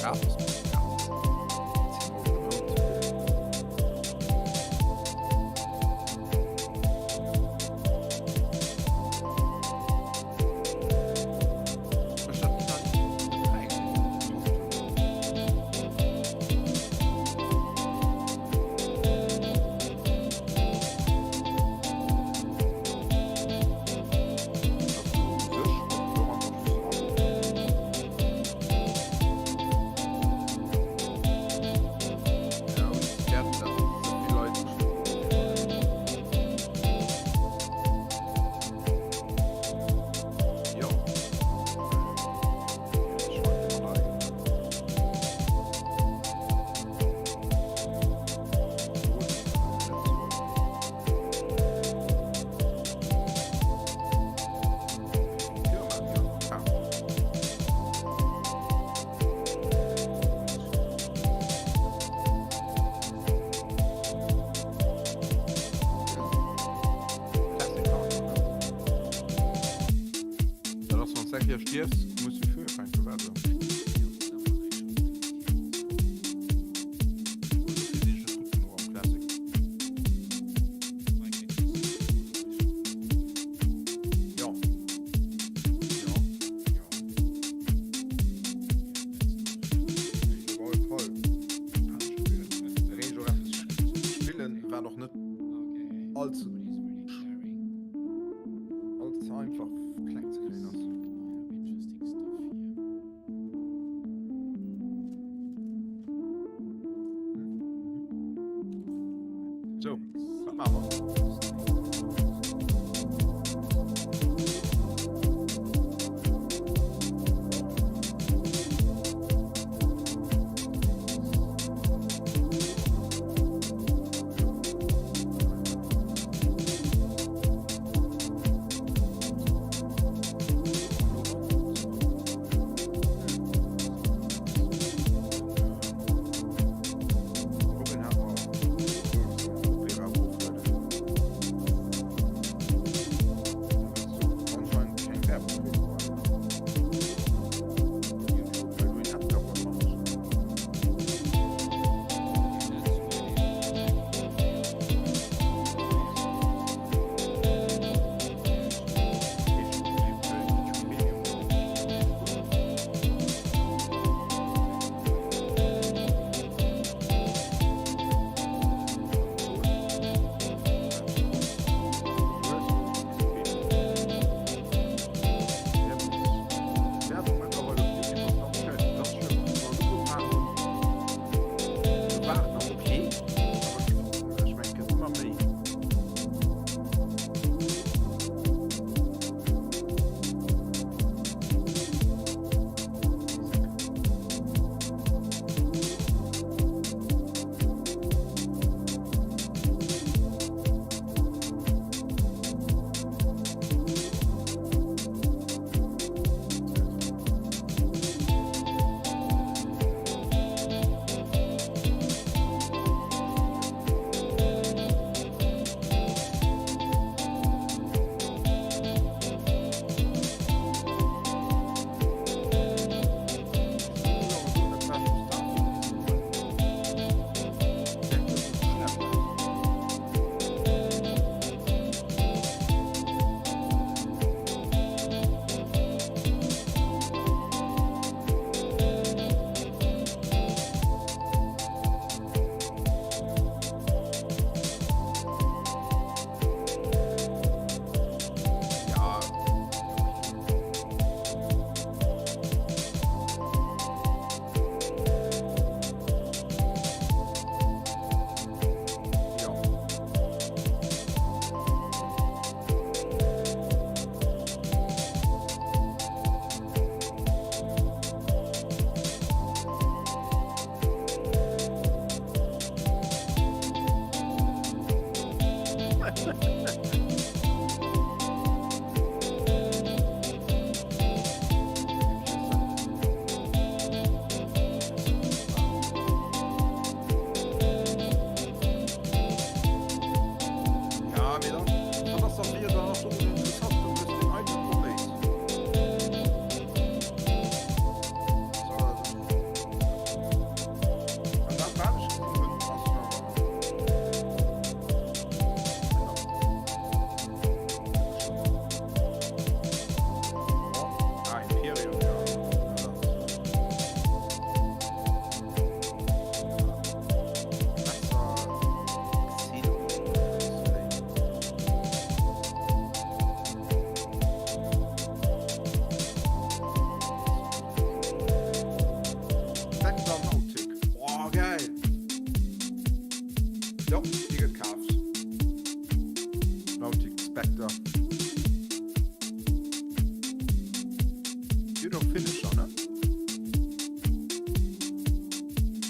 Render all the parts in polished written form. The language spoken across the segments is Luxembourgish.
Gratis. Stierfs, muss du fir ufänken, wat esou? So, wat maache mer? Jo, dee gëtt kaaft. Nautic Spectre. Dir hutt och Finisher, ne?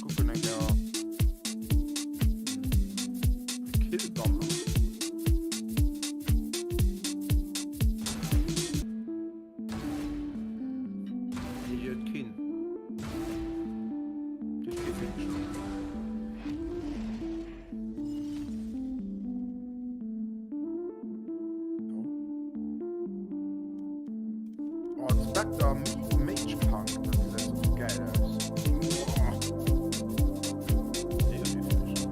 Kucken eng Kéier. Kill Banner. Nee, dir hutt keen. Dir hutt kee Finisher. Oh, Spectre Mage Punk, dat gesäit sou geil aus. Boah. Nee, dat geet nicht.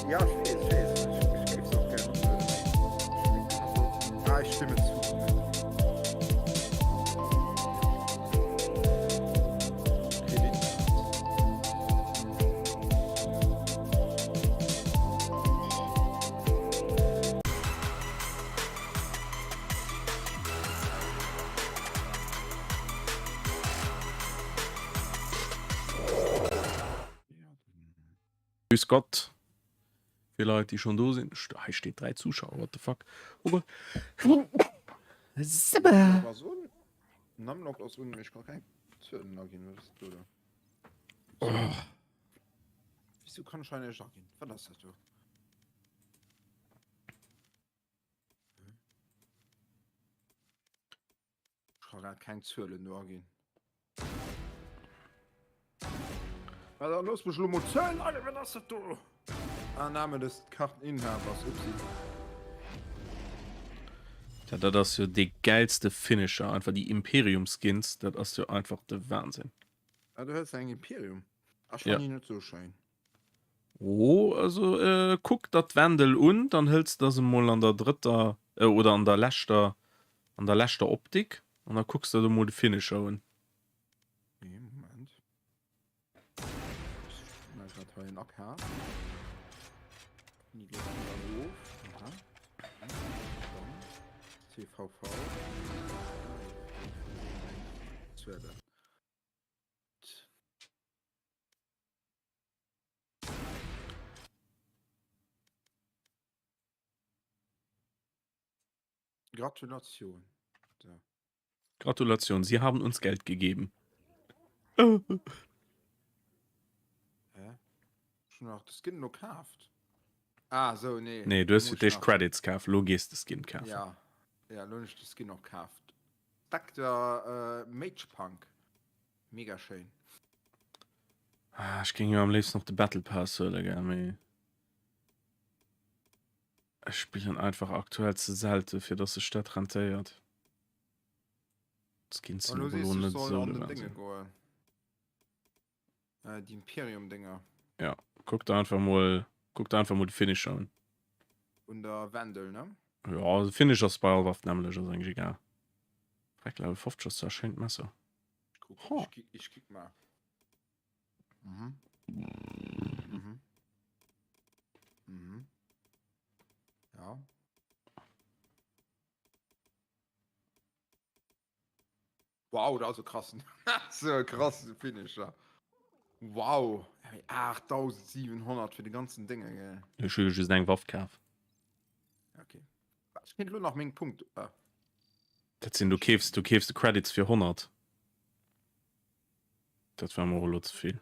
Ja, ich wees, ich wees. Ich, ich géif se och gär oplueden. Ah, ich stimme zu. Grüß Gott fir Leit déi schon do sinn. Hei steet 3 Zuschauer, what the fuck. Oh Gott. Sibbe. Namlock ass un, mee ech ka keng Zuelen aginn. Wat ass dat do da? Oh. Wieso kann ech hei näischt aginn? Wat ass dat do? Ech ka grad keng Zuelen do aginn. Ah, dann looss mech lo mol Zuelen aginn. Wat ass dat do? Ah, Name des Karteninhabers, upsi. Ja, dat ass jo dee gäilste Finisher, einfach déi Imperium Skins, dat ass jo einfach de Wahnsinn. Ah, du hues eng Imperium. Ech Ja. fannen déi net sou schéin. Oh, also äh, kuck der d'Wendel un, dann hëls der se mol an der drëtter äh, oder an der leschter an der leschter Optik an da kucks der der mol de Finisher un. Nee, Moment. Ich mach grad hei en AK. Die geht dann of. Aha. CVV. Zuelen. Gratulation. So. Gratulation, Sie haben uns Geld gegeben. Hä? Schon nach de Skin lo kaaft? Ah, so, nee. Nee, du hues fir d'éischt Credits kaf, lo gees de Skin kafen. Ja, ja, lo hunn ech de Skin och kaaft. Spectre Mage Punk. Mega schéin. Ah, ech géing jo am léifsten och de Battle Pass huelen, gell, mee ech spillen einfach aktuell ze selte fir dass sech dat rentéiert. D'Skins sinn Elo och sees elo du, ech net soll esou an de den Dénge Wahnsinn. goen. Äh, déi Imperium-Dénger. Ja, kuck der einfach mol, kuck der einfach mol de Finisher un. Un der Wendel, ne? Ja, de Finish ass bei all Waff d'nämmlecht, ass eigentlech egal. Dreck Level 50 ass zwar e schéint Messer. Ich guck, Ho. ich kick, ich kick mal. Mhm. Mhm. Mhm. Ja. Wow, dat ass e krassen, so e krassen Finisher. Wow, 8700 fir de ganzen Dénge, gell? Ech hu jo just eng Waff kaf. Okay. Ech kéint elo nach meng Punkt. Ah. Dat sinn, du keefs, du keefs de Credits fir 100. Dat war mer och elo ze vill.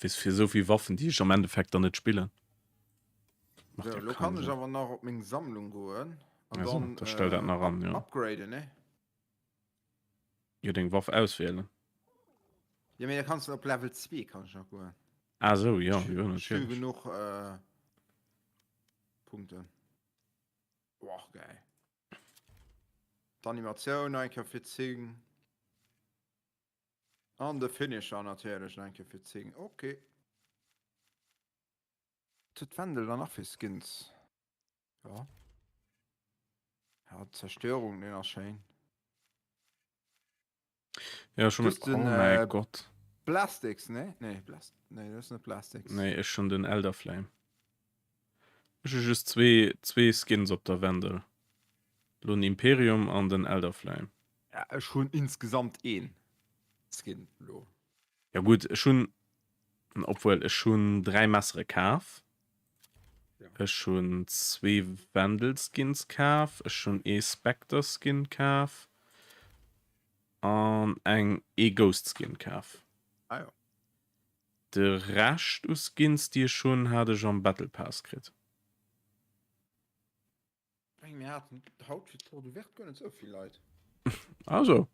Weess fir esou vill Waffen, déi ech am Endeffekt dann net spillen. Macht ja, lo kann ech awer nach op meng Sammlung goen an also, dann da stell dat nach an, ja. Upgraden, ne? Jo, deng Waff auswielen. Ja, mee da kannst du op Level 2 kann ech nach goen. Ah sou, ja, jo, natierlech. Ech hu genuch äh, Punkten. Boah, geil. D'Animatioun eng Kéier fir 10. An de Finisher natierlech nach eng Kéier fir 10. Ok. Wat huet d'Wendel dann nach fir Skins? Ja. Ja, d'Zerstörung, deen ass schéin. Ja, schon Du hues oh den mäi äh, Gott. Blastix, ne? Nee, Blast, nee, dat ass net Blastix. Nee, ech hunn den Elderflame. Ech hu just zwee, zwee Skins op der Wendel. Lo den Imperium an den Elderflame. Ja, ech hunn insgesamt een Skin lo. Ja gutt, ech hunn, obwuel, ech hunn 3 Messere kaf. Ja. Ech hunn zwee Wendel-Skins kaf. Ech hunn ee Spectre-Skin kaf. An eng ee Ghost-Skin kaf. Ah jo. De Rescht u Skins déi ech hunn hat ech am Battle Pass kritt. Ech mengen mir haten haut fir d'Porte ouverte guer net esou vill Leit. Also.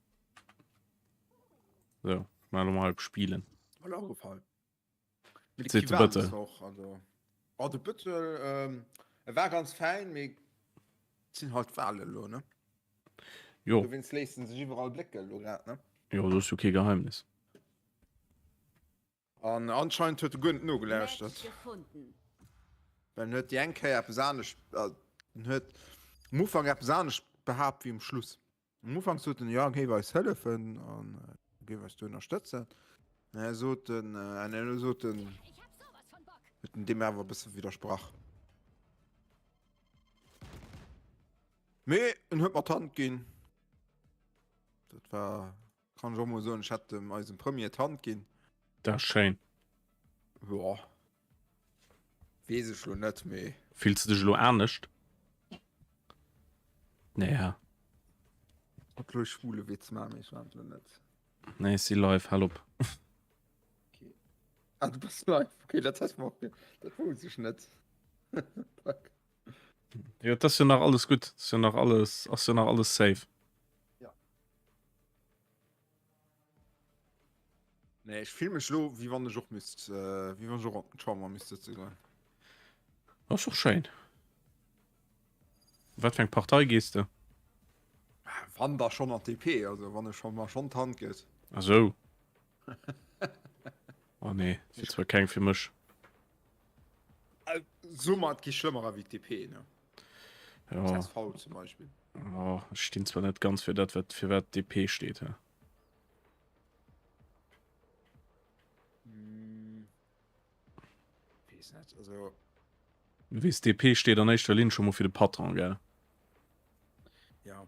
So, ech maache lo mol hei op Spillen. War lo agefall. Mee de Seet de Kiwan Bëttel. ass och, also. Oh, de Bëttel, ähm, e war ganz fäin, mee et sinn halt Wale lo, ne? Jo. Dowéinst léisst en sech iwwerall blécke lo grad, ne? Jo, dat ass jo kee Geheimnis. An anscheinend huet e guer net nogelauschtert. Well en huet déi eng Kéier eppes anescht, en huet um Ufank eppes anescht behaapt wéi um Schluss. Um Ufank sot en, jo, en géif eis hëllefen an géif eis do ënnerstëtzen. An da sot en, an elo sot en, huet en deem awer e bësse widdersprach. Mee en huet mer d'Hand ginn. Dat war. Kann ech och mol soen, ech hätt dem eisem Premier d'Hand ginn. Dat ass schéin. Joa. Weess ech lo net, mee. Fills de dech elo anescht? Nee, ja. Wollt lo e schwule Witz maachen, mee ech maachen et lo net. Nee, ech si live, hal op. Okay. Ah, du bass live. Okay, dat hätt mer och, dat wousst ech net. Fuck. Jo, et ass jo nach alles gutt. Ass jo nach alles, ass jo nach alles safe. Ja. Nee, ech fill mech lo, wéi wann ech och misst, äh, wéi wann ech och an d'Chamber misst sëtze goen. Ass och schéin. Wat fir eng Partei gees de? Wann da schonn an d'DP, also wann ech schonn mer schonn d'Hand gëtt. Ah sou. Oh nee, wier zwar keng fir mech. So mer, et gi schlëmmerer wéi d'DP, ne? Ja. Csv zum Beispill. Oh, ech stinn zwar net ganz fir dat, wat fir wat DP steet. He. Hm. Wees net, also. Du weess, DP steet an éischter Linn scho mol fir de Patron, gell? Ja.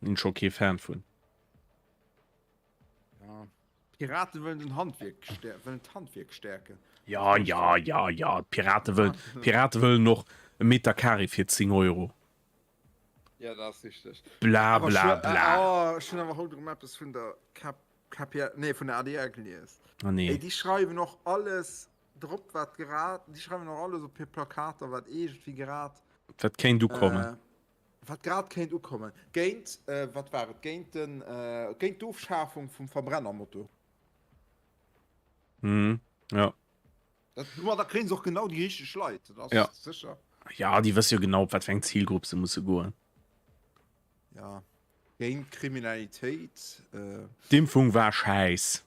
Sinn scho kee Fan vun. Ja. D'Pirate wëllen den Handwierk wëllen d'Handwierk stäerken. Ja, ja, ja, ja, d'Pirate wëllen, d'Pirate wëllen och e Meter Carré fir 10 Euro. Ja, dat ass richteg. Bla, bla, bla. Oh, ech hunn awer haut erëm eppes vun der K KPL, nee, vun der ADR gelies. Ah, nee. Ey, déi schreiwen och alles drop, wat grad, déi schreiwen och alles op hir Plakater, wat iergendwéi grad. Wat, wat kéint ukommen? Äh, wat grad kéint ukommen? Géint, äh, wat war et? Géint den, äh, géint d'Ofschafung vum Verbrennermotor. Mhm, ja. Dat, domadder kréien se och genau déi richteg Leit, dat ass Ja. sécher. Ja, déi wësse jo genau, op wat fir eng Zilgrupp se musse goen. Ja, géint Kriminalitéit. Äh. D'Impfung war schäiss.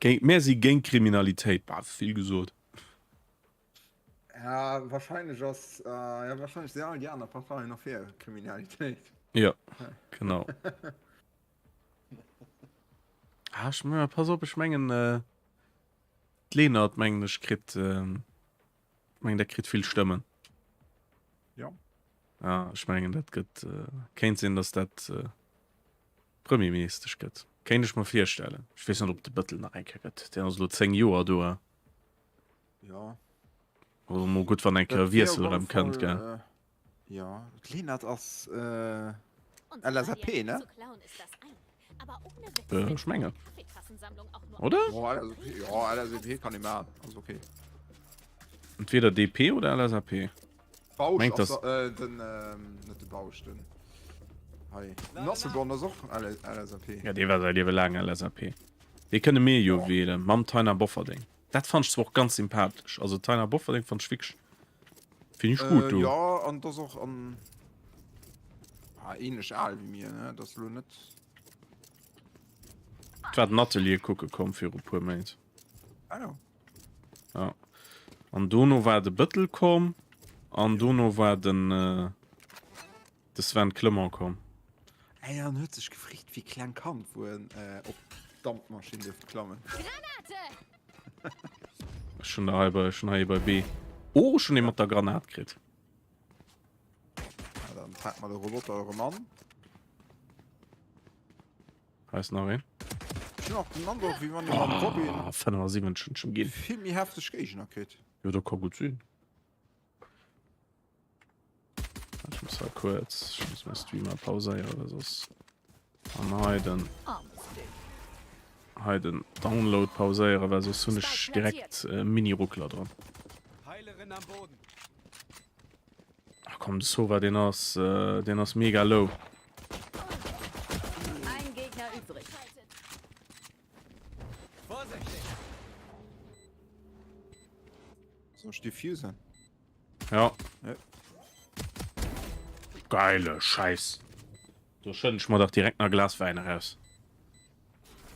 Géint, mär si géint Kriminalitéit. Bah, vill gesot. Ja, wahrscheinlech ass, äh, ja, wahrscheinlech sinn all déi aner Parteien och fir Kriminalitéit. Ja, genau. Ah, ech, pass op, ech mengen, äh, d'Lenert, mengen ech, kritt, äh, mengen, dat kritt vill Stëmmen. Ja. Ja, ech mengen, dat gëtt, äh, kéint sinn, dass dat äh, Premierministesch gëtt. Kéint ech mer virstellen. Ech weess net, ob de Bëttel nach eng Kéier gëtt. Deen ass elo 10 Joer do. Ja. Also mol gutt, wann eng Kéier e Wiessel erëm kënnt, gell? Äh, ja, d'Lenert ass äh, LSAP, ne? Äh, ech mengen. Oder? Oh, LSAP, ja, LSAP kann ich machen. Also okay. Entweder DP oder LSAP. Bausch Mengt ass das- äh, den ähm, net de Bausch den hei den Asselborn ass och LSAP. Ja, dee war säi Liewe laang LSAP. Dee kënne mir jo wielen mam Taina Bofferding. Dat fand ech zwar och ganz sympathesch. Also Taina Bofferding fand ech wierklech finde ich gut Äh, do. ja an das och an ah, ähnlech al wéi mir ne das lo net. Et war den Atelier kucke komm viru puer Méint. Ah, ja. Ja. An dono war de Bëttel komm an dono war den äh, de Sven Clement komm. Ey, an huet sech gefreet wéi kleng Kand, wou en äh, op d'Dampmaschinn duerft klammen. Granate! Ech hunn der hei bei, ech hunn hei ee bei B. Oh, ech hunn ee mat der Granat kritt. Ja, dann packen wir de Roboter erëm an. Hei ass nach een. Ech hunn och den Androck, wéi wann ee mam Robin Ah, 75 hunn ech em ginn. vill méi hefteg Géigner kritt. Jo, dat ka gutt sinn. Ech muss hei kuerz, ech muss mäi Stream hei pauséieren, well soss. An hei den, hei den Download pauséieren, well soss hunn ech direkt äh, Mini-Ruckler dran. Heilerin am Boden. Ach komm, de Sova, deen ass, äh, deen ass mega low. Ein Gegner übrig. Vorsichtig! Soll ech diffusen? Ja. Ja. Geile Scheiß. Do schëdden ech mer dach direkt nach e Glas Wäin eraus.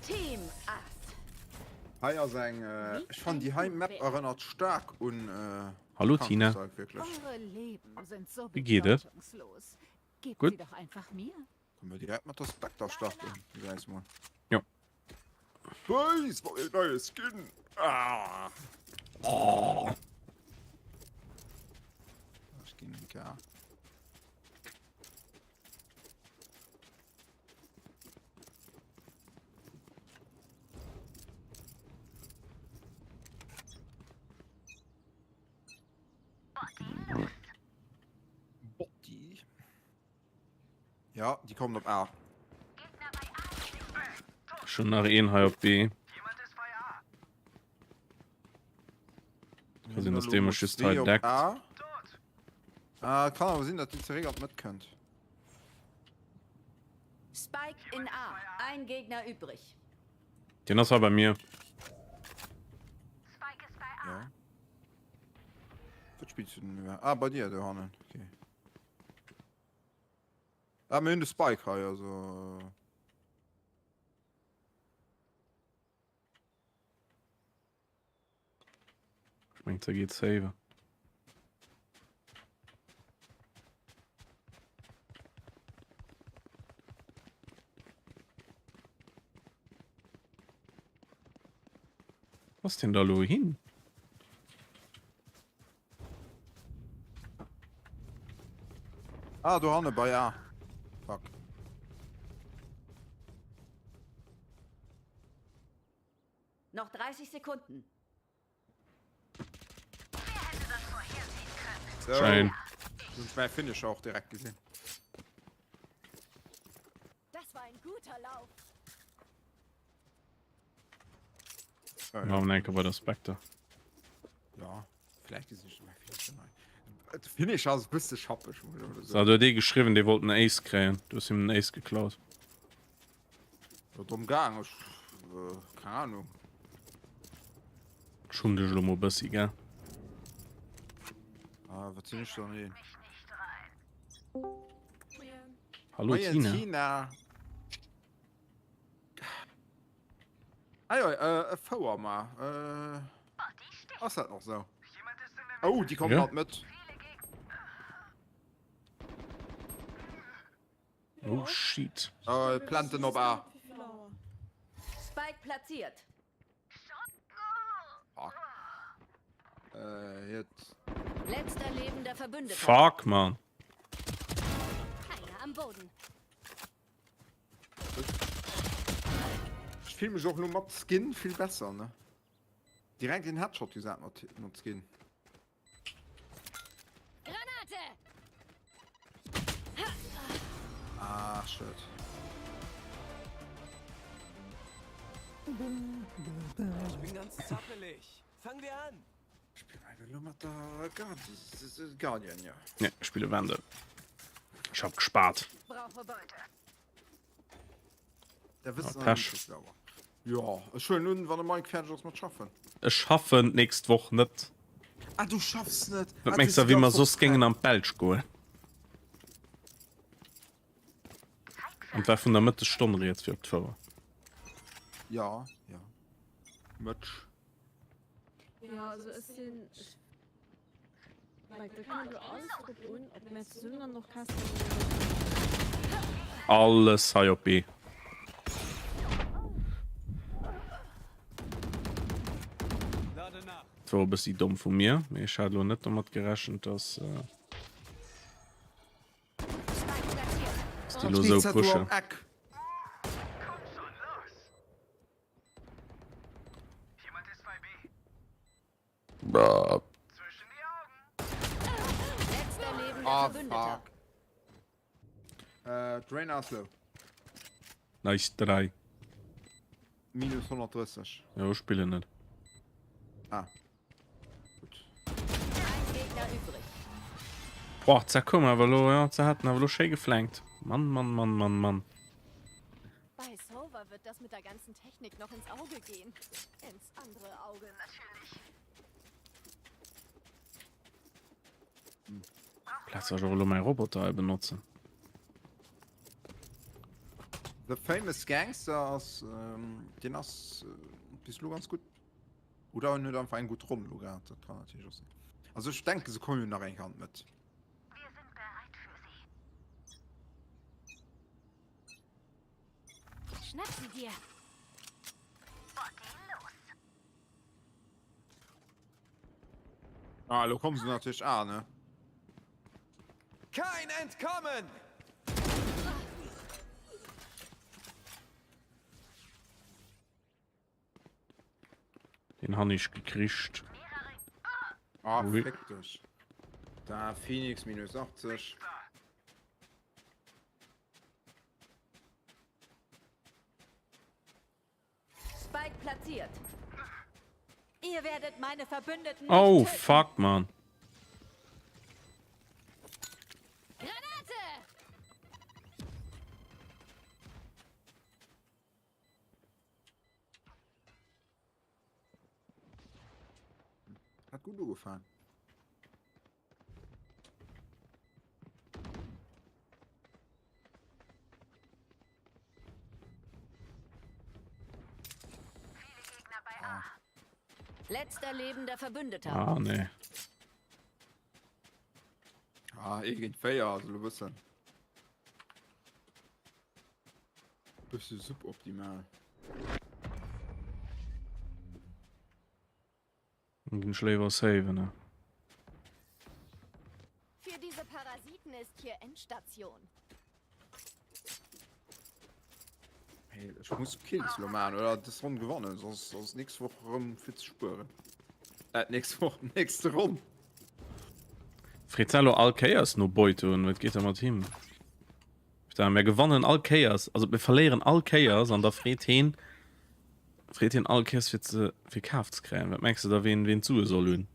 Team Ass. Hei ass eng, ech fannen déi hei Map erënnert staark un Hallo Tina. Counter-Strike wierklech. Eure Leben sind so Wéi geet et? bedeutungslos. Gebt Gutt? sie doch einfach mir. Können wir direkt mat der Spectre starten, sag ich mal. Jo. Nice, war een neie Skin. Ah. Oh. Ech ginn eng K. Botti. Ja, déi kommen op A. Schon nach een hei op B. Kann sinn, dass dee mech just hei deckt. A. Ah, kann awer sinn, datt déi zeréck an d'Mëtt kënnt. Spike in A. Ein Gegner übrig. Den ass hei bei mir. Ja. Wat spillst du denn iwwer? Ah, bei dir do hannen. Okay. Ah, mir hunn de Spike hei, also. Ech mengt se geet save. Wo ass den da lo hin? Ah, do hanne bei A. Fuck. Noch 30 Sekunden. So. Schein. Hunn ech mäi Finisher och direkt gesinn. Das war ein guter Lauf. Ja, Machen wir enke bei der Spectre. Ja. Vläicht gesinn ech de mäi Finisher nei. De Finisher ass e bësse schappeg, muss ech elo So, soen. do huet ee geschriwwen, dee wollt en Ace kréien. Du hues him den Ace geklaut. Jo, drëm gaang, ech, keng Ahnung. Ech hunn dech elo mol bëssi, gell? Ah, wat sinn ech dann een? Hallo Moien Tina. Tina. Ah jo, äh, e Fouer mar. Äh, ass dat nach sou? Oh, déi kommen Ja. haut mit. Oh shit. Äh, Planten op A. Spike platziert. Fuck. Äh, jetzt. Letzter lebender Verbündeter. Fuck, man. Keiner am Boden. Ech fill mech och lo mat Skin vill besser, ne? Direkt een Headshot gesat mat, mat Skin. Granate! Ah, shit. Ich bin ganz zappelig. Fangen wir an. Spille mer elo mat der Guardian, jo. Ne, ech spille Vandal. Ech hab gespart. Brauche Beute. Da wëss Ah, Pech. Jo, ech huelen un, wann de Mike fäerdeg ass mat schaffen. Ech schaffen d'nächst Woch net. Ah, du schaffs net? Wat mengs de, wéi mer soss géingen an d'Belsch goen? An 't war vun der Mëttesstonn rieds fir op d'Fouer. Ja, ja. Mëtsch. Jo, also ech sinn, ech Mike, da kënnt elo alles drop un, ob mär zesummen an den Orchester ginn oder net. Alles hei op B. Dat wor e bëssi domm vu mir, mee ech hat elo net domat gerechent, dass déi elo esou pushen. Ah, fuck. Äh, Drain ass low. Nice try. Minus 130. Jo, ech spillen net. Ah. Gutt. Ein Gegner übrig. Boah, ze koum awer elo, ja, ze haten awer elo schéi geflankt. Mann, Mann, Mann, Mann, Mann. Bei Sova wird das mit der ganzen Technik noch ins Auge gehen. Ins andere Auge natürlich. Plaz ech och elo mäi Roboter hei benotzen. The Famous Gangster ass, ähm, deen ass äh, bis elo ganz gutt. Oder en huet einfach eng gutt Ronn elo gehat, dat kann natierlech och sinn. Also ech denke se kommen jo nach eng Hand mit. Wir sind bereit für sie. Schnapp sie dir. Ah, elo kommen se natierlech A, ne? Kein Entkommen! Den han ich gekriegt. Ah, Ui. fick dich. Da, Phoenix minus 80. Spike platziert. Ihr werdet meine Verbündeten nicht Oh, töten. fuck, man. Granate! Hat gutt ugefaangen. Letzter lebender Verbündeter. Ah, nee. Ah, ee géint 4, also lo bëssen. Bësse suboptimal. Dann ginn ech léiwer saven, ne? Für diese Parasiten ist hier Endstation. Hey, ech muss Kills lo maachen oder dës Ronn gewannen, soss ass nächst Woch erëm fir ze spueren. Äh, nächst Woch, nächste Ronn. Freet Zello all Kéiers no Beute un, wat geet da mat him? Putain, mir gewannen all Kéiers, also mir verléieren all Kéiers an da freet heen, freet heen all Kéiers fir ze, fir kaf ze kréien. Wat mengs de da ween, ween d'Sue soll hunn?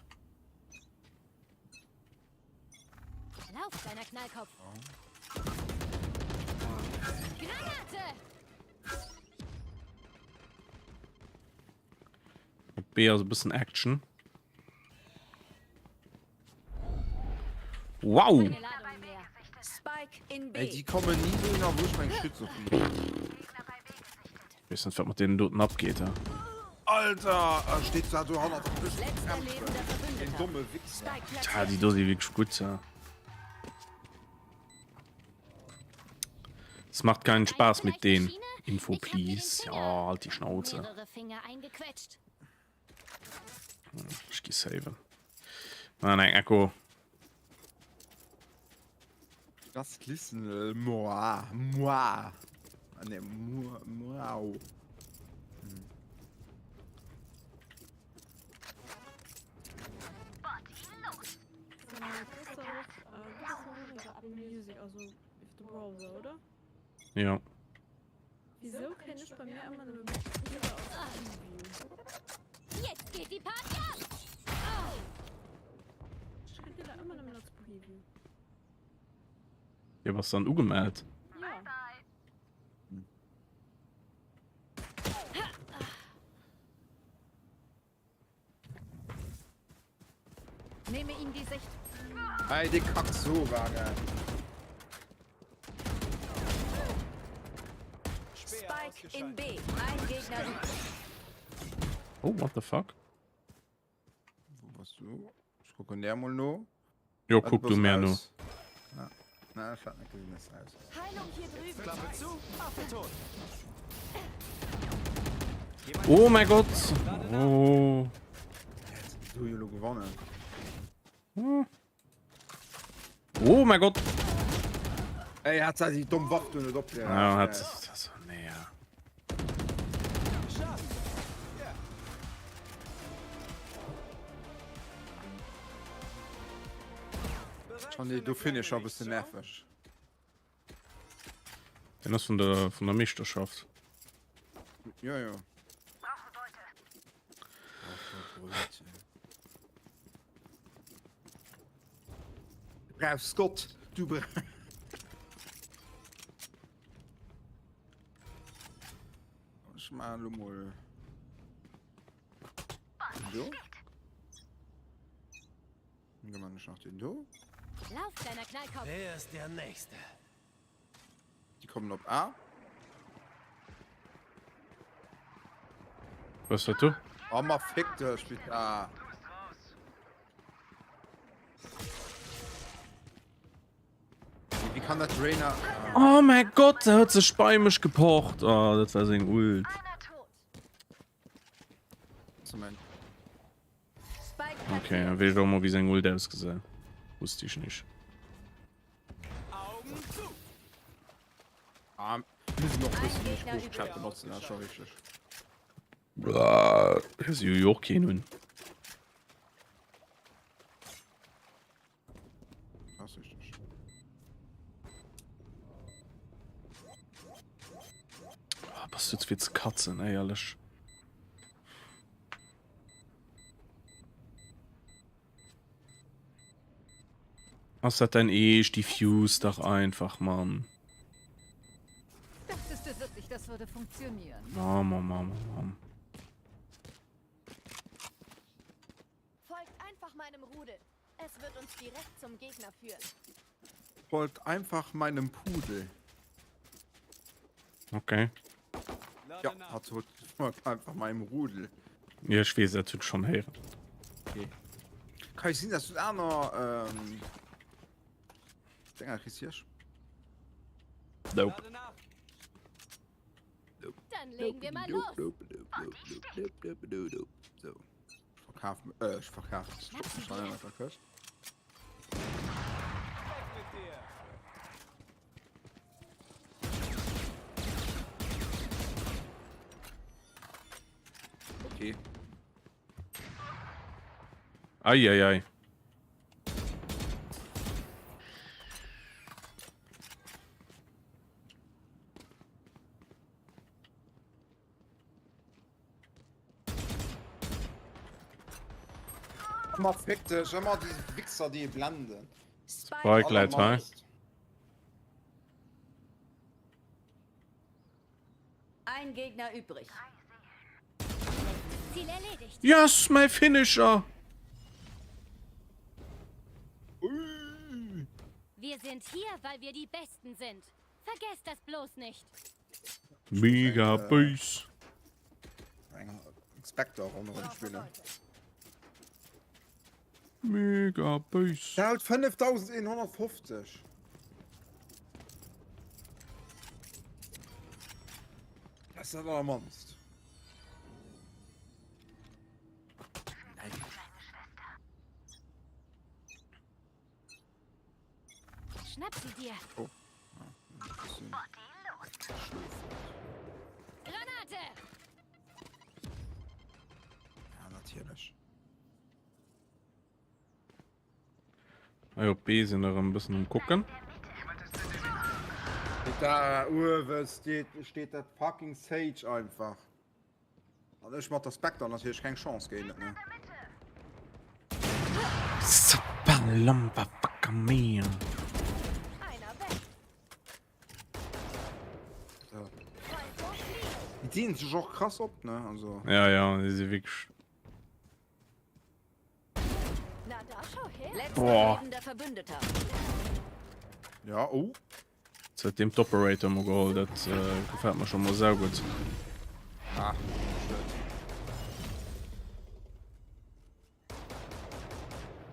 kleiner Knallkopf. Granate! Op B ass e bëssen Action. Wow! Keine Ladung mehr. Spike in Ey, déi B. kommen ni dohinner, wou ech meng Schütze fliegen. Weess net wat mat deenen doten abgeet he. Alter, äh, steht da do hannert dem Büsch Letzter kämpfen. lebender Den Verbündeter. domme Wichser. Spike Tja, platziert. déi do si wierklech gutt he. Es macht keinen Spaß mit denen. Info Ich hab mir den please. Finger- Ja, halt die Schnauze. Mehrere Finger eingequetscht. Ech gi saven. Nein, eng Echo. Das listen moi moi ah, ne moi moi Music, also if the browser, oder? Ja. Wieso kenn ich bei mir immer nur Bilder aus Preview? Jetzt geht die Party ab! Ich kenn Bilder immer nur als Preview. Ja, bass dann ugemellt? Ja. Nehme ihm die Sicht. Hey, die Kack so war geil. Spike in B. Ein Gegner übrig. Oh, what the fuck? Wo bass du? Ech kucken där mol no. Jo, kuck du mär no. Ja. Na, ech hat net gesinn, dass se aus ass. Heilung hier drüben. Klappe zu, Affe tot. Oh mein Gott! Oh. Du jo lo gewonnen. Oh mein Gott! Ey, hat se déi domm Waff do net op. Ja, hat. Das, nee, ja. Schon déi do Finisher e bëssen nerveg. Den ass vun der vun der Meeschterschaft. Jo jo. Du brauchs Gott, du brauchs. Ech maachen elo mol den do. Dann man ech nach den do. Lauf, kleiner Knallkopf. Wer ist der Nächste? Die kommen op A. Was dat do? Oh ma fick dech bitte. Ah. Wie kann dat Rainer? Oh mein Gott, der huet sech bei mech gepocht. Oh, dat war seng Ult. Okay, da weess ech och mol wéi seng Ult ausgesäit. Wusst ich nicht. Ah, müssen noch bisschen die Sprachchat benutzen, das ist schon richtig. Si hu jo och keen hunn. Das ist richtig. Oh, bass du ze vill ze katzen, éierlech. Ass dat dein Eescht? Defuse dach einfach, Mann. Dachtest du wirklich, das würde funktionieren? Mann, Mann, Mann, Mann, Mann. Folgt einfach meinem Rudel. Es wird uns direkt zum Gegner führen. Folgt einfach meinem Pudel. Okay. Ja, hat so folgt einfach meinem Rudel. Ja, ech weess, dat huet ech schonn héieren. Okay. Kann ich sinn, dass du aner ähm, Dinger kriegst hier? Nope. Dann legen wir mal los. So. Ich verkaf, äh, ich verkaf. Stein auf der Köcht. Okay. Eieiei. Ëmmer fick dech, ëmmer déi Wichser déi ee blenden. Spike läit hei. Ein Gegner übrig. Ziel erledigt. Yes, mäi Finisher! Wir sind hier, weil wir die Besten sind. Vergesst das bloß nicht. Mega bös. Eng Spectre ronderëm spillen. Mega bös. Der haut 5150. Das ist das allermannst. Schnapp sie dir. Oh. Granate! Ja, natierlech. Ah jo, B sinn erëm e bëssen um kucken. Da uewe steet, steet dat fucking Sage einfach. An ech mat der Spectre natierlech keng Chance géint et, ne? Sapalamba fuckamia. Einer weg. So. Déi dehnen sech och krass op, ne? Also. Ja, ja, déi si wierklech. Na da schau her. Letzter Boah. lebender Verbündeter. Ja, oh. Seitdem d'Operator mo geholl, dat äh, gefällt mir schon mal sehr gut. Ah, schued.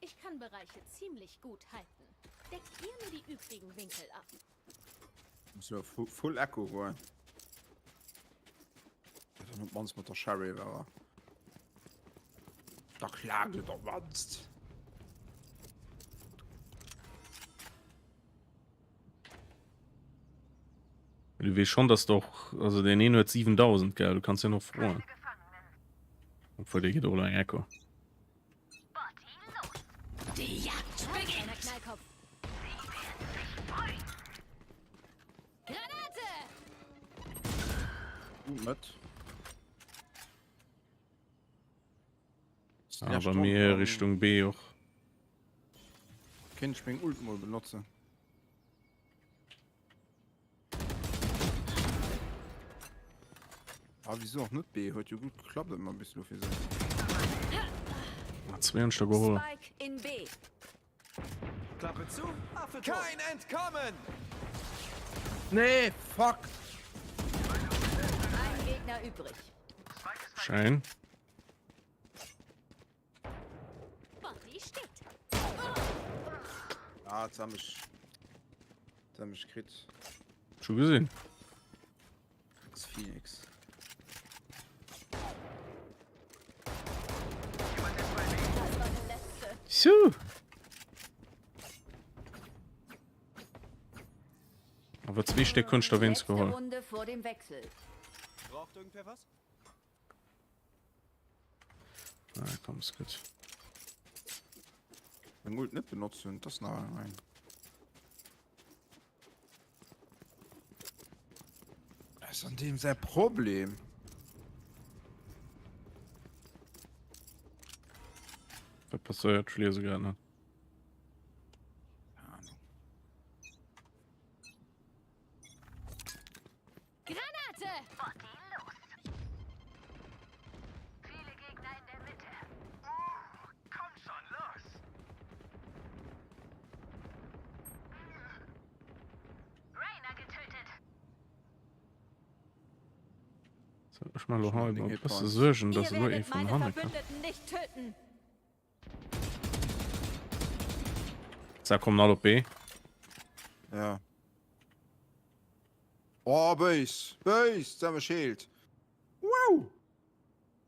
Ich kann Bereiche ziemlich gut halten. Deckt ihr mir die übrigen Winkel ab. Muss jo full Echo goen. Dann op mannst mat der Sherry awer. Da klaagt et op mannst. Du wees schon dass doch also den een huet 7000 gell du kannst ja noch froen. Obwohl der geht och eng Echo. Die Jagd beginnt. Knallkopf. Granate! Gut met. Ah, bei mir Richtung B och. Kéint ech meng Ult mol benotzen. Ah, wieso och net B? Huet jo gutt geklappt ëmmer bis elo fir se. Ah, 22 geholl. Spike in B. Klappe zu, Affe tot. Kein Entkommen! Nee, fuck! Ein Gegner übrig. Schein. Body steht. Ah, jetzt haben ich. Jetzt haben ich gekriegt. Schon gesehen. Das Phoenix. So. Aber zwee Stéck hunn ech der wéinst Letzte geholl. Runde vor dem Wechsel. Braucht irgendwer was? Ah, komm, ist gut. Meng Ult net benotzt hunn, das nach eng. Was ist an dem sein Problem? Was passiert? Ich lese gerade nicht. Granate! Viele Gegner in der Mitte. Oh, komm schon, los! Rainer getötet. Sollt ech mer elo hei e bësse suergen, dass elo ee vun hanne kënnt? Sa kommen all op B. Ja. Oh, béis! Béis! Ze mech heelt! Wow!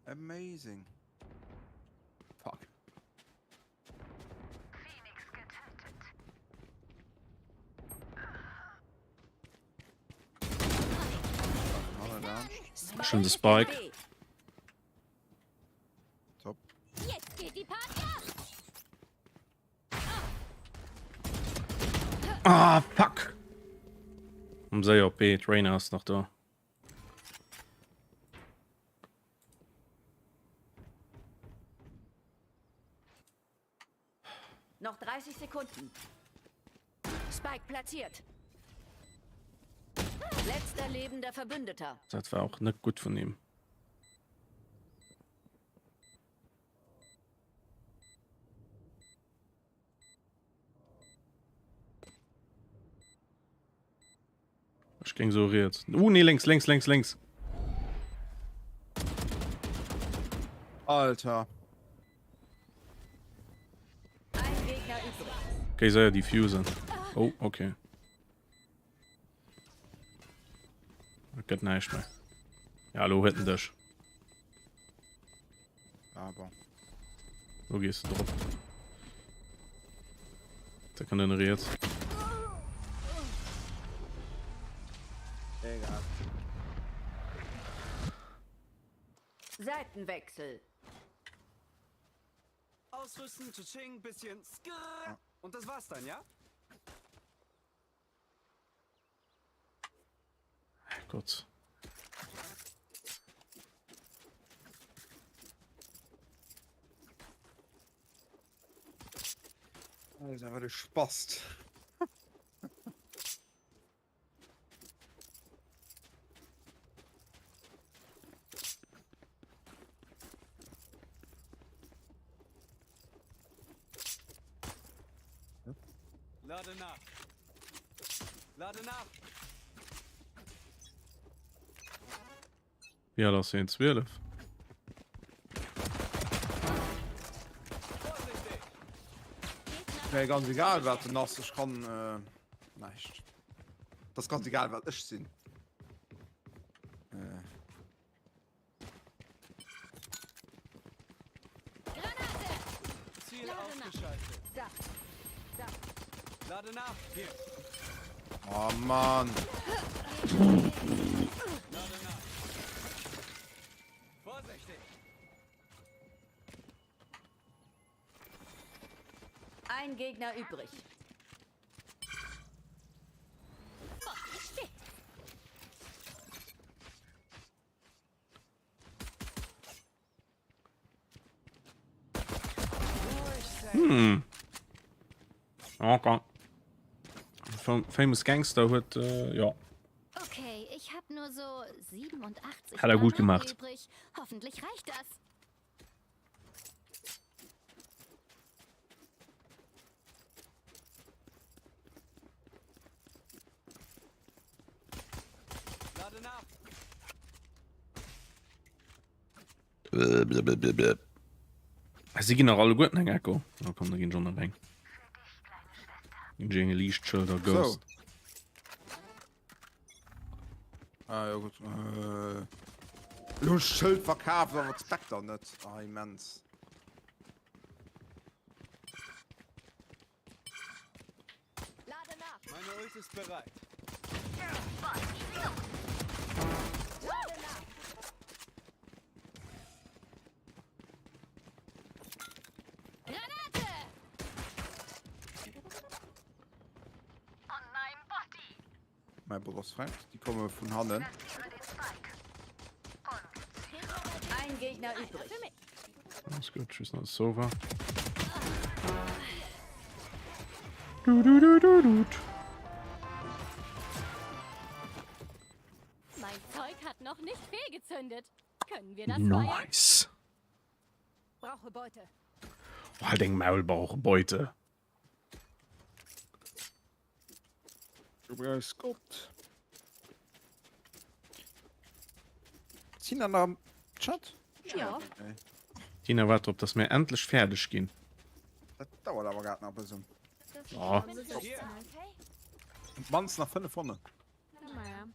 Amazing. Fuck. Phoenix getötet. Schon de Spike. Top. Jetzt geht die Party ab. Ah, fuck! Um séier op B, d'Reyna ass nach do. Noch 30 Sekunden. Spike platziert. Letzter lebender Verbündeter. Dat war och net gutt vun him. Ech géing soe riets. Uh, nee, lénks, lénks, lénks, lénks. Alter. Ein Gegner übrig. Okay, séier defusen. Oh, okay. Dat gëtt näischt méi. Ja, elo huet en dech. Ah, bon. Lo gees de drop. Da kann den riets. Egal. Seitenwechsel. Ausrüsten, tsching, bisschen skrrr. Und das war's dann, ja? Gott. Alter, wat e Spast. Lade nach. Lade nach. Wéi al ass hien? 12? Mir ganz egal wat den ass, ech kann äh, näischt. Das ganz egal wat ech sinn. Äh. Ziel ausgeschaltet. Da. Da. Lade nach. Hier. Oh Mann. Lade nach. Vorsichtig. Ein Gegner übrig. Hm. Okay. Famous Gangster huet äh, ja. Okay, ich habe nur so 87 Hat er gut gemacht. Übrig. Hoffentlich reicht das. Lade nach. Si ginn nach alleguerten eng Echo. Oh, komm, da ginn schon nach eng. Ginn eng Liichtschëlder Ghost. So. Ah, ja, gut. Äh, lo Schëld verkaaft, awer d'Spectre net. Ah, immens. Lade nach. Meine Ult ist bereit. Lade nach. Granate! Oh nein, Botti! Mein Bot ass fremd. Déi komme vun hannen. Platziere den Spike. Und Ein Gegner übrig. Alles gut, tschüss nach Sova. Du, du, du, du, du. Mein Zeug hat noch nicht fehlgezündet. Können wir das feiern? Nice. Brauche Beute. Oh, halt eng Maul, brauche Beute. Du brauchs Gott. Tina nach am Chat? Ja. Okay. Tina waart drop, dass mir endlech fäerdeg ginn. Dat dauert awer grad nach e bëssen. Oh. Op d'mannst nach 5 Ronnen. Naja.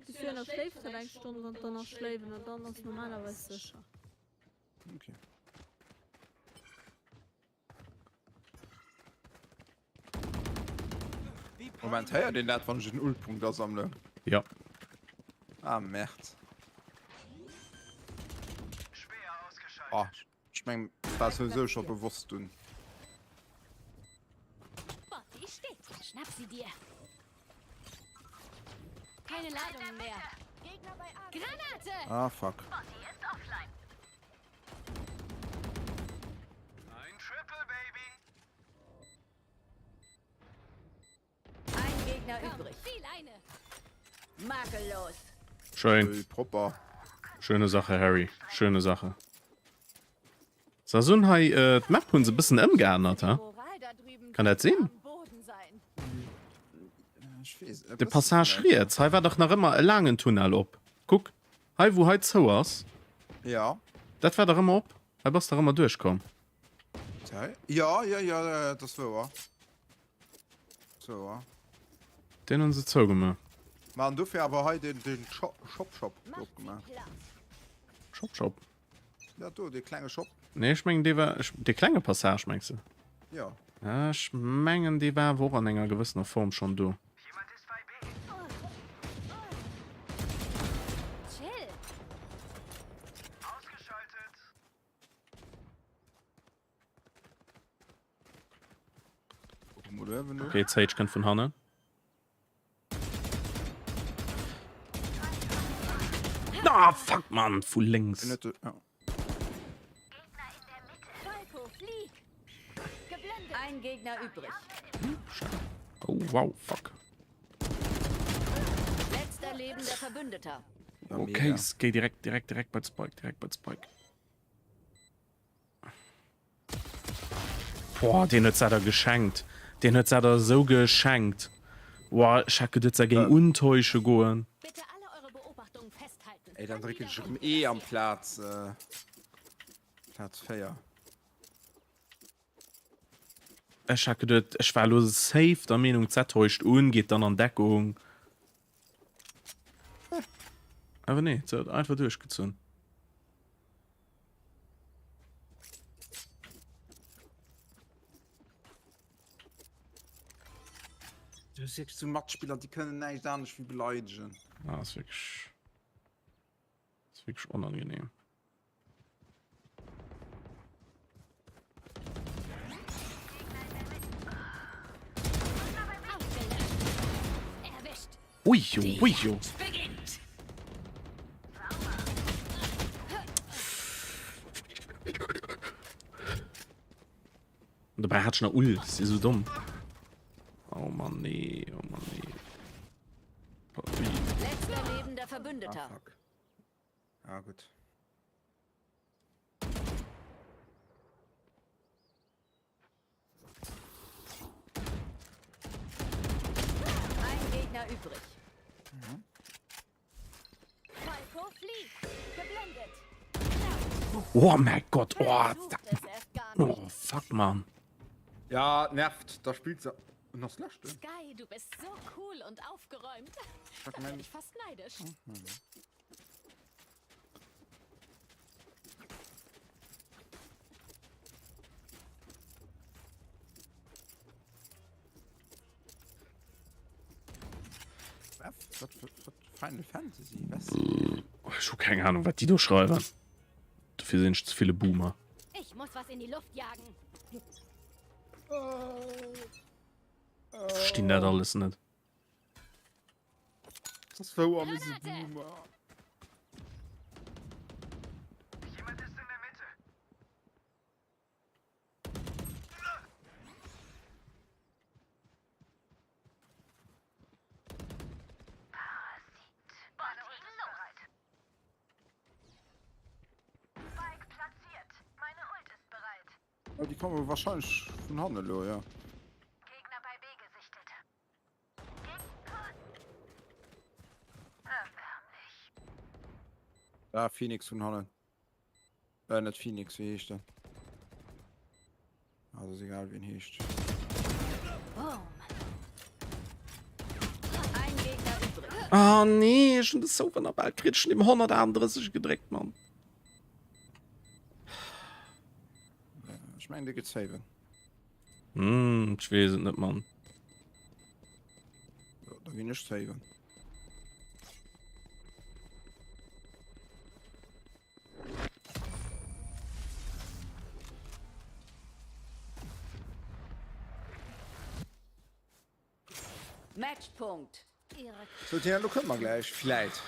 Bis du nach schläfst, dann eng Stonn und dann nach schläfen und dann ass normalerweise sicher. Okay. Moment, héiert een dat, wann ech en Ultpunkt asammelen? Ja. Ah, Merd. Ah, ech meng, dat war souwisou scho bewosst dunn. Botti steht. Schnapp sie dir. Keine Ladungen mehr. Gegner bei A. Granate! Ah, fuck. Botti ist offline. Ein Triple, Baby. Gegner übrig. Makellos. Schön. Proper. Schöne Sache, Harry. Schöne Sache. Sasun hei äh, d'Map hunn se bëssen ëmgeännert, ha? Kann dat sinn? De Passage riets, hei war dach nach ëmmer e laangen Tunnel op. Kuck, hei wou hei zou ass. Ja. Dat war dach ëmmer op. Hei bass dach ëmmer duerchkomm. Ja, ja, ja, dat ass wouer. Wouer. Deen hunn se zougemaach. Ma an dofir awer hei den, den Shop Shop opgemaach. Shop Shop? Dat do, dee klenge Shop. Nee, ech mengen dee war, dee klenge Passage mengs de? Jo. Ech mengen dee war awer och an enger gewëssener Form schonn do. Okay, Sage kënnt vun hannen. Ah, fuck, Mann, vu lénks. Ein Gegner übrig. Oh, wow, fuck. Letzter lebender Verbündeter. Okay, es geht direkt, direkt, direkt bei Spike, direkt bei Spike. Boah, deen huet se der geschenkt. Deen huet se der esou geschenkt. Boah, ech hat geduet, se géing untäusche goen. Ey, dann drécken ech erëm E amplaz Plaz 4. Ech hat geduet, ech war elo safe der Meenung, d'Set täuscht un, geet dann an Deckung. Awer nee, se huet einfach duerchgezunn. Du hues wierklech sou Matspiller, déi kënnen näischt anescht wéi beleidegen. Ah, ass wierklech, ass wierklech onangenehm. Uijo, uijo. Und dabei hat schon Ult, ist so dumm. Oh Mann, nee, oh Mann, nee. Letzter lebender Verbündeter. Ah, fuck. Ah, gut. Ein Gegner übrig. Mhm. Falco fliegt. Geblendet. Oh mein Gott, oh, oh fuck, man. Ja, nervt, da spielt se und das leschte. Sky, du bist so cool und aufgeräumt. Da werde ich fast neidisch. Mhm. Final Fantasy was? Ech hu keng Ahnung wat déi do schreiwen. Dofir sinn ech ze ville Boomer. Ich muss was in die Luft jagen. Verstinn dat alles net. Das wouer mir si Boomer. Oh, déi komme wahrscheinlech vun hanne lo, ja. Ah, Phoenix vun hannen. Äh, net Phoenix, wéi heescht den? Ah, das ist egal, wéi en heescht. Ein Gegner übrig. Ah nee, ech hunn de Sofa nach bal kritt. Ech hunn dem 138 gedréckt, Mann. Ech mengen, dee gëtt saven. Hm, ech weess et net, Mann. Jo, da ginn ech saven. Matchpunkt. So, Tina, lo kënne mer gläich vläit.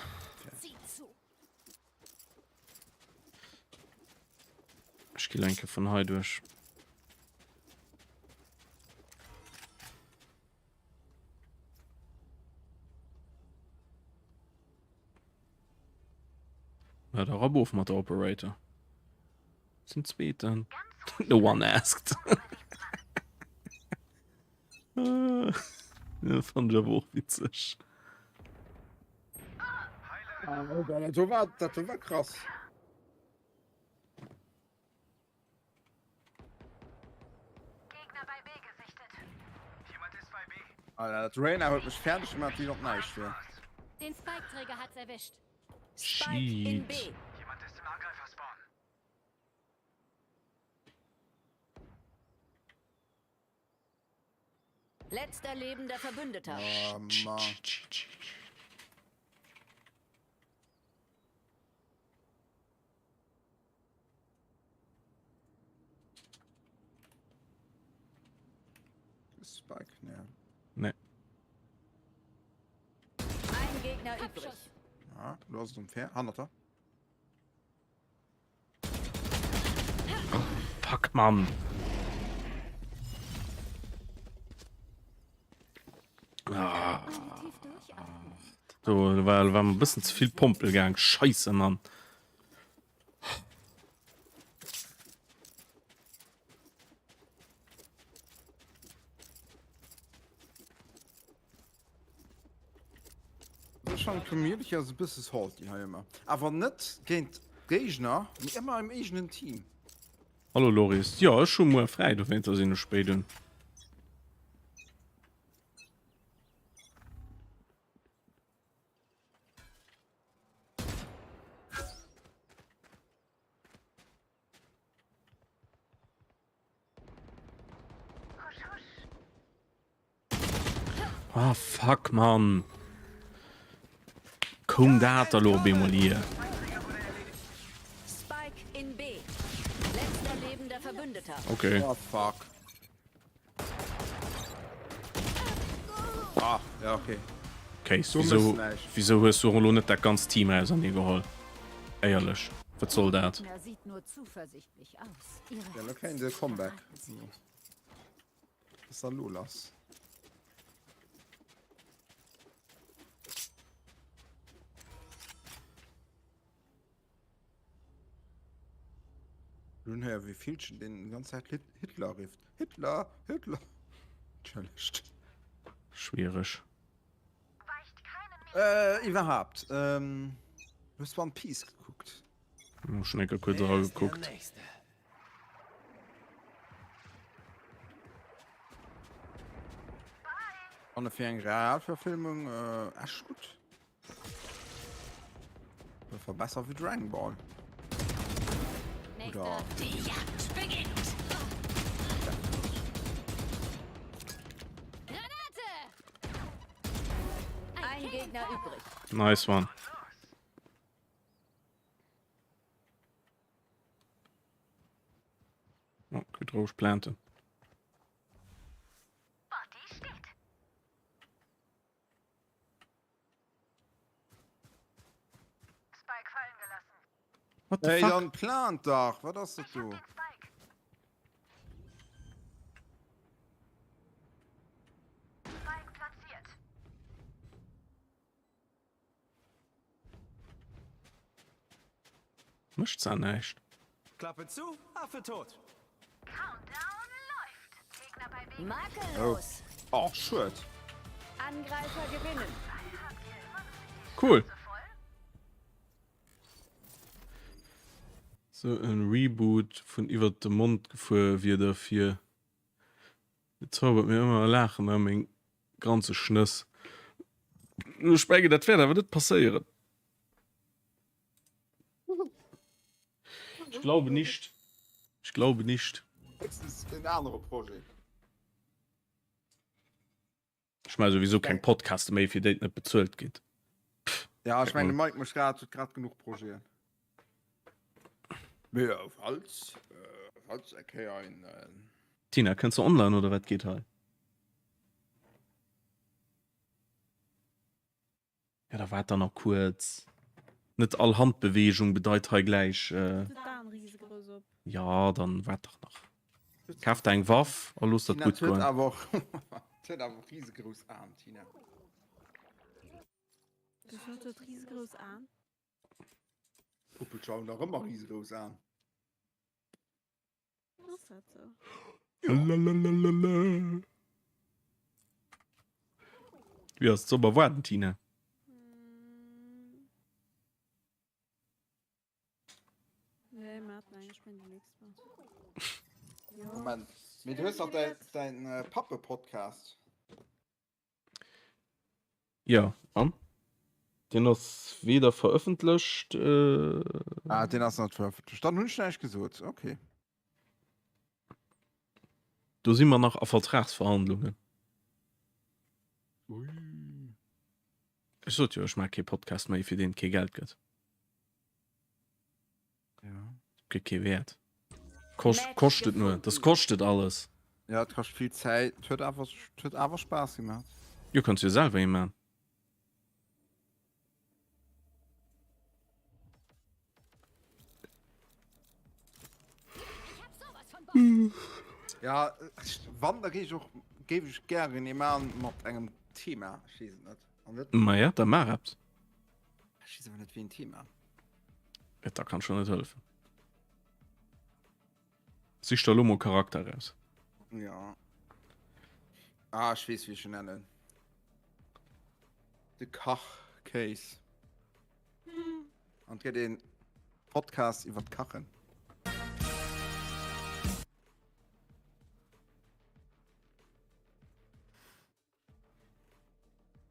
Ech gi lenke vun hei duerch. Na da rapp of mat der Operator. Zum zweeten. No one asked. Dat fand ech awer och witzeg. Ah, dat do war, dat do war krass. Gegner bei B gesichtet. Jemand ist bei B. Alter, dat Reyna huet mech fäerdeg gemaach, wéi wann näischt wier. Den Spike-Träger hat's erwischt. Spike in B. Shit. Jemand ist im Angreiferspawn. Letzter lebender Verbündeter. Oh, Mann. Spike, nee. Nee. Ein Gegner übrig. Ja, du hast es um fair. Hannert der. Fuck, Mann. Ah. Do war, war e bëssen ze vill Pompel gaang. Scheisse, Mann. Ech fannen d'Community ass e bësse salty hei ëmmer. Awer net géint Géigner, mee ëmmer im eegenen Team. Hallo Loris, jo ech hu muer fräi, dowéinster sinn ech spéit un. Ah, fuck, Mann. Koum dat da lo op eemol hier? Spike in B. Letzter lebender Verbündeter. Okay. Oh, fuck. Ah, ja, okay. Case, Du wieso, mëss näischt. wieso hues du elo net dat ganzt Team ausernee geholl? Éierlech, wat soll dat? Gegner sieht nur zuversichtlich aus. Ihre Ja, lo Herzen kréien se e Comeback. verraten sie nicht. Was ist da lo lass? Nun héier wéi Villchen deen déi ganz Zäit Hitler rifft. Hitler! Hitler! Entschëllegt. Schwiereg. Äh, iwwerhaapt, ähm, hues du One Piece gekuckt? Hu schon enker kuerz eragekuckt. An fir eng Realverfilmung äh, echt gutt. War besser wéi Dragon Ball. Oder Die Jagd beginnt. Granate! Ein Gegner übrig. Nice one. Oh, kritt roueg Planten. Party steht. Spike fallen gelassen. What the Hey, fuck? dann plant dach! Wat ass dat do? Den Spike. Spike platziert. Mécht zwar näischt. Klappe zu, Affe tot. Countdown läuft. Gegner bei B. Makellos. Oh, schued. Angreifer gewinnen. Cool. Voll. Sou en Reboot vun Iwwert de Mond gefuer wier derfir. Et zaubert mir ëmmer e Laachen a meng granzeg Schnëss. Ech mengen dat wäert awer net passéieren. Ich glaube nicht. Ich glaube nicht. Héchstens en anere Projet. Ech maache souwisou keng Podcaste méi, fir déi et net bezuelt ginn. Ja, ech mengen de Mike mécht grad, huet grad genuch Projeten. Mee falls, falls eng Kéier een. Tina, kënns de online oder wat geet hei? Ja, da waart dann nach kuerz. Net all Handbeweegung bedeit hei gläich. D'Aen riesegrouss op. Ja, dann waart dach nach. Kaf der eng Waff a looss dat Tina, gutt huet goen. awer och, huet awer och riesegrouss Aen, Tina. De Schott huet riesegrouss Aen. Puppelcher hunn nach ëmmer risegrouss Aen. Ass dat sou? Lalalala. Wéi ass d'Sommer waarden, Tina? Mm. Nee, mir haten eigentlich schon die nächste Mal. Ja. Moment, mee du hues dach däin, däin äh, Pappe-Podcast. Ja, an? Deen ass weder verëffentlecht. Äh... Ah, deen ass net verëffentlecht. Dann hunn ech näischt gesot. Okay. Do si mer nach a Vertragsverhandlungen. Ui. Ech sot jo, ech maache kee Podcast méi, fir deen et kee Geld gëtt. Ja. Gëtt kee Wäert. Koscht, koscht et nur. Das kostet alles. Ja, et kascht vill Zäit. Et huet awer, et huet awer Spaass gemaach. Jo, kanns jo selwer ee man. Ja, wann da géif ech och géif ech gären ee man mat engem Thema. Ech weess et net. An net. Maja, da maach eppes. Ech weess awer net wéi en Thema. Et da kann schon net hëllefen. Sich der lo mol Charakter raus. Ja. Ah, ech weess wéi ech en nennen. De Kach Case. An et gëtt een Podcast iwwer d'Kachen.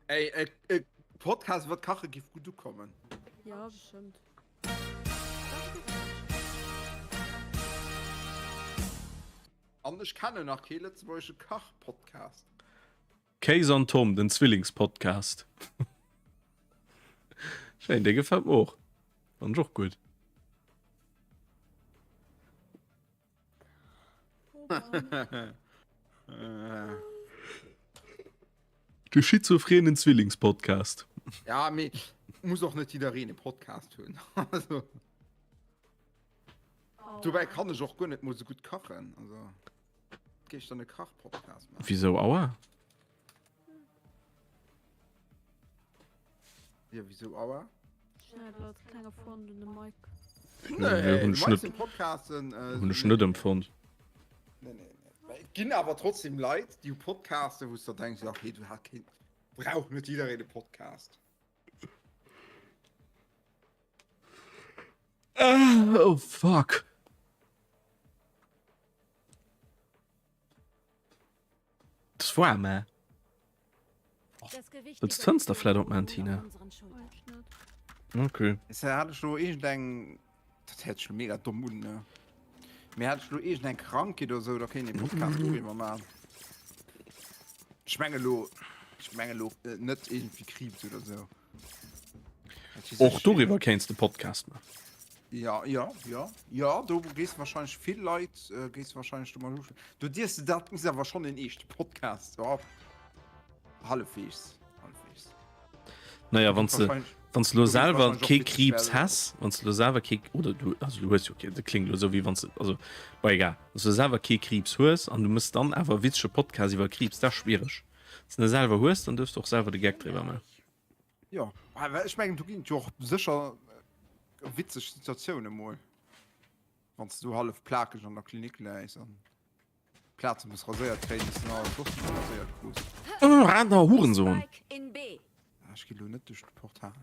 Ey, e, e Podcast iwwer d'Kache giff gutt ukommen. Ja, bestëmmt. An ech kennen nach kee lëtzebuergesche Kach-Podcast. Kéis an Tom, den Zwillingspodcast. Schéin, dee gefält mer och. Fannen ech och gutt. De schizophrenen Zwillingspodcast. Ja, mee muss och net jiddereen e Podcast hunn. Also, dobäi kann ech och guer net mol sou gutt kachen. Also, géif ech dann e Kach-Podcast maachen? Wisou aua? Ja, wieso aua? Schnell als klenger Freund un de Mike. Nee, hunn ech net, Podcasten, äh, hunn ech net empfonnt. Nee, nee, nee. Et ginn awer trotzdem Leit, déi hu Podcasten, wou s du denkst, ja, okay, du hat keen, brauch net jiddereen e Podcast. Oh fuck. Das war hä? Wëlls d'Fënster vläit opman, Tina? Okay. Is hat ech lo irgend eng dat hätt sech mega domm un ne mee hat ech lo irgend eng Krankheet oder sou da kéint een Podcast doriwwer man ech menge lo ech menge lo äh, net irgendwie Kriibs oder sou Och doriwwer kéints de Podcast man. Ja ja ja ja do gees wahrscheinlich vill Leit äh, gees wahrscheinlich du mal du dierfst dat muss awer schon den eeschte Podcast ja. Hallefweegs hallefweegs. Naja wann du wann du lo selwer kee Kriibs has wann du lo selwer kee oder du also du hues jo kee dat klingt lo sou wéi wann du also bon egal wann du selwer kee Kriibs hues an du mëss dann awer e witzege Podcast iwwer Kriibs dat ass schwiereg. Wann du en selwer hues dann duerfs du och selwer de Geck driwwer man. Jo, awer ech mengen do ginn et jo och sécher witzeg Situatioune mol, wann s du hallef plakeg an der Klinik läis an d'Plaze muss raséiert kréien, déi s du nach als soss net raséiert krus. Oh, Radner Hurensohn! Ah, ech gi lo net duerch d'Portal.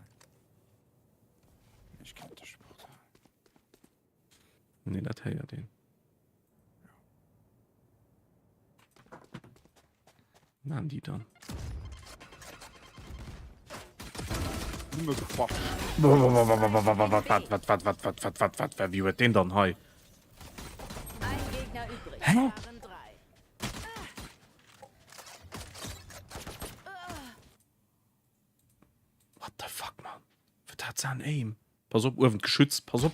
Ech ginn net duerch d'Portal. Nee, dat héiert een. Machen die dann? Nëmme Quatsch. Wat, wat, wat, wat, wat, wat, wat, wat, wie huet den dann hei? Ein Gegner übrig. Hä? Waren drei. What the fuck, man? Wat hat se an Aim? Pass op, uewen d'Geschütz, pass op!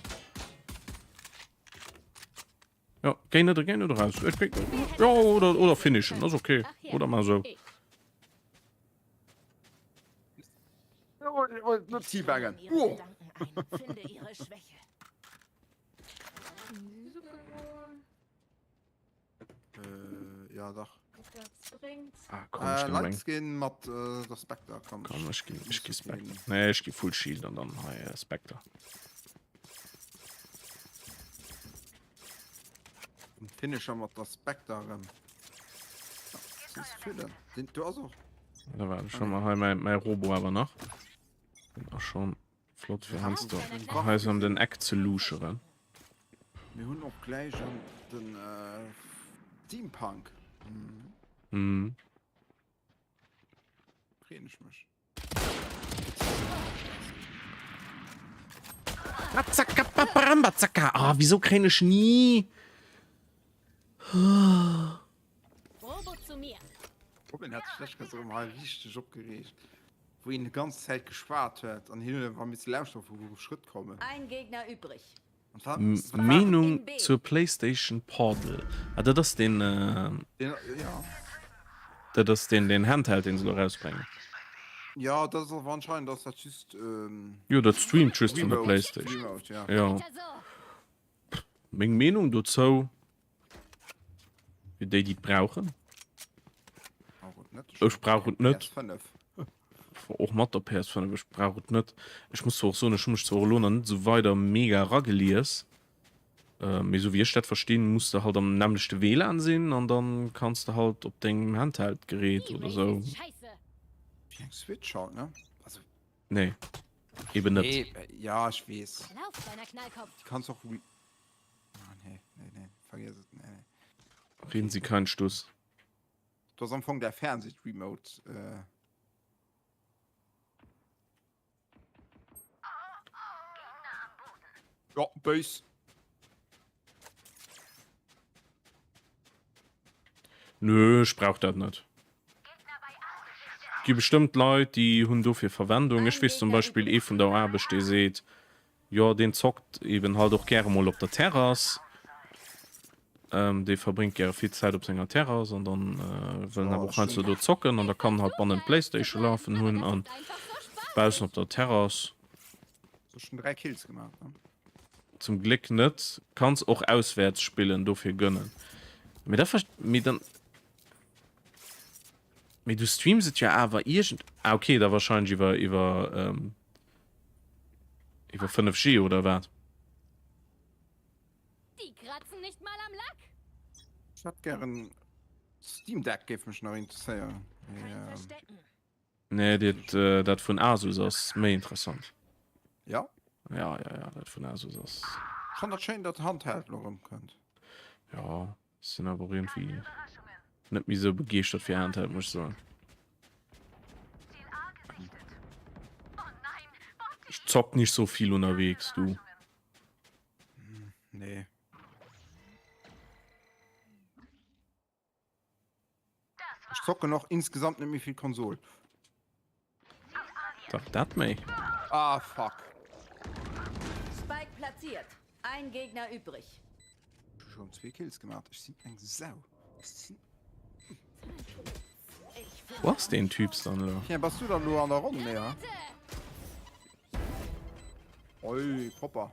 Ja, géi net, géi net eraus. Ech géi, ja, oder, oder finishen, ass okay. Oder mar sou. Net teabaggen. Ihre Gedanken ein. Finde ihre Schwäche. Äh, ja, dach. Ah, komm, ech Äh, ginn eng. Lightskin mat äh, der Spectre, komm. Komm, ech ginn, ech gi Spectre. Nee, ech gi Full Shield an dann hei äh, Spectre. Den Finisher mat der Spectre erëm. Den du ass och. Da war schon mal hei mein, mein Robo awer nach. Den ass schon flott fir heiansdo hei sou an den Eck ze luscheren. Mir hunn och gläich an den äh, Steampunk. Mhm. Mhm. Freen ech mech. Ah, wieso kréien ech ni? Robo zu mir. Robin hat sech lescht Kéier erëm hei richteg opgereegt, wou een déi ganz Zäit geschwat huet an hien huet einfach misse lauschteren, vu wou Schrëtt kommen. Ein Gegner übrig. Meenung zur Playstation Portal. Ah dat ass deen dat ass deen deen Handheld deen se elo erausbréngen. Jo dat ass awer anscheinend ass dat just Jo dat streamt just vun der Playstation. Jo meng Meenung dozou fir déi déi et brauchen. Ech brauch et net. Och mat der PS5, ech brauch et net. Ech muss zwar och soen, ech hu mech zwar och elo nach net esou weider mega eragelies, mee esou wéi ech dat verstinn, muss de halt am nämmlechte WLAN sinn an dann kanns de halt op dengem Handheld-Gerät oder esou. Wéi eng Switch halt, ne? Also. Nee, eben net. Nee, ja, ech weess. Déi kanns och. Ah, nee, nee, nee, vergiess et, nee, nee. Reden Sie keinen Stuss. Du ass am Fong der Fernseh-Remote. Äh. Ja, béis. Nö, ech brauch dat net. Gi bestëmmt Leit, déi hunn dofir Verwendung. Ech weess zum Beispill ee vun der Aarbecht, dee seet, Jo, deen zockt eben halt och gäre mol op der Terrass. Dee verbréngt gäre vill Zäit op senger Terrass an dann wëll en awer och heiansdo do zocken an da kann en halt bannen d'Playstation lafen hunn an baussen op der Terrass. Hues schon 3 Kills gemaach, ne? Zum Gléck net. Kanns och auswäerts spillen, dofir gönnen. Mee da ver mee dann mee du streams et jo awer iergend ah okay, da wahrscheinlech iwwer iwwer Iwwer 5G oder wat? Die kratzen nicht mal am Lack. Ech hätt gären Steam Deck géif mech nach interesséieren. Nee, dat, äh, dat vun Asus ass méi interessant. Ja? Ja, ja, ja, dat vun Asus ass. Ech fannen dat schéin, datt Handheld lo erëm kënnt. Ja, sinn awer och irgendwie net méi sou begeeschtert fir Handheld, muss ech soen. Ich zock nicht so viel unterwegs, du. Nee. Ich zocken och insgesamt net méi vill Konsol. Dach dat méi. Ah fuck. Spike platziert. Ein Gegner übrig. Ech hu schon zwee Kills gemaach. Ech sinn eng Sau. Ech sinn. Wo ass deen Typs dann elo? Tiens, bass du dann elo an der Ronn, nee, ha? Oi, propper.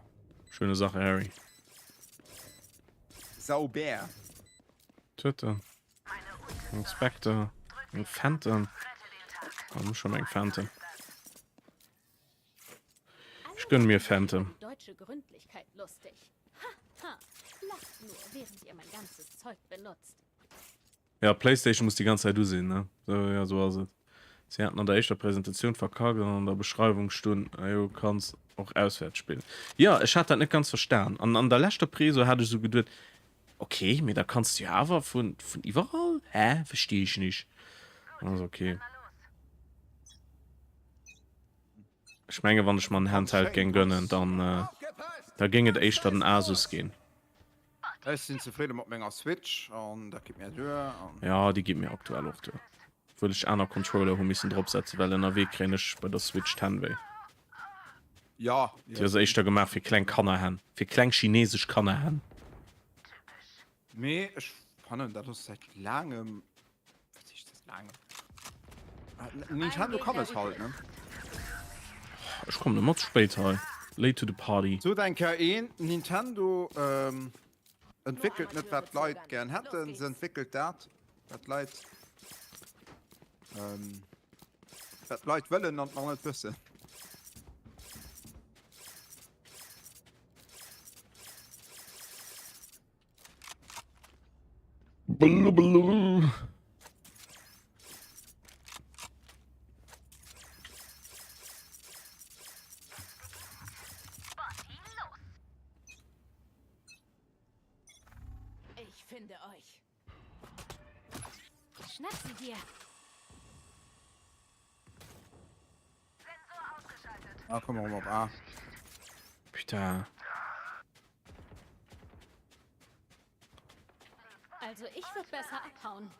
Schöne Sache, Harry. Sauber. Töten. Eng Spectre, eng Phantom. Oh, muss schon eng Phantom. Ich gönn mir Phantom. Deutsche Gründlichkeit lustig. Ha, ha. Lacht nur, während ihr mein ganzes Zeug benutzt. Ja, PlayStation muss die ganze Zeit du sinn, ne? So, ja, so ass et. Si haten an der éischter Presentatioun verkackt an an der Beschreiwung stunn, ah jo, kanns och auswäerts spillen. Jo, ech hat dat net ganz verstan. An an der leschter Preso hat ech esou geduet, Ok, mee da kanns du jo awer vun vun iwwerall? Hä? Verstehe ich nicht. Also okay. Ech menge wann ech mer en Handheld géing gönnen, dann äh, da géing et éischter den Asus ginn. Ech sinn zefridde mat menger Switch an dat geet mir duer. Ja, déi geet mir aktuell och duer. Obwuel ech aner Controller hu missen drop setzen, well ënnerwee kréien ech bei der Switch d'Hänn wéi. Ja. Déi ass éischter gemaach fir kleng Kannerhänn, fir kleng chinesesch Kannerhänn. Mee ech fannen dat ass säit laangem, wat heescht säit laangem, Nintendo kann es halt, ne? Ech kommen ëmmer ze spéit hei, late to the party. Sot eng Kéier een, Nintendo entwéckelt net wat d'Leit gären hätten, se entwéckelt dat wat d'Leit wat d'Leit wëllen an nach net wëssen. Ich finde euch. Schnapp sie dir. Ah, komm mal op A. Putain. Also ich würde besser abhauen.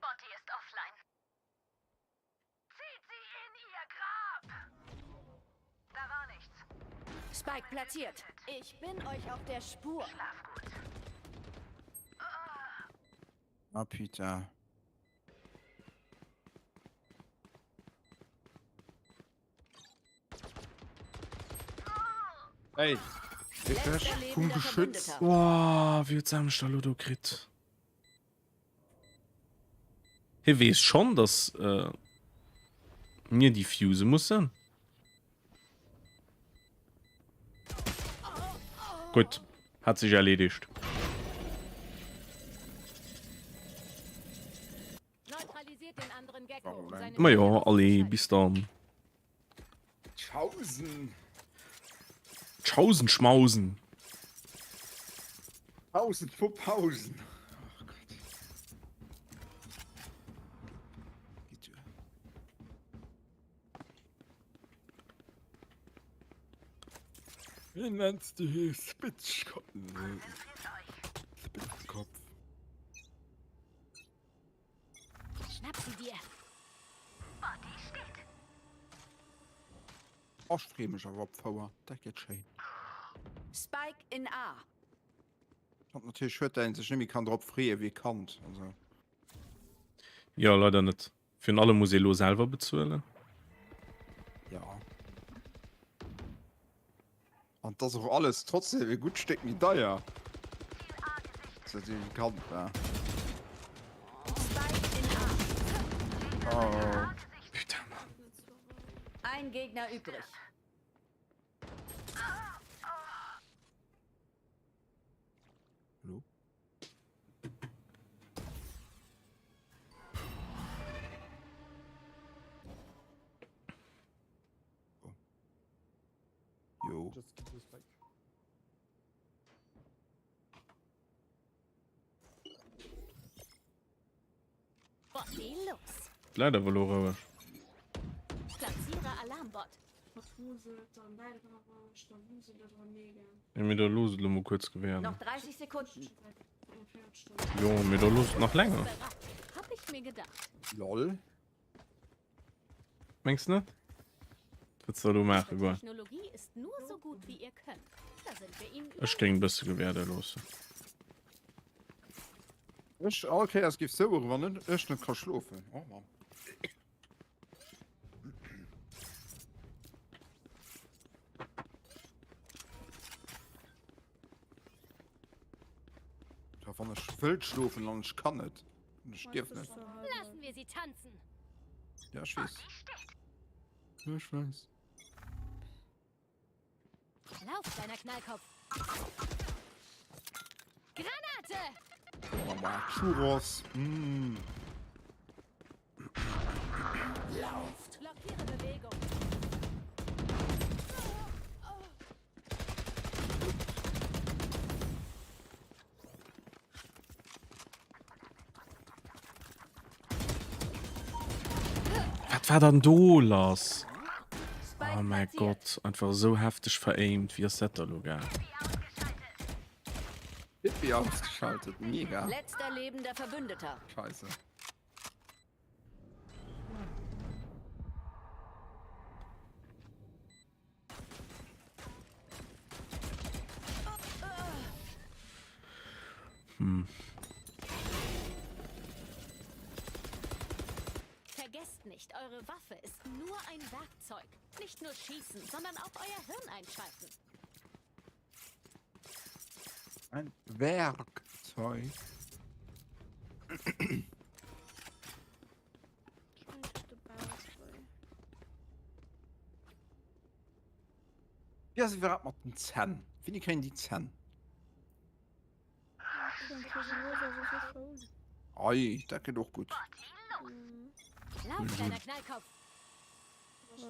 Botti ist offline. Zieht sie in ihr Grab! Da war nichts. Spike platziert. Ich bin euch auf der Spur. Schlaf gut. Ah, putain. Ey, Letzter vum lebender Geschütz. Verbündeter. Boah, wéi huet se mech da lo do kritt? Hie weess schonn, dass äh, mir defuse mussen. Gutt, hat sich erledigt. Neutralisiert den anderen Gecko, um seine Ma jo, allez, bis dann. Tschaußen. Tschaußen, Schmausen. Pausen vu Pausen. Oh Gott. Geht duer. Wéi nenns de hie Spitzkopf? Spitzkopf. Schnapp sie dir. Botti steht. Oh, ech free mech awer op d'Fouer. Dat gëtt schéin. Spike in A. Ass natierlech schued, dat een sech net méi kann drop freeë wéi e Kand. Also. Jo, leider net. Virun allem muss ee lo selwer bezuelen. Ja. An 't ass och alles trotzdem e gutt Stéck méi deier, seit een Kand war. Oh. Putain, Mann. Ein Gegner übrig. Hallo? Jo. Just keep the spike. Botti, los. Leider awer lo roueg. Platziere Alarmbot. Jo, mee da looss et lo mol kuerz gewähren. Noch 30 Sekunden. Jo, mee da looss et nach länger. Hab ich mir gedacht. Lol. Mengs net? Wat wëlls de elo maachen, goen? Technologie ist nur so gut wie ihr Können. Da sind wir ihnen Ech géing e bësse gewäerde loossen. Ech all Kéiers géif soueren, wann ech net ka schlofen. Oh Mann. Ja, wann ech wëllt schlofen an ech kann net. Ech dierf net. Lassen wir sie tanzen. Ja, ech weess. Ja, ech weess. Lauf, kleiner Knallkopf. Granate! Mama, Churros. Mm. Lauft! Blockiere Bewegung. Wat war dann do lass? Oh mäi Gott, einfach esou hefteg veraimt. Wéi ass dat da lo gaang? Pippi ausgeschaltet, mega. Letzter lebender Verbündeter. Scheiße. Hm. Vergesst nicht, eure Waffe ist nur ein Werkzeug. Nicht nur schießen, sondern auch euer Hirn einschalten. Ein Werkzeug. Wéi ass iwwerhaapt mat den Zänn? Wéini kréien déi Zänn? Ei, dat gëtt och gutt. Lauf, kleiner Knallkopf! Das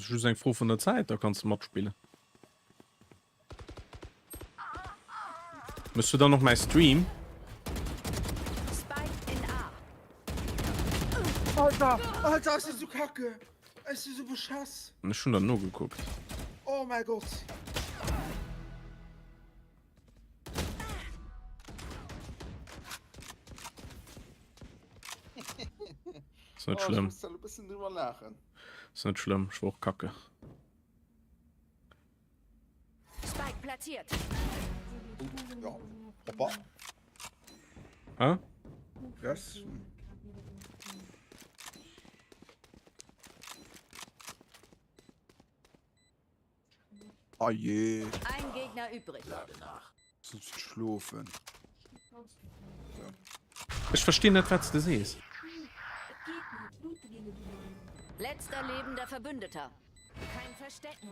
ist just eng Fro vun der Zäit, da kannst du matspillen. Mëss du dann noch mäi Stream? Spike in A. Alter, Alter, ech si sou kacke. Ech si sou beschass. Ech hunn der nogekuckt. Oh mäi Gott. Ist net schlëmm. Oh, ech muss e bëssen driwwer laachen. Ist net schlëmm, ech war och kacke. Spike platziert. Ja, Hoppa. Hä? Yes. Oh je. Ein Gegner übrig. Sonst schlofen. Ech verstinn net wat s de sees. Letzter lebender Verbündeter. Kein Verstecken.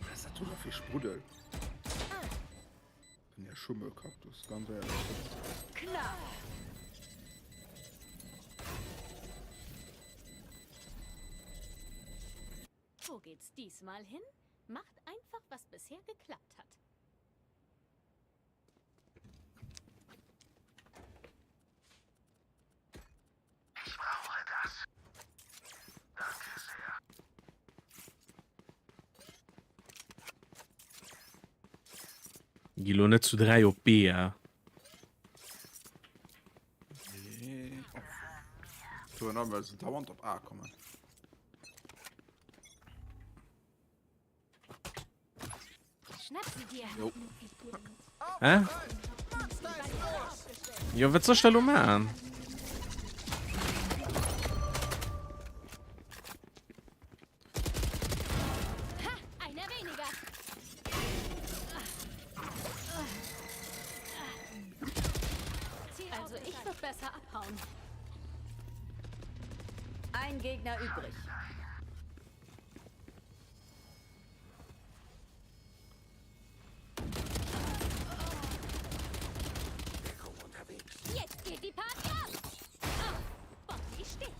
Was ist das da fir Spruddel? Bin ja Schummelkaktus, ganz ehrlich. Klar. Wo geht's diesmal hin? Macht einfach, was bisher geklappt hat. Ich brauche das. Danke sehr. Gi lo net zu 3 op B, eh? Nee. So, dann, weil sie dauernd op A kommen. Schnapp sie dir. Jo. Hä? Jo, wat soll ech da lo maachen? Ha, einer weniger. Also ich würde besser abhauen. Ein Gegner übrig. Jetzt geht die Party ab. Ah, Botti steht.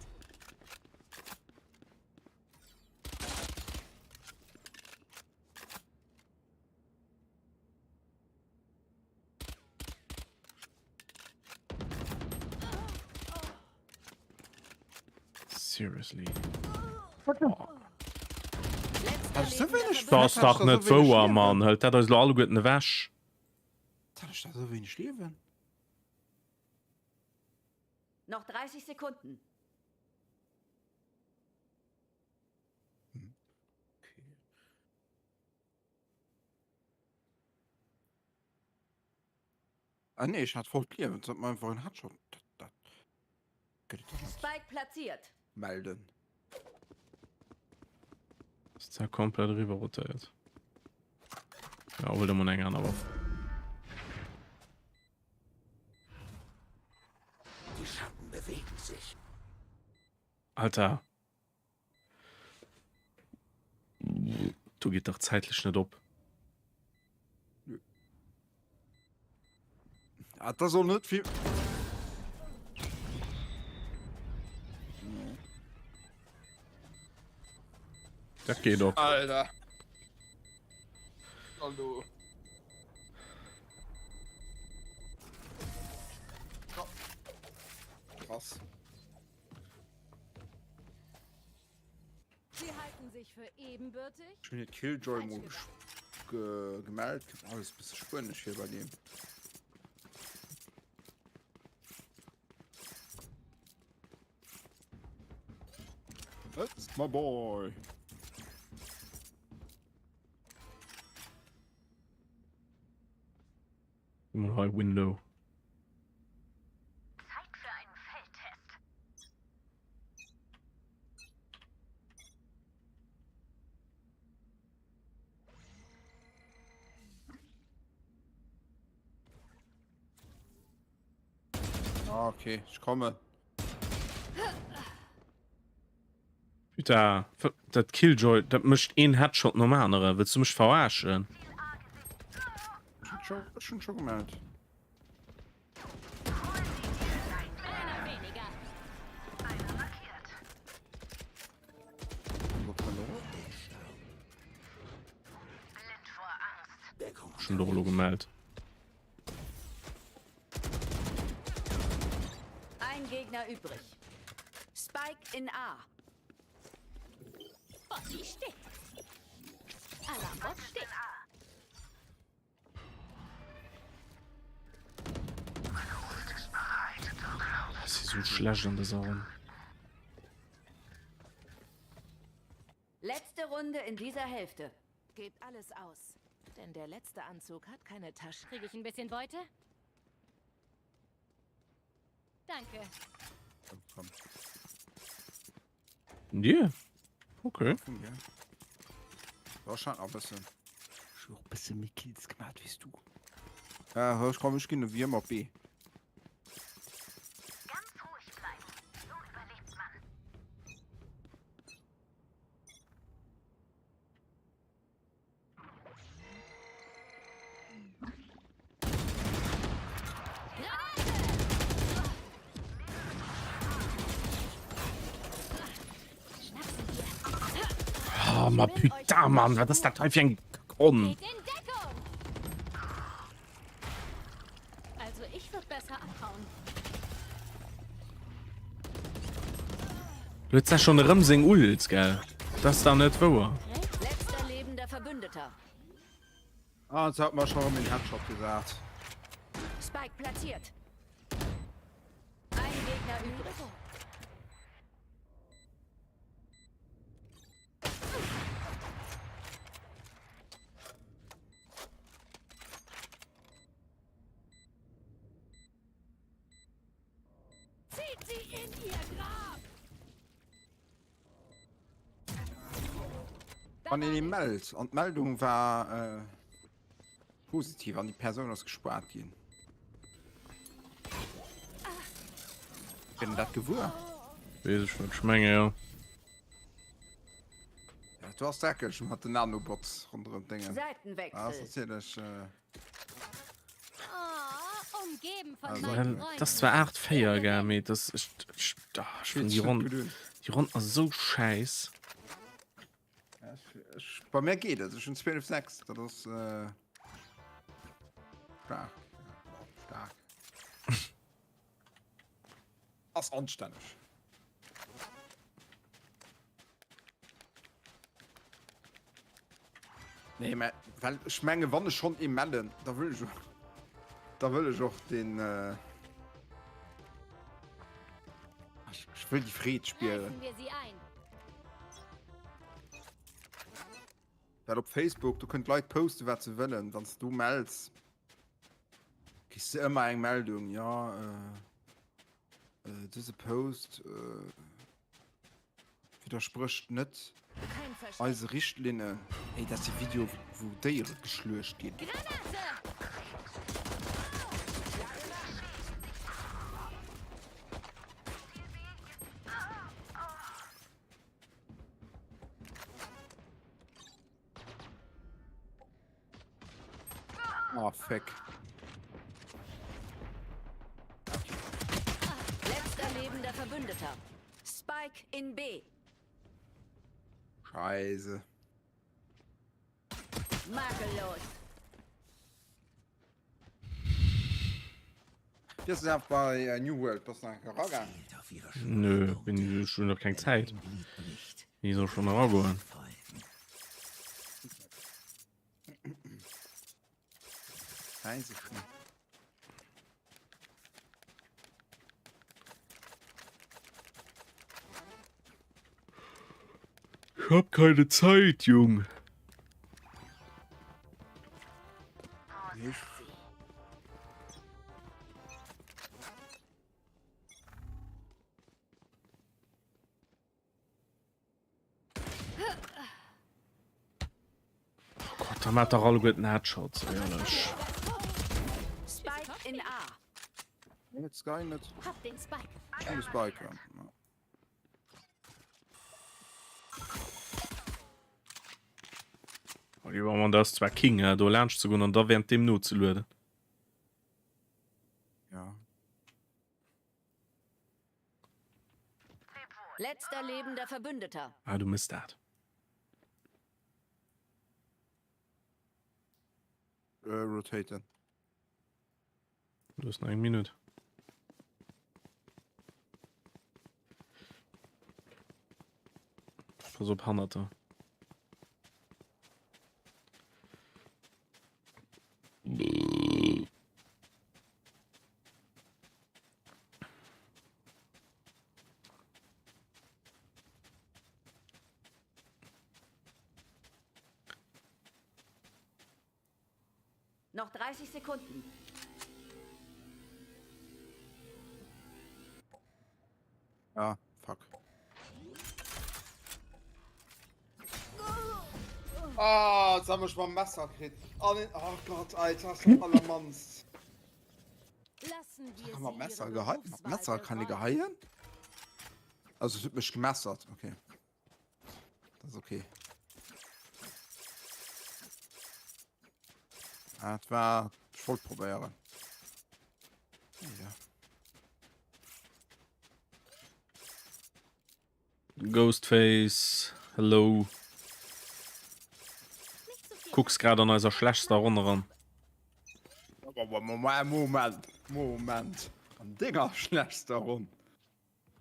Seriously? Letzter Dat ass dach net wouer, Mann. Hëlt dat eis lo alleguerten ewech? Hat ech da sou wéineg Liewen? Noch 30 Sekunden. Okay. Ah nee, ech hat vollt Liewen, sollt mer einfach en Headshot. Dat, dat gëtt et doch net. Spike platziert. Melden. Ass zwar komplett eriwwer rotéiert. Ja, hol der mol eng aner Waff. Die Schatten bewegen sich. Alter. Do geet dach zäitlech net op. Ah, dat soll net vill. Dat geet op. Alter. Hallo. Krass. Sie halten sich für ebenbürtig? Ech hunn Killjoy mol ge gemellt. Alles bësse spuenesch hier bei deem. That's my boy. Mol hei Window. Zeit für einen Feldtest. Ah, okay, ech kommen. Putain, dat Killjoy, dat mécht een Headshot nom anere. Wëlls du mech verarschen? Ech hunn scho gemellt. Schon doch lo gemellt. Ein Gegner übrig. Spike in A. Botti steht. Alarmbot steht. Si so schlecht an dëser Ronn. Letzte Runde in dieser Hälfte. Gebt alles aus, denn der letzte Anzug hat keine Tasche. Kriege ich ein bisschen Beute? Danke. Komm. Yeah. Okay. Ja, schon auch ein bisschen. Ich auch ein bisschen mehr Kills gemacht, wie du. Ja, ich komm, ich gehe wir mal B. Ganz ruhig bleiben. So überlebt man. Oh, ma putain, Mann, wat ass dat hei fir eng Kackhonn? Geht in Deckung! Also ich würde besser abhauen. Du huet schon erëm seng Ult, gell? Dat ass da net wouer. Letzter lebender Verbündeter. Ah, jetzt hat man schon den Headshot gesagt. Spike platziert. Ein Gegner übrig. Zieht sie in ihr Grab! Wann een ee mellt an d'Meldung war äh, positiv an déi Persoun ass gespaart ginn. Gëtt dat gewuer? Wees ech net, ech menge jo. Ja, du ass dreckeg mat den Nanobots ronderëm d'Déngen. Seitenwechsel. Ah, ass natierlech. Äh, Oh, umgeben von Also- meinen Dat Freunden. ass zwar 8 4 gell, mee das ech, ech, ah, ech fand déi Ronn, déi Ronn ass esou schäiss. Ja, ech, ech, bei mir geet et, ech hunn 12 6, dat ass äh, stark. Ja, stark. Ass anstänneg. Nee, mä well ech menge wann ech schonn ee mellen, da wëll ech och, da wëll ech och den äh, ech, ech wëll déi Freed spieren. Reißen wir sie ein. Well op Facebook, do kënnen d'Leit posten, wat se wëllen. Wann s du mells, kriss de ëmmer eng Meldung, jo, äh, dëse Post äh, widdersprécht net eise Richtlinnen. Ey, dat ass e Video, wou Déiere geschluecht ginn. Oh, fuck. Letzter lebender Verbündeter. Spike in B. Scheiße. Makellos. Dir ass bei äh, New World bass nach eragaang? Nö, bin ech hunn nach keng Zäit. Wéi soll schon eragoen? Weiß ich nicht. Ich hab keine Zeit, Jung. Oh Gott, da mat der alleguerten Headshots, éierlech. Spike in A. Sky net? Hab den Spike. Ech hunn de Spike, ja. Oh, man, dat ass zwar King, äh, do laanscht ze goen an da während deem nozelueden. Ja. Letzter lebender Verbündeter. Ah, du mëss dat. Äh, rotaten. Du hast nach eng Minute. Pass op hannert der. Noch 30 Sekunden. Ah, fuck. Ah, jetzt haben wir schon mal ein Messer gekriegt. Oh, nee. oh Gott, Alter, das ist allermannst. Lassen wir Kann man sie Messer ihre geheilen? Berufswahl Messer kann ich bereuen. geheilen? Also, es wird mich gemessert, okay. Das ist okay. Ah, das war. Ich wollte probieren. Ja. Ghostface, hello. Kucks grad an eiser schlechtster Ronn eran. Moment, Moment. An denger schlechtster Ronn.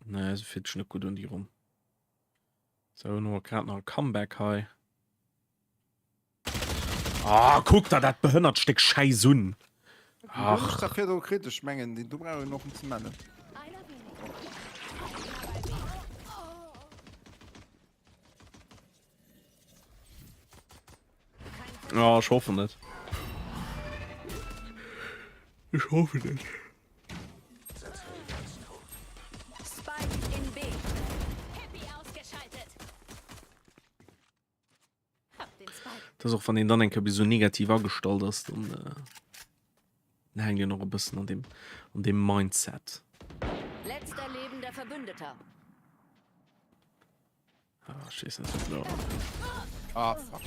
Nee, se fillt sech net gutt un déi Ronn. Sou, elo hu mer grad nach e Comeback hei. Ah, kuck der dat behënnert Stéck Schäiss un! Ach. Dat virdru kritt, ech mengen, deen do brauch een och net ze mellen. Oh, ech hoffen net. Ech hoffen net. Spike in B. Happy ausgeschaltet. Hab den Spike. Das ass och wann een dann eng Kéier bis esou negativ agestallt ass, dann äh, hänkt een och e bëssen an dem, an dem Mindset. Letzter lebender Verbündeter. Ah, ech weess net, wat elo. Ah, fuck.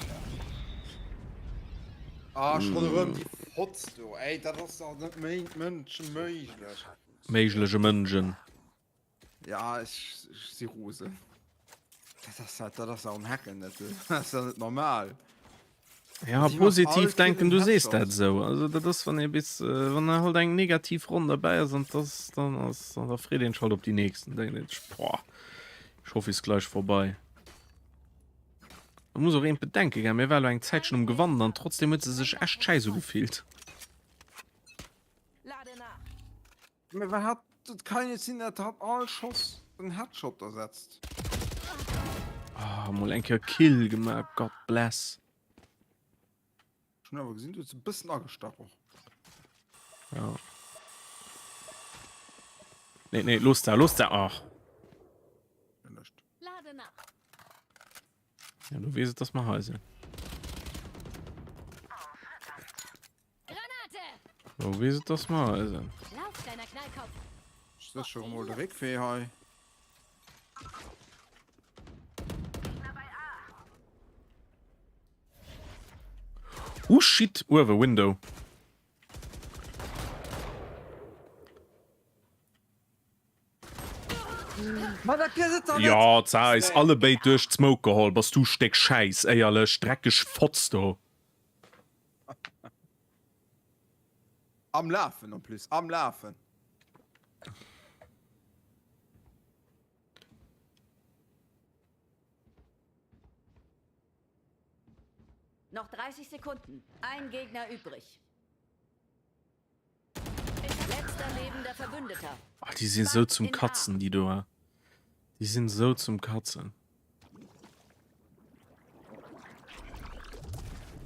Ah, schon erëm déi Fotz do. Ey, dat ass doch net méi mënscheméiglech. Méiglege Mënschen. Ja, ech, ech si rosen. Dat ass, dat ass um Hacken, dat ass ja net normal. Ja, positiv denken, du sees dat esou. Also dat ass, wann ee bis, äh, wann halt eng negativ Ronn derbäi ass an das dann ass, dann da freet een sech halt op déi nächsten. Denkt een sech, boah, ich hoffe, ist gleich vorbei. Man muss och eent bedenken, gell, mir war lo eng Zäitchen um Gewannen an trotzdem huet se sech echt schäiss ugefillt. Lade nach. Mä wat hat, dat kann net sinn, dat hat all Schoss den Headshot ersetzt. Ah, mol eng Kéier Kill gemaach, God bless. Ech hunn awer gesinn, du hues e bëssen agestach och. Ja. Nee, nee, looss da, looss da, ach. Lade nach. Ja, du weess et, dass mer hei sinn. Du weess et, dass mer hei sinn. Lauf, kleiner Knallkopf. Ech séchere mol de Réckwee hei. Oh shit, uewe Window. Ma dat gëtt et dach net! Jo, ze eis allebéid duerch d'Smoke geholl. Bass du Stéck Schäiss, éierlech, dreckeg Fotz do. Am Lafen en plus, am Lafen. Noch 30 Sekunden. Ein Gegner übrig. Letzter lebender Verbündeter. Oh, déi sinn sou zum Katzen, déi do. Déi sinn sou zum Katzen.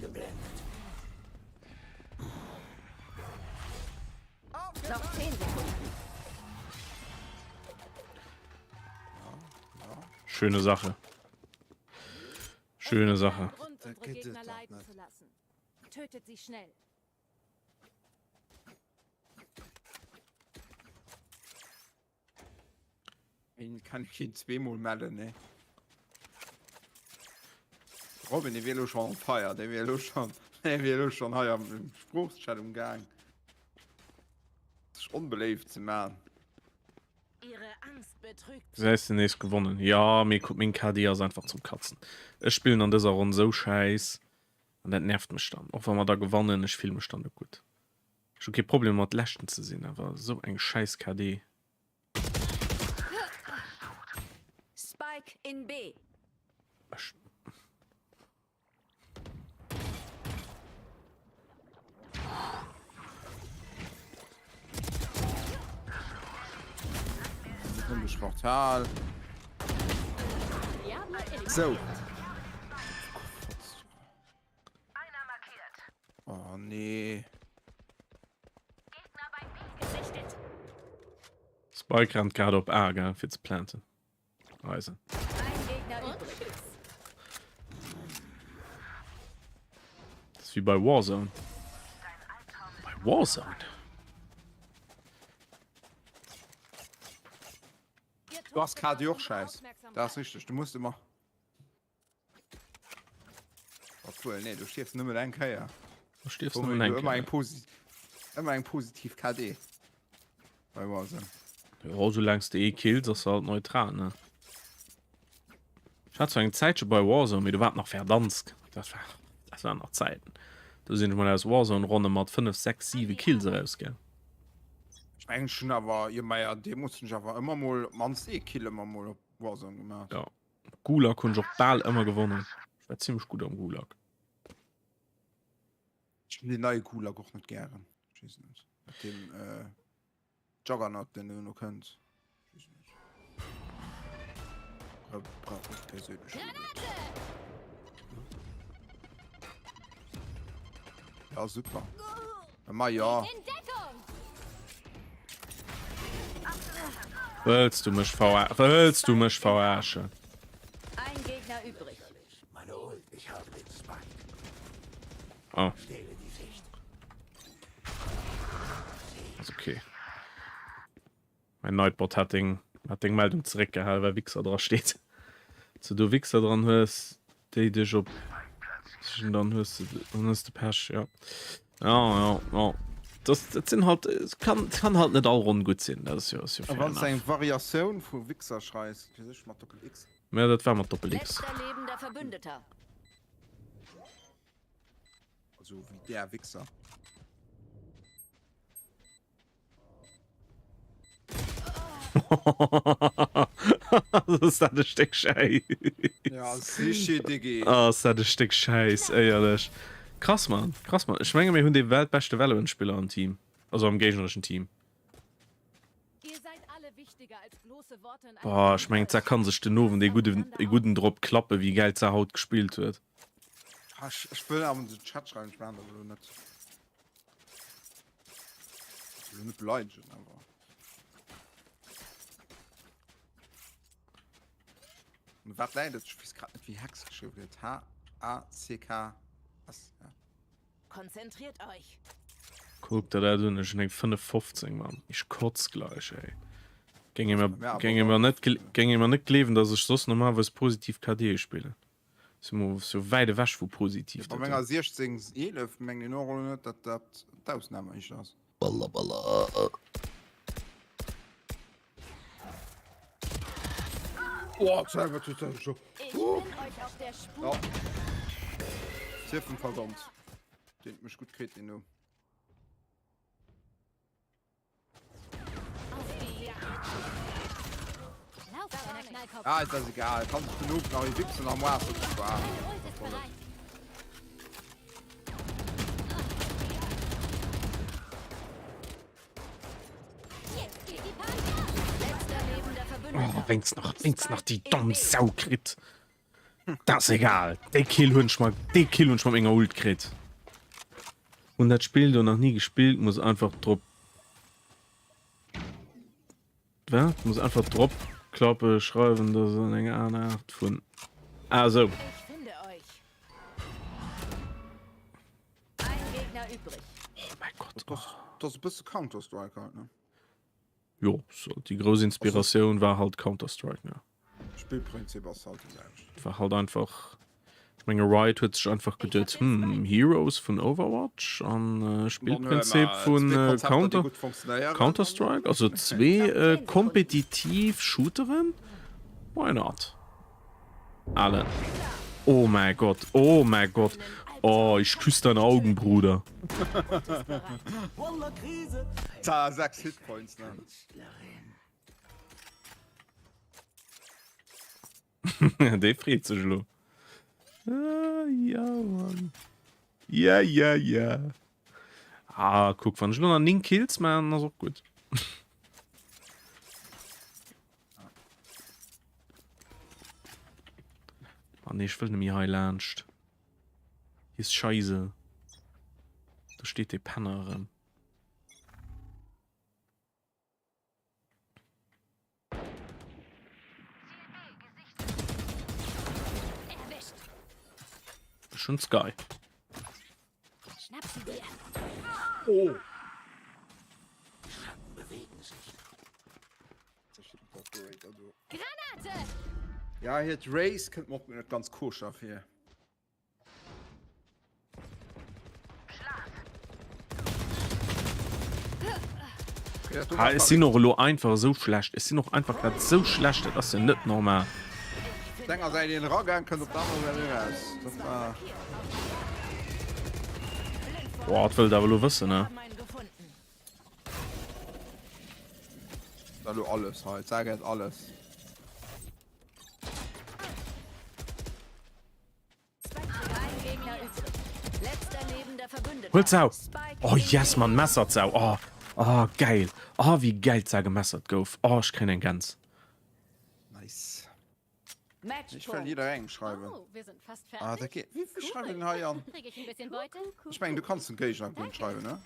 Geblendet. Noch 10 Sekunden. Schöne Sache. Schöne Sache. Grund, unsere Gegner leiden zu lassen. Tötet sie schnell. Een kann keen zweemol mellen, nee. Robin, dee wier elo schonn on fire, dee wier elo schonn, dee wier elo schonn hei am Sproochchat um Gaang, sech onbeléift ze man. Gesäis de, nees gewonnen. Jo, mee kuck, meng KD ass einfach zum Katzen. Ech spillen an dëser Ronn sou schäiss an dat nervt mech dann. Och wa mer da gewannen, ech fille mech dann net gutt. Ech hu kee Problem mat Leschten ze sinn, awer sou eng schäiss KD. Spike in B. Ech. Sekunde Portal. So. Oh nee. Spike rennt grad op A, gell, fir ze planten. Eisen. Das ist wie bei Warzone. Bei Warzone? Du hast KD och scheiß. Das ist richtig. Du musst immer. Obwohl, nee, du stierfs nëmmen eng Kéier. Du stierfs nëmmen eng Kéier. Ëmmer eng posi ëmmer eng positiv KD. Bei Warzone. Jo, soulaangs de ee kills, ass se halt neutral, ne? Ech hat zwar eng Zäitche bei Warzone, mee do war et nach Verdansk. Dat war, dat waren nach Zäiten. Do sinn ech mol aus Warzone-Ronne mat 5, 6, 7 Kills erausgaang. Ech mengen, ech hunn awer, jo, maja, deemools hunn ech awer ëmmer mol op d'mannst ee Kill ëmmer mol op Warzone gemaach. Ja. Gulag hunn ech och bal ëmmer gewonnen. Ech war zimmlech gutt am Gulag. Ech hunn deen neie Gulag och net gären. Ech weess net. Mat deem äh, Juggernaut, deen do no kënnt. Ech weess net. Brauch ech perséinlech net. Ja, super. Ma ja. Wëlls du mech ver wëlls du mech verarschen? Ein Gegner übrig. Meine Ult, ich habe den Spike. Oh. Stehle die Sicht. Ass okay. Mein Nightbot hat deng, hat deng Meldung zeréckgehal, well Wichser dra steet. Zu du Wichser dran hues, déi dech op sichen, dann hues du, dann hues du Pech, ja. Ja, ja, ja. Das, das sinn halt, es kann, kann halt net all Ronn gutt sinn, dat ass jo, ass jo A fair wann s enough. eng Variatioun vu Wichser schreis, fir sech mat Doppel X. Mä dat war mat Doppel X. Letzter lebender Verbündeter. Also wéi der Wichser. Ass dat e Stéck Schäiss. Ja, sicher, Diggi. Ass dat e Stéck Schäiss, éierlech. Krass, Mann. Krass, Mann. Ech menge mir hunn dee weltbeschte Valorant-Spiller am Team. Also am géignereschen Team. Boah, ech mengen d'Sa kann sech den Owend ee gudden, ee gudden drop klappen, wéi gäil d'Sa haut gespillt huet. Ah, ech, ech wëll awer an den Chat schreiwen, ech maachen dat elo net. Elo net beleidegen, awer. Und wat läit et? Ech weess grad net, wéi Hex geschriwwen gëtt. H-A-C-K-S, ja. Konzentriert euch! Kuck der dat un, ech hunn eng 5,15, Mann. Ech kotz gleich, ey. Géing ee mer, Ja, géing ee mer net, géing ee mer net gleewen, dass ech soss normalerweis positiv KD spillen. Si mo sou wäit ewech vu positiv. Bei menger 16 11 mengen een och elo net, datt dat d'Ausnam éischter ass. Balla balla. Oh, selber tut das schon. Ich bin euch auf der Spur. Ja. Sief verdammt. Den mech gut kritt den du. Ah, ist das egal. Kannst du genug nach die Wichsen am Wasser sparen. Oh, wéinst nach, wéinst nach déi domm Sau kritt. Dat ass egal. Dee Kill hunn ech mal, dee Kill hunn ech mat menger Ult kritt. Hunn dat Spill do nach nie gespillt, muss einfach drop. Wat? Muss einfach drop klappe schreiwen, dass an eng aner Art vun. Ah, sou. Ich finde euch. Ein Gegner übrig. Oh mein Gott. Das, das ist e bësse Counter-Strike halt, ne? Jo, so, déi grouss Inspiratioun war halt Counter-Strike, ne? Spillprinzip ass halt déi selwecht. Et war halt einfach, ech menge Riot huet sech einfach geduet, hm, Heroes vun Overwatch an Spillprinzip vun Counter, Counter-Strike, also zwee kompetitiv Shooteren, why not? Allen. Oh mäi Gott, oh mäi Gott, oh, ich küss deine Augen, Bruder. Zah, 6 Hitpoints, ne? Dee freet sech elo. Ah, ja, Mann. Ja, ja, ja. Ah, kuck, wann ech elo nach 9 Kills maachen, ass och gutt. Ah nee, ech wëll net méi hei laanscht. Hier ist Scheise. Do steet dee Penner erëm. Schon Sky. Schnapp sie dir. Oh. Granate! Ja, hiert Race kënnt mer och net ganz koscher vir. Ah, ech sinn och elo einfach esou schlecht. Ech sinn och einfach grad esou schlecht, dat ass jo net normal. Op enger Säit een eragaang, kënnt op der anerer Säit eraus. Dat war. Boah, dat wëllt awer elo wëssen, ne? Elo alles hei, sag et alles. Huel d'Sau! Oh yes Mann, messert d'Sau! Oh, oh geil! Oh wéi geil d'Sau gemessert gouf! Oh ech kréien eng Gäns! Nice. Ech wëll jidderengem schreiwen. Ah, dat geet. Wéi wéi schreiwen den hei an? Ech mengen du kanns dem Géigner guer net schreiwen, ne?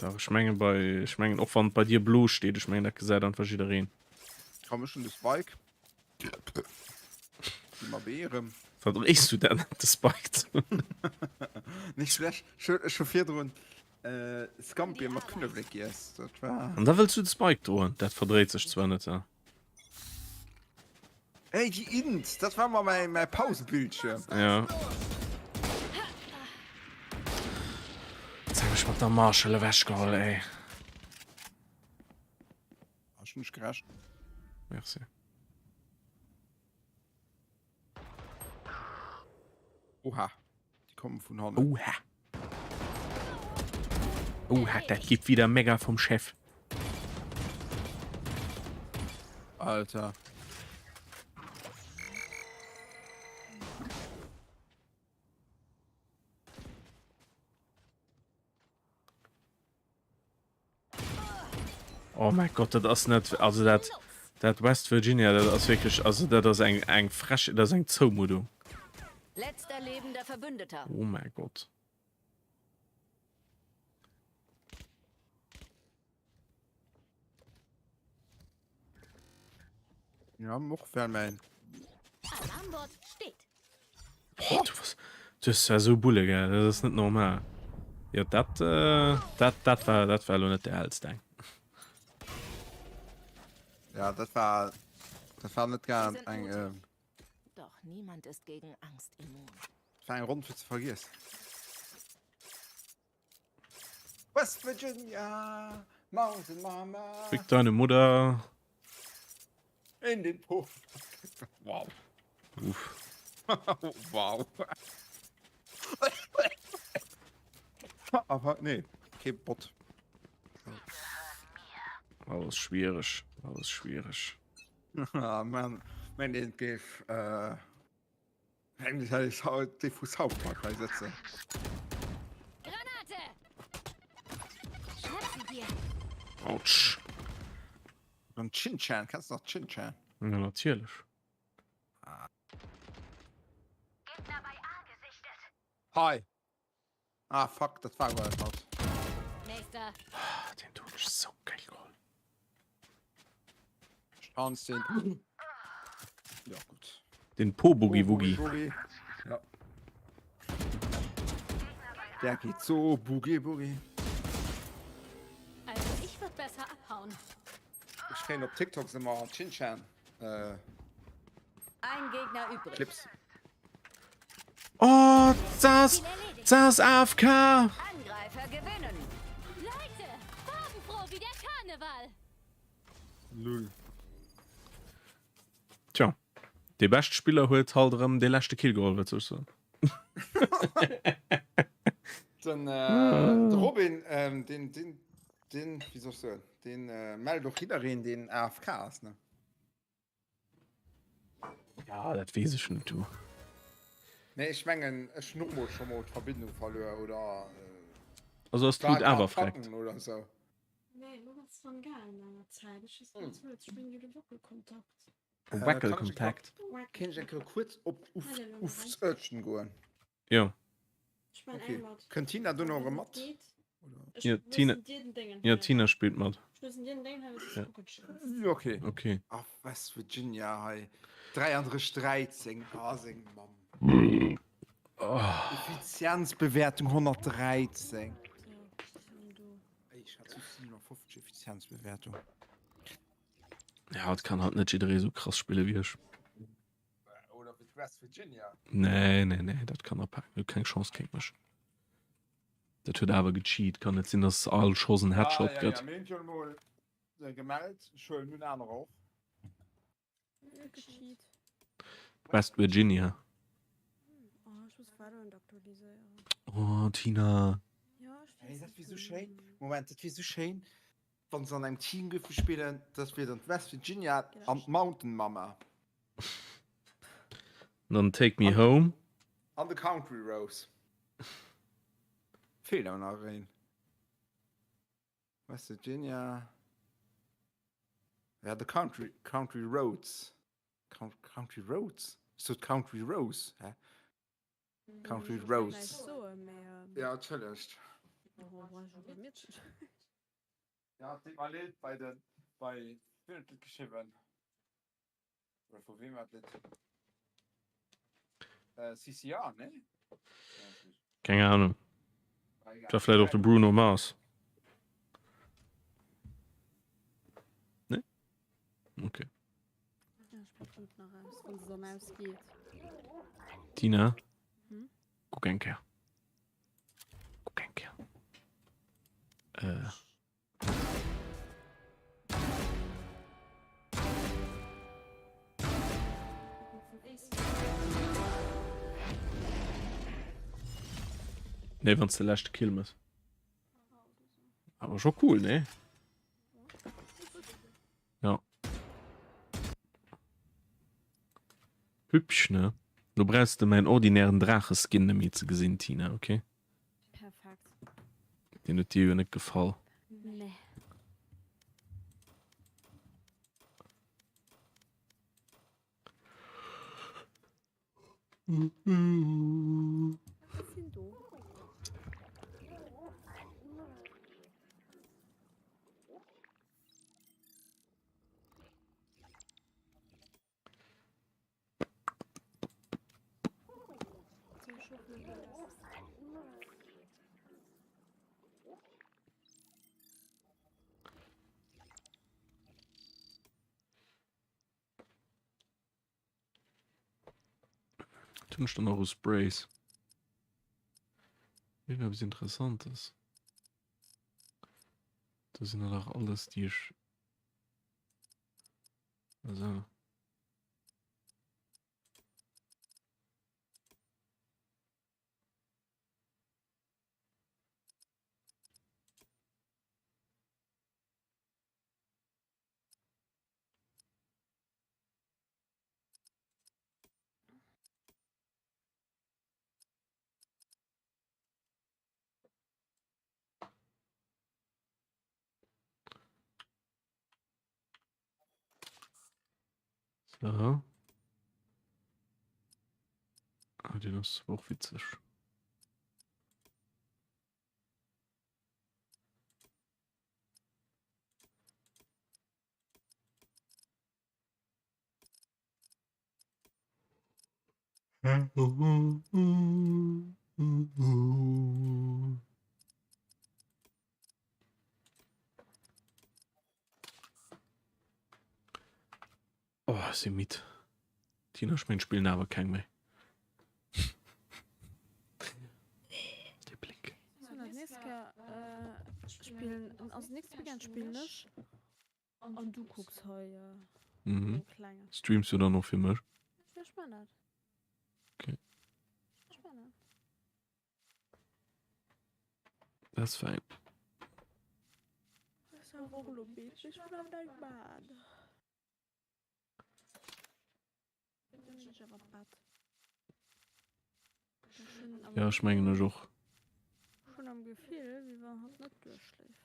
Dach ech mengen bei, ech mengen och wann et bei dir blo steet, ech mengen dat gesäit einfach jiddereen. Komm ech hunn de Spike. Gi mer B erëm. Verdréis du dat net de Spike? Nicht schlecht. Ech hu virdrun Scampi mat Knuewelek giess. Dat war. An da wëlls du de Spike droen? Dat verdréit sech zwar net, ja. Ey, déi Int, dat war mer mäi mäi Pausebildschierm. Ja. Jetzt hab ech mat der Marshall ewechgeholl, ey. Ech hunn dech gerecht. Merci. Oha, déi kommen vun hannen. Oha. Oha, dat gibt wieder Mega vom Chef. Alter. Oh mein Gott, dat ass net, also dat, dat West Virginia, dat ass wierklech, also dat ass eng, eng frech, dat ass eng Zoumuddung. Letzter lebender Verbündeter. Oh mein Gott. Ja, och well mäin. Alarmbot steht. Boah, du was, du hast ja so Bulle, gell? Das ist net normal. Ja, dat, äh, dat, dat war, dat war lo net der hellste eng. Ja, dat war, dat war net gar eng, äh, Doch niemand ist gegen Angst immun. dat war eng Ronn fir ze vergiessen. West Virginia, Mountain Mama. Fick deine Mutter. In den Po. Wow. Uff. wow. Aber nee, kee Bot. Alles schwierig, alles schwierig. Ah, man, mein den géif äh, Eigentlich hätt ich haut déi vu South Park hei sëtzen. Granate! Schnapp sie dir! Autsch. An Chin-Chan, kennst du nach Chin-Chan? Ja, natierlech. Gegner bei A gesichtet. Hi. Ah, fuck, dat war guer net hatt. Nächster. Ah, den Ton ist so geil geholl. Tanz den. Ja, gut. Den Po-Boogie Woogie. Boogie. Ja. Der geht so Boogie Boogie. Also ich würde besser. kréien op TikTok ëmmer Chin-Chan äh, Ein Gegner übrig. Clips. Oh, das, das AFK! Angreifer gewinnen. Leute, farbenfroh wie der Karneval. Lul. Tja, dee beschte Spiller huet halt erëm dee leschte Kill geholl, wat soll ech soen? Den, äh, de Robin, ähm, den, den, den, wéi soll ech soen, den äh, mellt och jiddereen, deen AFK ass, ne? Ja, dat weess ech net, du. Nee, ech mengen, ech hunn och mol scho mol d'Verbindung verluer oder äh, Also ass war d'Lut awer grad freckt. packen oder sou. Nee, lo ass dann gaangen an der Zäit. Ech weess net, wou, ech mengen, de Wackelkontakt. Äh, Wackelkontakt. Kéint ech eng Kéier kuerz op Uf-Searchen goen? Jo. Ech man Okay. eng mat. Kënnt Tina dono erëm mat? Jo, Tina, jo, Tina spillt mat. Ja. Okay. Okay. Ach, West Virginia hei. 33 13. Ah, seng Mamm. Oh. Effizienzbewertung 113. Ey, ich hatte 57 Effizienzbewertung. Ja, et kann halt net jidderee sou krass spille wéi ech. Oder wéi West Virginia. Nee, nee, nee, dat kann apaken. Huet keng Chance géint mech. Dat huet awer gecheat. Kann net sinn, dass all Schoss en Headshot ah, ja, gëtt. Ja, mir hunn jo emol äh, gemellt. Ech huelen nun aner och. Gecheat. West Virginia. Oh, ech muss Valorant aktualiséieren. Oh, Tina. Ja, ech Hey, dat wier sou schéin. Moment, dat wier sou schéin, wann se an engem Team géife spillen. Dat wier dann d'West Virginia an d'Mountain Mama. Dann Take Me Home. An de Country Rose. Feelt awer nach een. West Virginia. Ja, de Country, Country Roads. Country Roads? Ech sot Country Rose, hä? Country Roads. Ja, entschëllegt. Ja, et deet mer leed bei de, bei, wien huet dat geschriwwen? Oder vu wem war dat? Äh, CCR, ne? Keng Ahnung. War vläit och de Bruno Mars. Ne? Okay. Tina, hm? kuck eng Kéier. Kuck eng Kéier. Äh. Nee, wann de leschte Kill mëss. Awer scho cool, nee? Ja. Hübsch, ne? Du brauchst de mäin ordinären Draacheskin net méi ze gesinn, Tina, okay? Perfekt. Deen huet dir jo net gefall. Nee. Was sind do? Wat hunn ech dann nach u Sprays? Irgendeppes Interessantes. Do sinn der dach alles, déi ech. Also. So. Ah, den ass och witzeg. Oh, ech si midd. Tina, ech mengen, spillen awer keng méi. Dee Bléck. So, dat nächst Kéier äh, spillen, also nächste Weekend spillen ech an du kucks hei äh, Mhm. dee Klengen. Streams du dann och fir mech? Ja, ech man dat. Okay. Ech man dat. Dat ass fein. Ech ass awer och elo midd, ech wëll awer näischt man. Ja ech mengen ech och. Schon am Gefill wéi wann hatt net duerchschléift.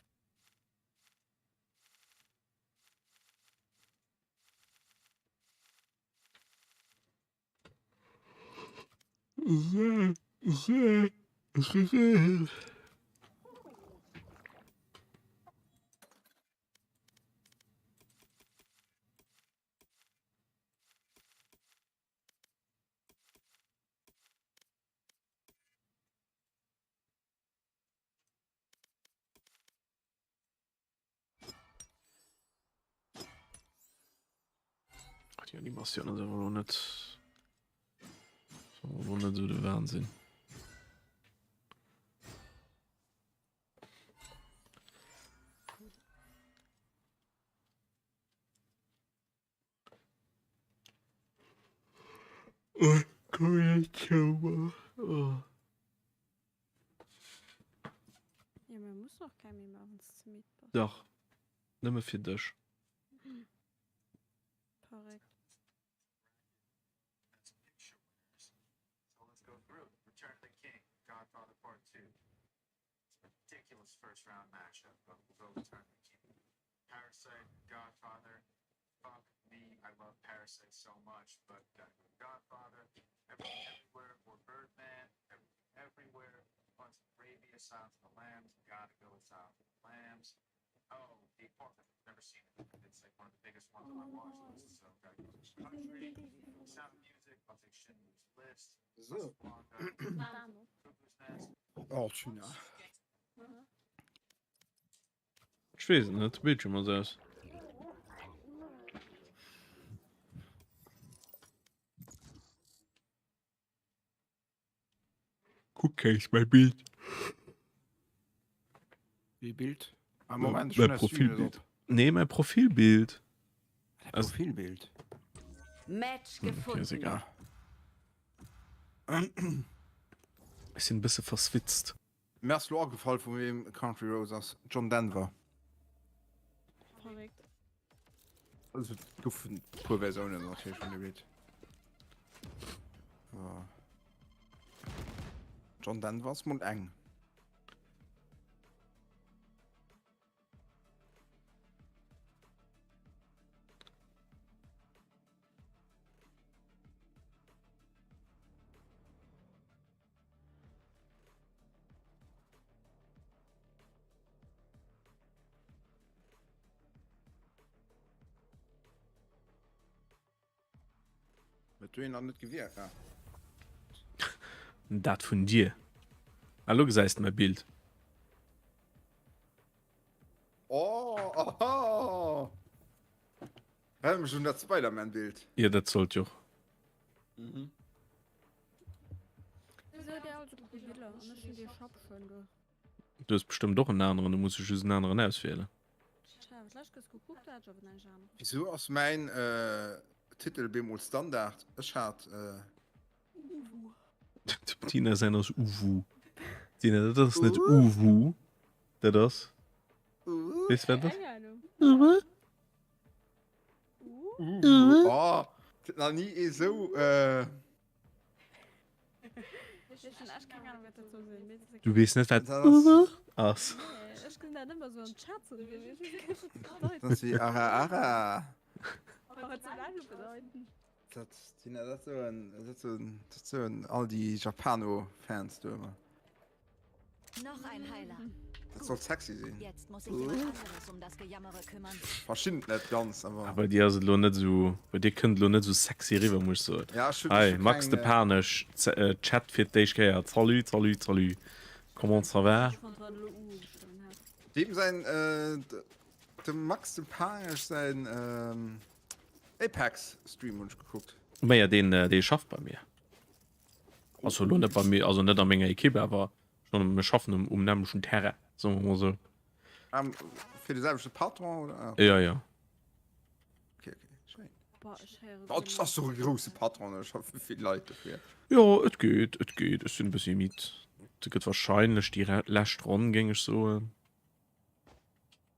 Déi Animatioun ass awer elo net, ass awer elo net esou de Wahnsinn. Ja, mir muss och keng méi maachen, wann s de ze midd bass. Dach, nëmme fir dech. Verréckt. So. Oh, China. Ech weess et net, de Bildschirm ass aus. Kuck kéis mäi Bild. Wéi Bild? Ah, Moment, Mäi Profilbild. Nee, mäi Profilbild. Däi Profilbild? Match Hm, okay, ass gefunden. egal. Ech sinn e bësse verswitzt. Mir ass lo agefall vu weem Country Roads ass, John Denver. Verréckt. Also et goufen e puer Versiounen natierlech vun dem Lidd. Awer John Denver ass mol eng. Huet du een nach net gewielt? Ah. Dat vun dir. Ah, lo gesäis de mäi Bild. Oh, oh, oh. Erinnert mech un dat Spider-Man-Bild. Jo, dat sollt jo. Mhm. Du hues bestëmmt och en aneren, du muss just en aneren auswielen. Wisou ass mäin äh, Titel bemol Standard? Ech hat äh... Dem Tina säin ass Uwu. Tina, dat ass net Uwu. Dat ass. Weess wat dat ass? Uwu. Uwu. Oh, nach nie ee sou. Äh... Du weess net wat Uwu ass. Dat ass wéi Ara Ara. Dat, Tina, dat soen, dat soen, dat soen all déi Japano-Fans do ëmmer. Noch ein Heiler. Dat soll sexy sinn. Jetzt muss sich jemand anderes um das Gejammere kümmern. Verstinn et net ganz, awer. Ah, bei dir ass et elo net esou, bei dir kënnt et elo net esou sexy eriwwer, muss ech soen. Ja, ech hunn, Hei, ech hunn Max keng. de Panesch, Chat fir d'éischt Kéier. Salut, salut, salut. Comment ça va? Ech fand wat elo ugeschriwwen hat. Deem säin, dem Max de Panesch säin. Apex Stream hunn ech gekuckt. Maja deen dee schafft bei mir. Also lo net bei mir, also net a menger Ekipp, awer schon mir schaffen um, um nämlechen Terrain, soe mer mol sou. Um, fir de selwechte Patron oder? Ja, ja. Okay, okay, schéin. Boah, ech héiere Oh, das ass so e grousse Patron, da schaffe vill Leit dofir. Jo, et geet, et geet. Ech sinn e bëssi midd. Et gëtt wahrscheinlech déi lescht Ronn, géing ech soen.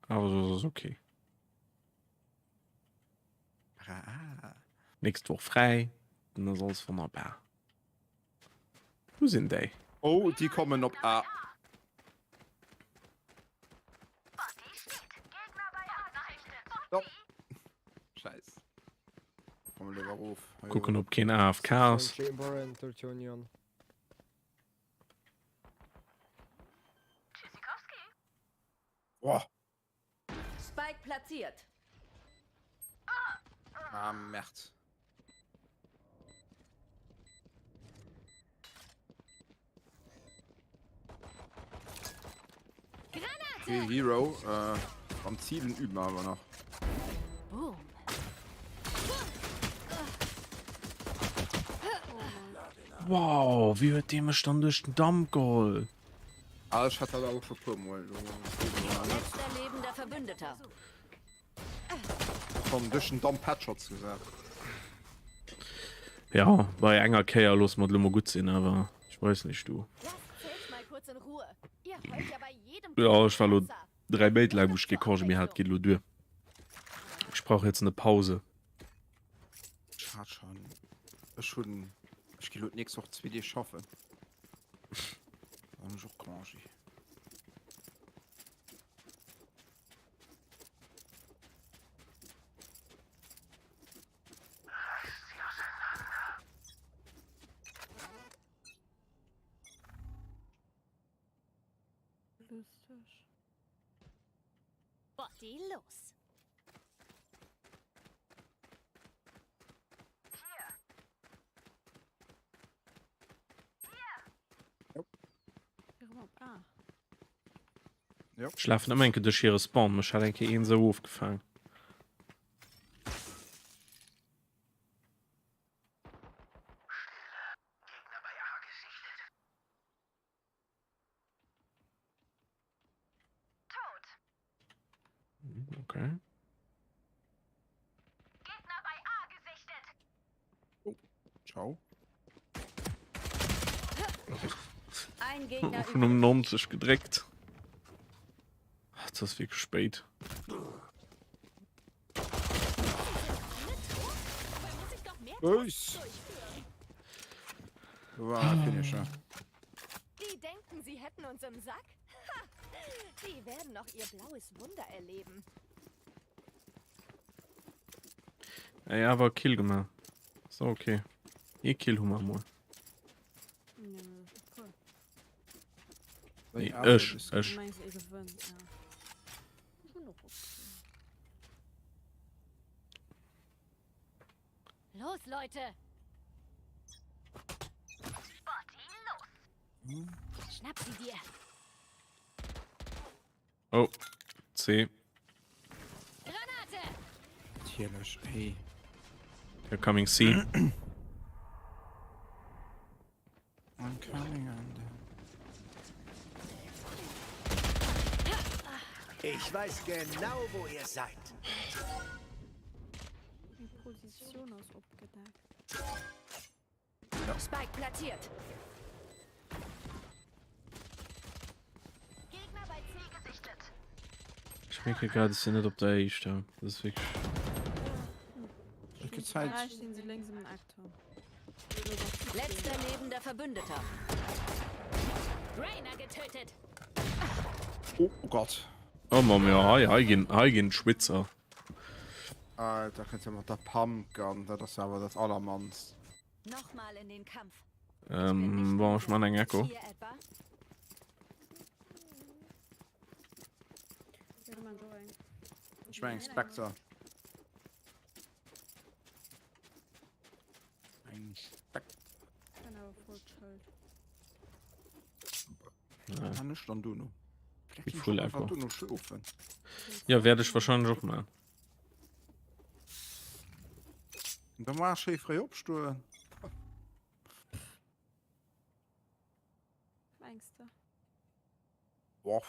Awer soss ass okay. Ah. Nächst Woch fräi, dann ass alles wonnerbar. Wou sinn déi? Oh, déi kommen op A. Oh. Scheiß. Kommen lieber erof. Kucken, ob keen AFK ass. Boah. Spike platziert. Ah, Merd. Okay, Hero. Äh, am Zielen üben wir aber noch. Boom. Wow, wéi huet dee mech dann duerch den Damp geholl? Ah, ech hat dat awer och scho puer mol do. Letzter lebender Verbündeter. Schon duerch den Damp Headshots gesat. Ja, bei enger Kéier loosse mer et elo mol gutt sinn, awer ech weess nicht, du. Lasst Sage mal kurz in Ruhe. Ihr heult ja bei jedem Ja, ech war elo Kratzer. 3 Méint laang, wou ech kee Congé méi hat, geet elo duer. Ech brauch jetzt eine Pause. Ech hat schon. Ech hunn. Ech gi lo d'nächst Woch zwee Deeg schaffen. Dann hunn ech och Congé. Lustig. Botti los. Ech lafen ëmmer enke duerch hire Spawn, mech hat eng Kéier een esou ofgefaang. Okay. Gegner bei A gesichtet. Oh, ciao. Ein Gegner Schon um 90 gedréckt. Ach, das ist wirklich spät. Uis. War Finisher. Die denken, sie hätten uns im Sack? Ha! Die werden noch ihr blaues Wunder erleben. Ey, awer Kill gemaach. So, okay. Ee Kill hu mer emol. Nee, ech, ech. Los, Leute! Schnapp sie dir! Oh, C. Granate! Natierlech, hey. They're coming C. I'm coming under. Ich weiß genau, wo ihr seid. Déi Positioun ass opgedeckt. Spike platziert. Gegner bei C gesichtet. Ech mierke grad, ech sinn net op der éischter. Dat ass wierklech. Et gëtt Zäit. Hei stinn se lénks um Eck. Letzter lebender Verbündeter. Reyna getötet. Oh, oh Gott. Oh Mann, ja, hei, hei ginn, hei ginn d'Schwitzer. Alter, kënnt ja mat der Pumpgun, dat ass ja awer dat allermannst. Nochmal in den Kampf. Ähm, bon, ech man eng Echo. Hier etwa? Ech meng Spectre. Eng Spectre. Ja. Kann ech dann duerno? Wie Full Echo. Duerno schlofen. Ja, werde ich wahrscheinlich auch mal. Da mar schéi fréi opstoen. Mengs de? Boah.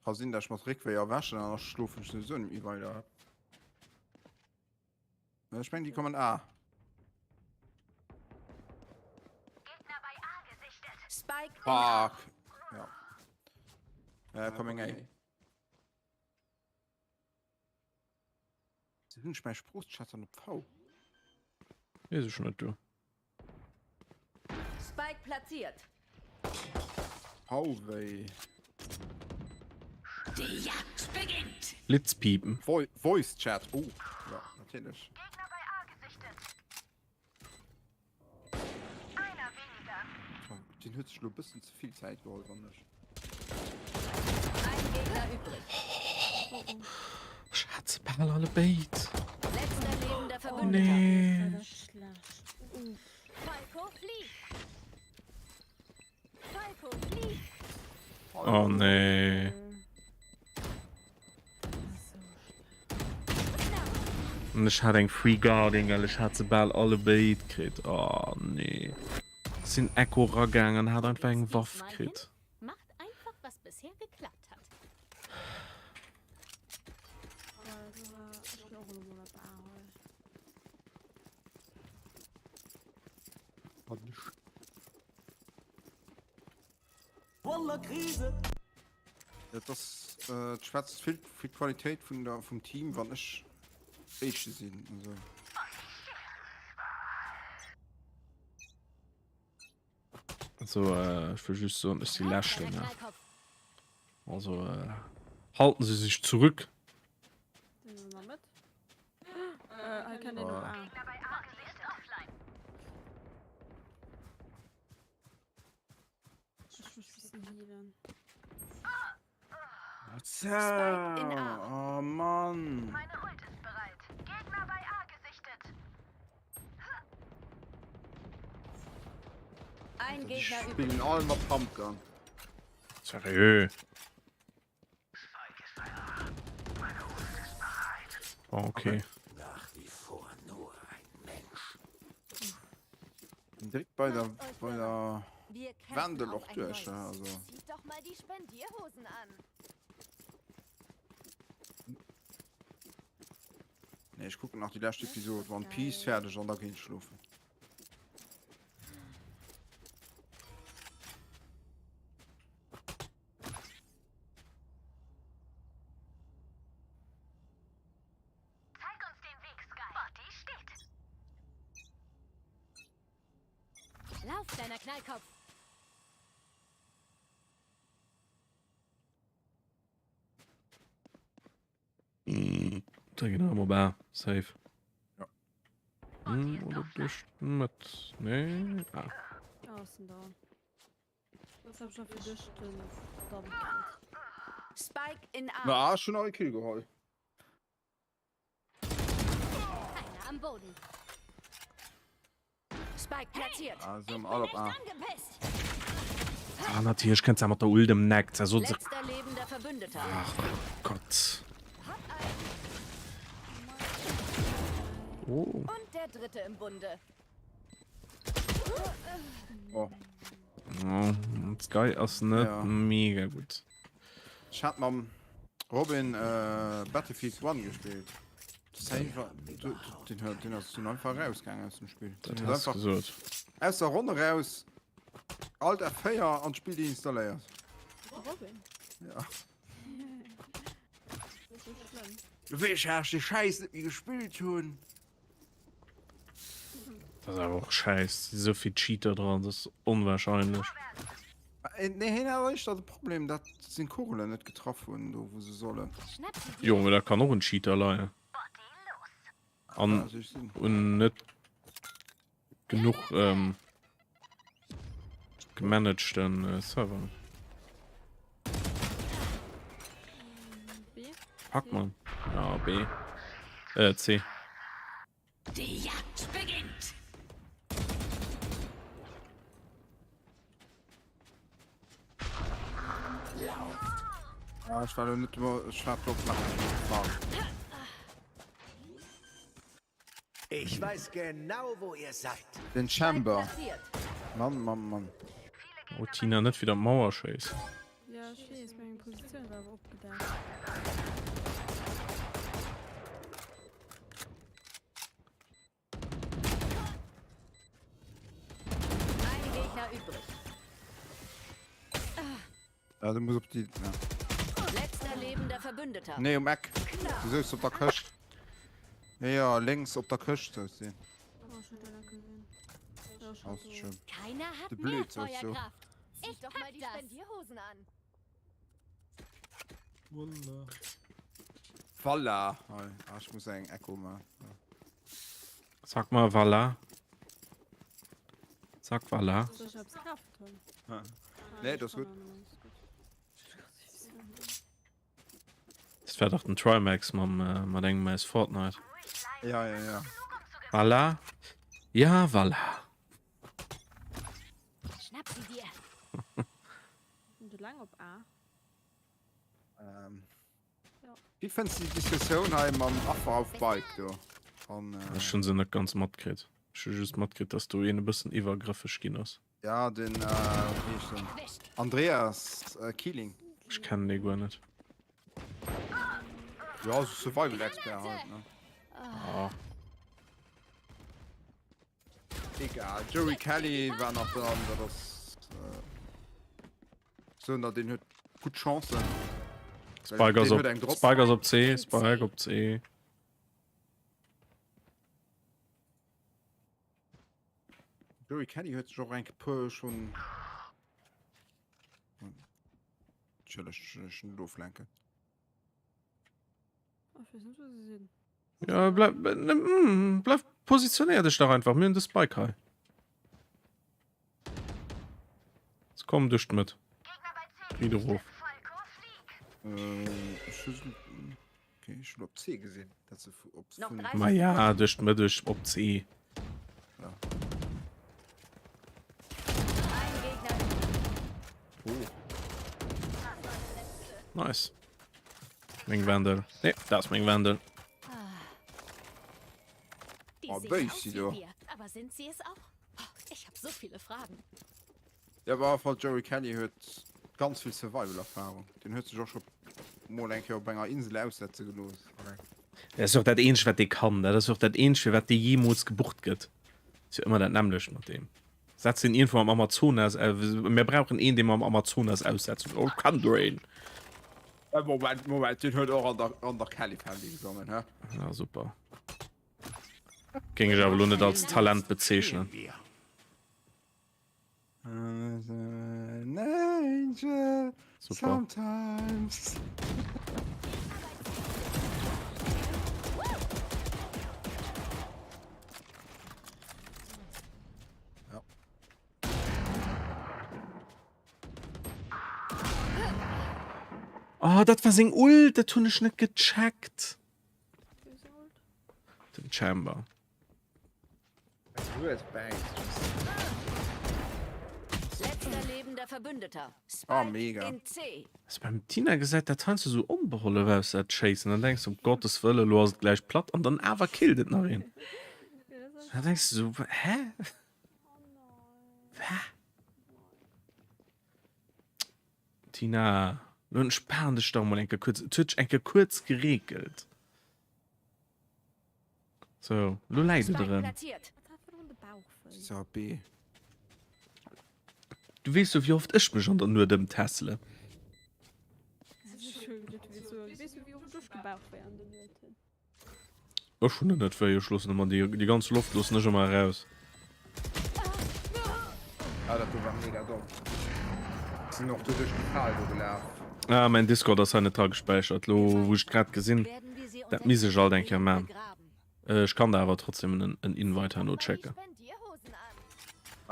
Ka sinn, dass ech mat Réckwéi erwächen an da schlofen ech souwisou net méi weider. Ech mengen, déi kommen A. Spike in A. Fuck. Ja. Äh, coming A. Wéi hunn ech mäi Sproochchat dann op V? Weess ech net, du. Spike platziert. V wéi. Die Jagd beginnt. Blitzpiepen. Vo Voice Chat. Oh, ja, natierlech. Gegner bei A gesichtet. Einer weniger. Den huet sech lo e bëssen ze vill Zäit geholl, fannen ech. Ein Gegner übrig. Ech hat se bal alle béid. Letzter lebender Verbündeter. Nee. War das schlecht. Uff. Falco fliegt. Falco fliegt. Oh nee. An ech hat eng Free Guarding, well ech hat se bal alle béid kritt. Oh nee. Sinn Echo ragaang an hat einfach eng Waff kritt. Macht einfach was bisher geklappt hat. Wallah Krise! Et ass et schwätzt vill fir d'Qualitéit vun der vum Team wann ech éischte sinn also. Also ech wëll just soen ech si leschten ne also halten se sech zurück. Spike in A. Oh Mann. Meine Ult ist bereit. Gegner bei A gesichtet. Ein Gegner übrig. Spillen all mat Pumpgun. Seriö? Oh, okay. Nach wie vor nur ein Mensch. Direkt bei der bei der Wir kämpfen Wendel auf och ein duerch, neues. ne, also. Zieht doch mal die Spendierhosen an. Nee, ech kucken nach déi lescht Episode One Piece fäerdeg an da ginn ech schlofen. Zeig uns den Weg, Sky. Botti steht. Lauf, kleiner Knallkopf. Da ginn awer op A, safe. Ja. Hm, oder duerch d'Mëtt. Nee, ah. Ah, ass en da. Was hab schon fir dech den Damm kennt. Spike in A. Na, ech hunn nach e Kill geholl. Einer am Boden. Spike platziert. Ah, se hunn all op A. Angepisst. Ah, natierlech kënnt se mat der Ult ëm den Eck. Se sot se. Letzter lebender Verbündeter. Ach Gott. Oh. Und der dritte im Bunde. Oh. Oh, Sky ass net Ja. mega gutt. Ech hat mam Robin äh, Battlefield 1 gespillt. Safe, war- du, du, den, huet- den ass dunn einfach rausgaangen aus dem Spill. Dat Den huet has einfach gesot. aus der Ronn raus, Alt F4 an d'Spill deinstalléiert. Robin? Ja. Das ist so schlimm. Du weess ja, ech dee Schäiss net méi gespillt hunn. Dat ass awer och schäiss. Si sou vill Cheater dran, dat ass onwahrscheinlech. Nee, hien hat éischter de Problem, datt seng Kugelen net getraff hunn, do wou se sollen. Jo, mee dat kann och un Cheater leien. An un net genuch ähm, gemanagten äh, Server. B? Fuck man. Ja, B. Äh, C. Die Jagd beginnt. Ah, ech war lo net, ech war op Fuck. Ich weiß genau, wo ihr seid. Den Chamber. Mann, Mann, Mann. Oh Tina, net widder d'Mauer schéissen. Ja, ech weess, mee meng Positioun war awer opgedeckt. Ein Gegner übrig. Ja, du muss op déi. Ja. Letzter lebender Verbündeter. Nee, um Eck. Du souz op der Këscht. Ja, ja, lénks op der Këscht souz deen. Oh, ech hunn den net gesinn. Ja, ech Ass hat schön. Keiner hat De mehr Blöd souz do. Feuerkraft. Ich Zieht doch mal pack die das. Spendierhosen an. Wallah. Wallah. Hei, ah, ech muss eng Echo maachen. Sag mal Wallah. Sag Wallah. Soll ech eppes kafen, Tom? Ah. Ah, Nee, ech dat ass kann gutt. awer net, ass gutt. Dat war dach den Trymacs mam äh, mat engem aus Fortnite. Ja, ja, ja. Wallah. Ja, Wallah. Schnapp sie dir. Sind du lang op A? Ähm. Ja. Wéi fënns du déi Diskussioun hei mam Affer auf Bike do? An, äh, Ech hunn se net ganz matkritt. Ech hu just matkritt, dass do een e bëssen iwwergrëffeg ginn ass. Ja, den, äh, wéi heescht den? Erwischt. Andreas äh, Kieling. Ech kennen dee guer net. Ja, so Survival-Expert halt, ne? Ah. Egal, Joey Kelly war nach dran, dat ass äh, so na den huet gutt Chancen. Spike ass Den op, huet eng Drop. Spike ass op C, Spike op C. Joey Kelly huet sech och eng puer schon Entschëlleg, ech net oflenken. Ech weess net wou se sinn. Ja, bleib, ne, mm, bleib, positionéier dech dach einfach. Mir hunn de Spike hei. Jetzt komm duerch d'Mëtt. Riit erof. Äh, ech hu se- okay, ech hunn op C gesinn, dat se vu- op Noch vun 30 Ma ja, duerch d'Mëtt, duerch op C. Ja. Ein Gegner Oh. Nice. Meng Wendel. Nee, dat ass meng Wendel. Die Oh, sehen bös aus sie wie do. wir, aber sind sie es auch? Oh, ich habe so viele Fragen. Ja, aber auf Fall Joey Kelly huet ganz vill Survival-Erfahrung. Den huet sech och scho mol eng Kéier op enger Insel aussetze gelooss. Dat ass och dat eenzegt wat dee kann. Dat ass och dat eenzegt fir wat dee jeemools gebucht gëtt. Ass jo ëmmer dat nämmlecht mat deem. Setz en iergendwou am Amazonas, mir brauchen een dee mer am Amazonas aussetzen. Oh kann do een. Moment, Moment, deen huet och an der, an der Kelly Family gesongen, hä? Ja super. Géing ech awer elo net als Talent bezeechnen. An angel Super. sometimes. Ja. Oh, dat war seng Ult, dat hunn ech net gecheckt. Den Chamber. Letzter lebender Verbündeter. Oh, Spike mega. in C. Also beim Tina gesäit dat heiansdo sou onbehollef aus, dat Schéissen. Dann denks du, um Gottes Wëlle, lo ass et gläich platt an dann awer killt et nach een. Da denks du sou, hä? Wä? Tina, lo entspan dech dach mol eng Kéier kuerz. Et huet dech eng Kéier kuerz gereekelt. So, lo läit et Spike erëm. platziert. So, B. Du weess jo wéi oft ech mech an der Nuet ëmtässelen. Ech hunn et net wéi, ech loossen ëmmer déi, déi ganz Loft loossen ech ëmmer eraus. Ah, dat do war mega domm. Sinn och do duerch déi Fal do gelaf. Ah, mäin Discord ass hei net dra gespäichert, lo wou ech et grad gesinn. Dat misst ech alt eng Kéier man. Ech kann der awer trotzdem en, en Invite herno schécken.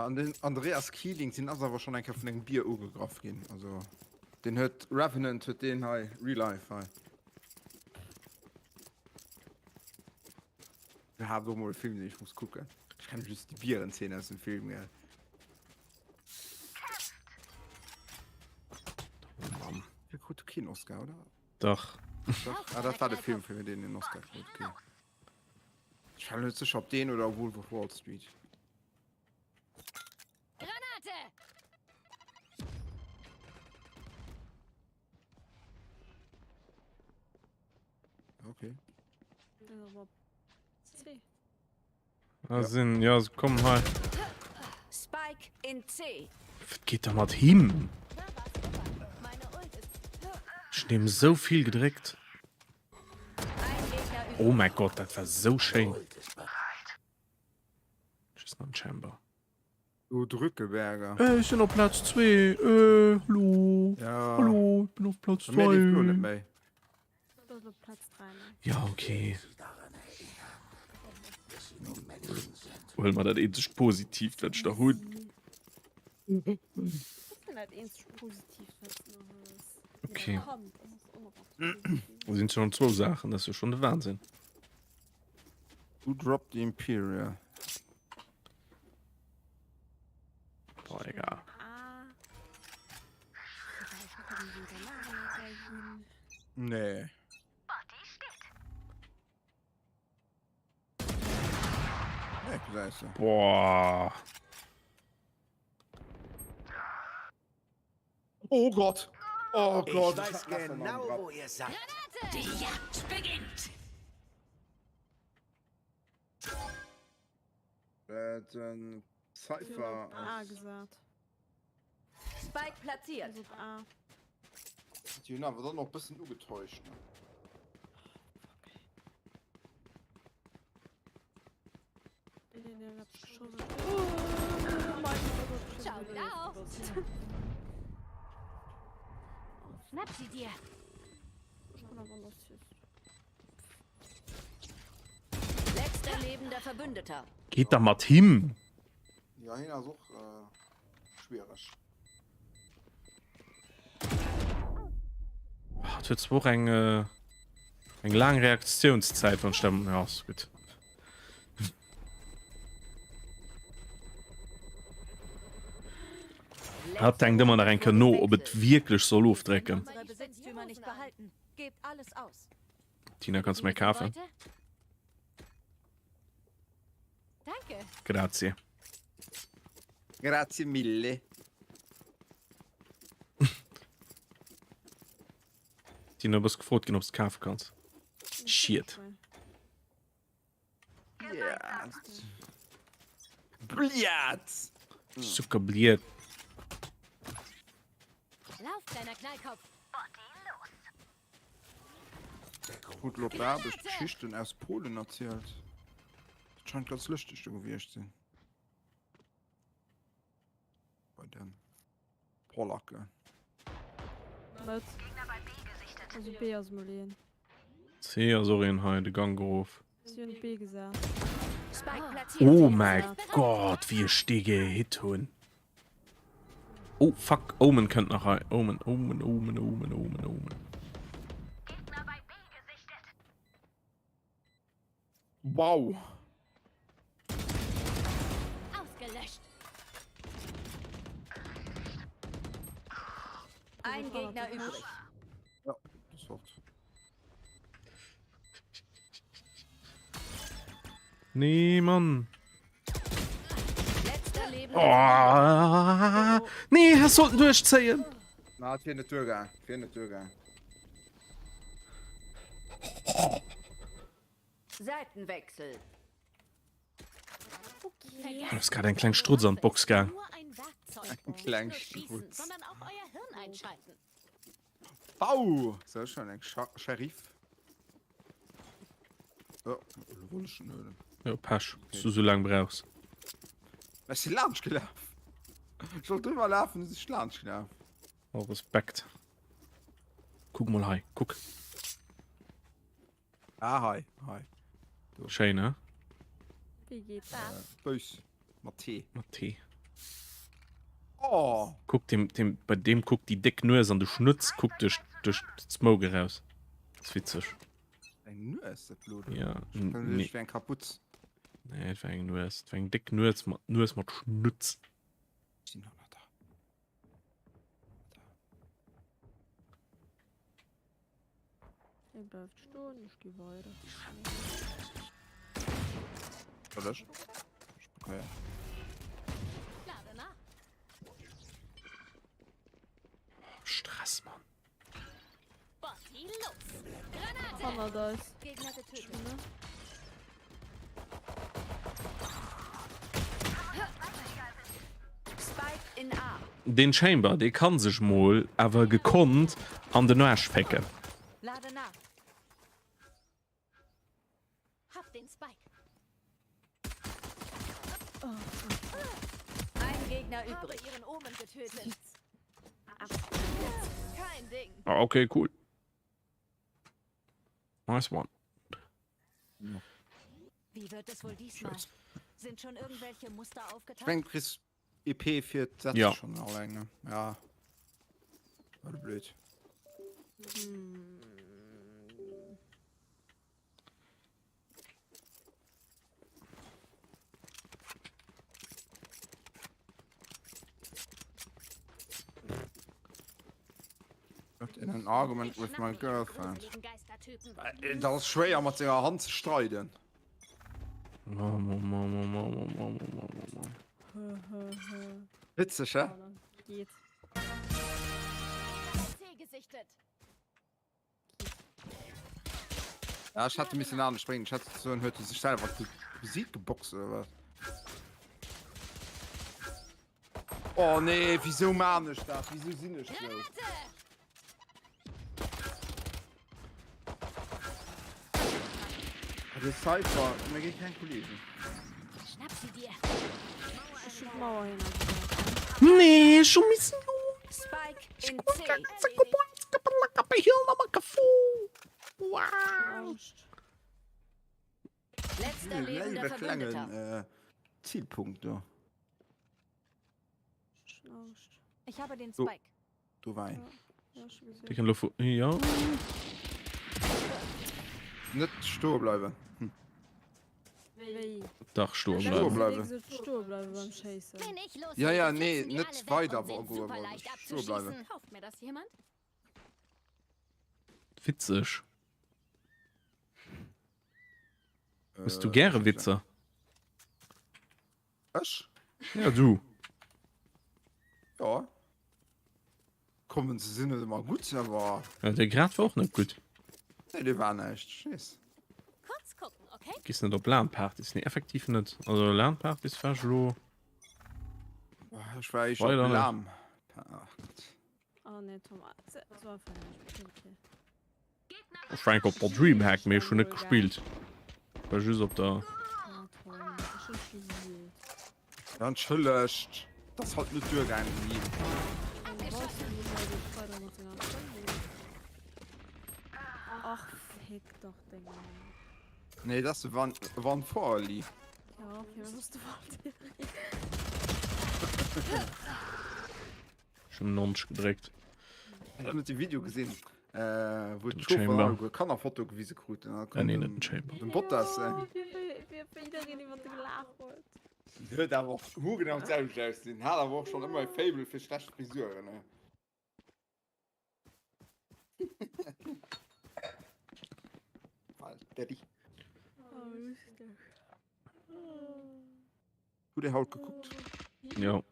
An den Andreas Kieling, deen ass awer schonn eng Kéier vun engem Bier ugegraff ginn. Also deen huet Revenant huet deen hei Real Life hei. Iwwerhaapt och mol e Film deen ech muss kucken. Ech kenne just déi Bierenzeen aus dem Film gell. Oh Mann. Dee krut keen Oscar oder? Dach. Dach? Ah, dat war de Film fir deen den Oscar krut, okay. Ech war net sécher ob deen oder Wolf of Wall Street. Granate! Okay. Ah, sinn ja se kommen hei. Spike in C. Wat geet da mat him? Ech hunn him esou vill gedréckt. Oh mäi Gott, dat war esou schéin. Just nach en Chamber. Du Drückeberger. Ech sinn op Plaz 2. Äh, hallo. Ja. Hallo, ich bin auf Platz Mir leeft lo net 2. méi. Ja, okay. Huel mer dat eenzegt Positiivt, wat ech da hunn. Okay. Da sinn schon zwou Saachen, dat ass jo schon de Wahnsinn. Who dropped the Imperial? Boah, egal. Nee. Nee, gesäis de. Boah. Oh Gott! Oh Gott! Ich weiß genau, wo ihr seid. Die Jagd beginnt! Äh, den Cypher A ass. gesat. Spike platziert. Also op A. Déi hunn awer dann och bëssen ugetäuscht, ne? Ciao, ciao. Schnapp sie dir. Letzter lebender Verbündeter. Geet da mat him! Ja, hien ass och schwiereg. Ah, et huet zwar och eng eng laang Reaktiounszäit, wann ech dat, ja, ass gutt. Hat denkt ëmmer nach eng Kéier no, ob et wierklech soll ofdrécken. Unsere Besitztümer nicht behalten. Gebt alles aus. Tina, kannst du mir kafen? Danke. Grazie. Grazie mille. Tina, du bass gefrot ginn, ob du kafe kanns. Shit. Bliat. Bliat. Sucker Bliat. Lauf, kleiner Knallkopf. Krut lo op der Aarbecht Geschichten aus Polen erzielt. Dat scheint ganz lëschteg do gewiescht sinn. Bei den Polacken. Net. Also B ass mol een. C ass och een hei, de Gang erof. Si hunn B gesat. Spike platziert. Oh mäi Gott, wéi ech dee gehitt hunn. Oh fuck, Omen kënnt nach hei. Omen, Omen, Omen, Omen, Omen, Omen. Gegner bei B gesichtet. Wow! Ausgelöscht. Ein Gegner übrig. Ja, das fort. Nee, Mann. Oh, nee, has sollten duerchzéien. Na, et wier net duergaang. Et wier net duergaang. Seitenwechsel. Du ass grad eng kleng Strutz an d'Box gaang. Eng kleng Strutz. Bau! Sou schon eng Sheriff. Oh, elo wollt ech schon huelen. Jo, Pech, dass du sou laang brauchs. Ech si laanscht gelaf. Ech wollt driwwer lafen, du si ech laanscht gelaf. Oh, Respekt. Kuck mol hei, kuck. Ah, hei, hei. Do. Schéin, ne? Wéi geet dat? Äh, Bëus. Mat T. Mat T. Oh! Kuck, dem, dem, bei dem kuckt déi déck Nues an de Schnutz kuckt duerch, duerch d'Smoke eraus. Das ist witzeg. Eng Nues, dat Blut? Ja, nee. Wéi eng Kaputz. Nee, et war eng Nues. Et war eng déck Nues mat, Nues mat Schnutz. Sinn nach da. Hie bleift stoen, ech gi weider. Soll ech? Okay. Stress, Mann. Hannert eis. Deen Chamber, dee kann sech mol awer gekonnt an den Aarsch fécken. Hab den Spike. Ein Gegner Habe übrig. ihren Omen getötet. Kein Ding. Ah, okay, cool. Nice one. Wie wird es wohl diesmal? Sind schon irgendwelche Muster Ich aufgetaucht? mengen, du kriss EP fir d'Sätze Ja. schon alleng, ne? Ja. War blöd. Got in an argument with my girlfriend. Dat ass schwéier mat senger Hand ze streiden. Witzeg, hä? Geht. Ja, ech hätte missen anescht spréngen. Ech hätt soen, huet e sech selwer besiegt geboxt oder wat? Oh nee, wieso man ech dat? Wieso sinn ech sou? De Cypher, mir gi keng Kollegen. Schnapp sie dir. Ech hun d'Mauer hin. Nee, ech hu missen Spike in C. Angscht. Letzter lebender Léiwe Verbündeter. klengen Zielpunkt do. Ech hun Angscht. Ich habe den So. Spike. Do war een. Ja, schon gesehen. Déi kann lo vu ja. Net stoe bleiwen. Hm. Wéi? Dach stoe Stoe bleiwen. bleiwen. Stoe bleiwen beim Schéissen. Wenn ich los Ja, ja, nee, net weider goen, stoe bleiwen. Kauft mir das jemand? Witzeg. Hues du gäre Witzer? Ech? Ja, du. Ja. Kommen se sinn net ëmmer gutt, awer. Ja, dee grad war och net gutt. Nee, dee war näischt. Ech weess. Kurz gucken, okay? Gees net op LAN-Partys? Nee, effektiv net. Also LAN-Partys war ech elo. Ech war éischter Weider op net. Lam. Ach Gott. Oh nee, Tom, so einfach nicht. Okay. Ech war enk op der Dreamhack, mee ech hunn net gespillt. Ech war just op der. Ja, entschëllegt, dat ass halt net duergaangen gi. Ach, fick dach deng Mamm. Nee, dat ass de Van, Van Forli. Ja, okay, dann ass de Valtteri. Ech hunn 90 gedréckt. Ech hunn net de Video gesinn, wou Den d'Schofer Chamber. alleguer Kannerfoto gewise kruten. An da Äh, koum nee, net den, den Chamber. den Bottas. Ja, wéi, wéi, wéi jiddereen iwwer de gelaacht huet. Den huet awer och hoergenau d'selwecht ausgesinn. Hat awer och schonn ëmmer e Faible fir schlecht Frisuren. Ne? Daddy. Oh, lustig. Hutt Dir haut gekuckt? Jo.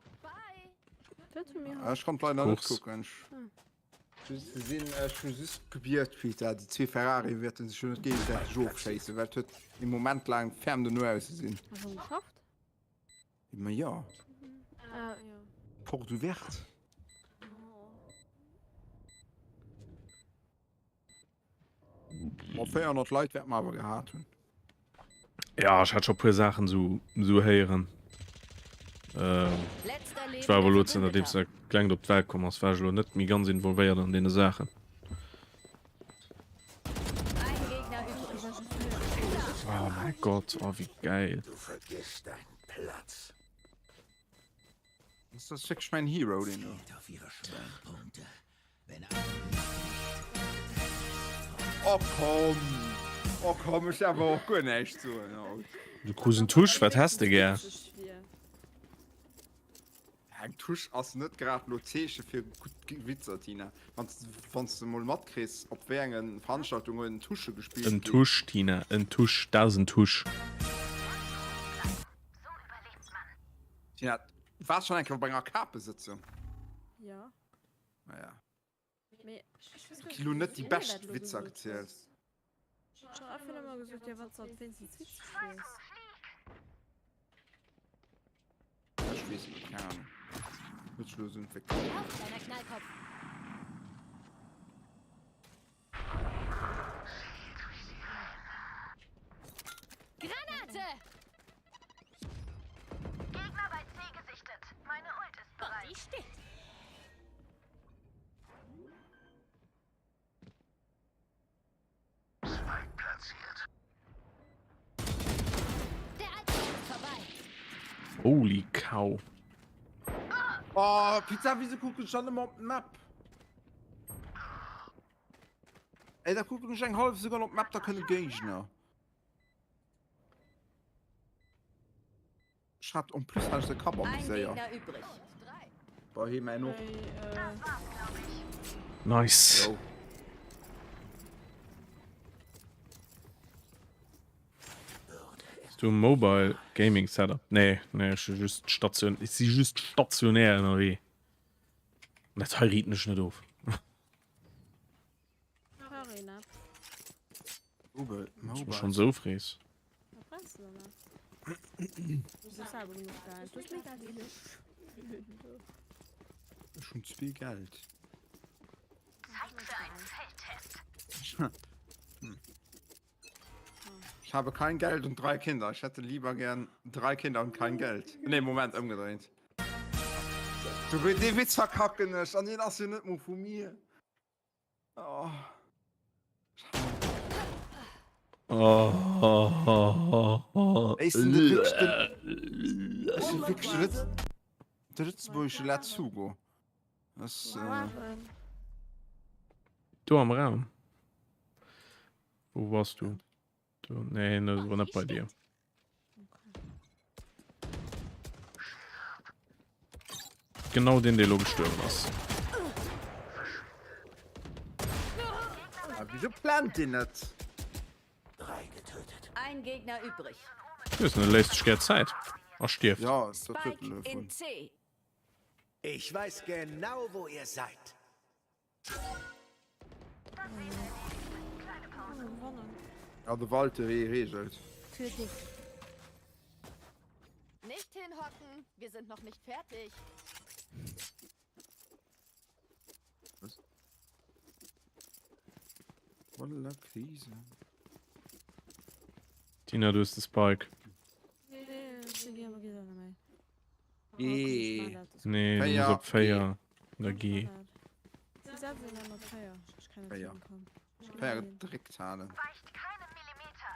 Ah, ech konnt leider net Course. kucken. Ech just gesinn, ech hu just gebiert kritt, dat déi zwee Ferrari wäerten sech jo net géigesäiteg ofschéissen, well et huet e Moment laang ferm dono ausgesinn. Hast du geschafft? Ma jo, Ah, ja. Porte ouverte. Ma 400 Leit wäerte mer awer gehat hunn. Ja, ech hat scho puer Saachen sou, sou héieren. Ähm, ech war awer elo zënter deems dat Klengt op d'Welt komm ass, war ech elo net méi ganz involvéiert an deene Saachen. Oh mäi Gott, oh wéi gäil. Du vergiss deinen Platz. Das ass wierklech mäin Hero, deen do. Zielt auf ihre Schwachpunkte. Oh komm! Oh komm, ech därf awer och guer näischt soen haut. Du krus en Tusch, wat häss de gär? Eng Tusch ass net grad lo d'Zeeche fir gutt Witzer, Tina. Wann s de mol matkriss, op wéi enge Veranstaltungen Tusche gespillt En ginn. Tusch, Tina, en Tusch, dat ass en Tusch. Tina, du waars schonn eng Kéier op enger Kapesëtzung? Jo. Naja. Mee ech weess Ginn lo net déi bescht Witzer gezielt. Ech hunn einfach nëmme gesot, jo wann s de alt wéinstens witzeg wiers. Ech weess et net, keng Ahnung. Huet sech lo esou entwéckelt. Auf, kleiner Knallkopf! Granate! Gegner bei C gesichtet. Meine Ult ist bereit. Und die steht. Spike platziert. Der Albtraum ist vorbei. Holy cow. Oh, Pizza, wieso kucken ech dann ëmmer op d'Map? Ey, da kucken ech eng hallef Sekonn op d'Map, da kënne Géigner. Ech hat en plus hat ech de Kapp am Ein Viséier. Gegner übrig. Bei him en och. Nice. Jo. Hues du e Mobile Gaming Setup? Nee, nee, ech si just station, ech si just stationär ënnerwee. An dat hei riiten ech net of. Google Dass du schon so frees. Ech hunn zwee Geld. Ich habe kein Geld und drei Kinder. Ich hätte lieber gern drei Kinder und kein Geld. Nee, Moment, ëmgedréint. Du, dee Witz verkacken ech an deen ass jo net mol vu mir. Oh. Ey, sind das wirklich den, das sind wirklich den Lëtz, de lëtzebuergesche Let's Hugo. Das, äh, Do am Raum. Wo warst du? Du, nee, das war net bei dir. Genau den, dee lo gestuerwen ass. Ah, wieso plant den net? Ein Gegner übrig. Weess net, e léisst sech gär Zäit a stierft. Ja, dat huet Spike en in dovun. C. Ich weiß genau, wo ihr seid. Ja, de Valtteri regelt. Für dich. Nicht hinhocken, wir sind noch nicht fertig. Was? Voller Krise. Tina, du hues de Spike. G. Nee, du muss op 4 oder G. 4. 4 gedréckt halen. Weicht keinen Millimeter.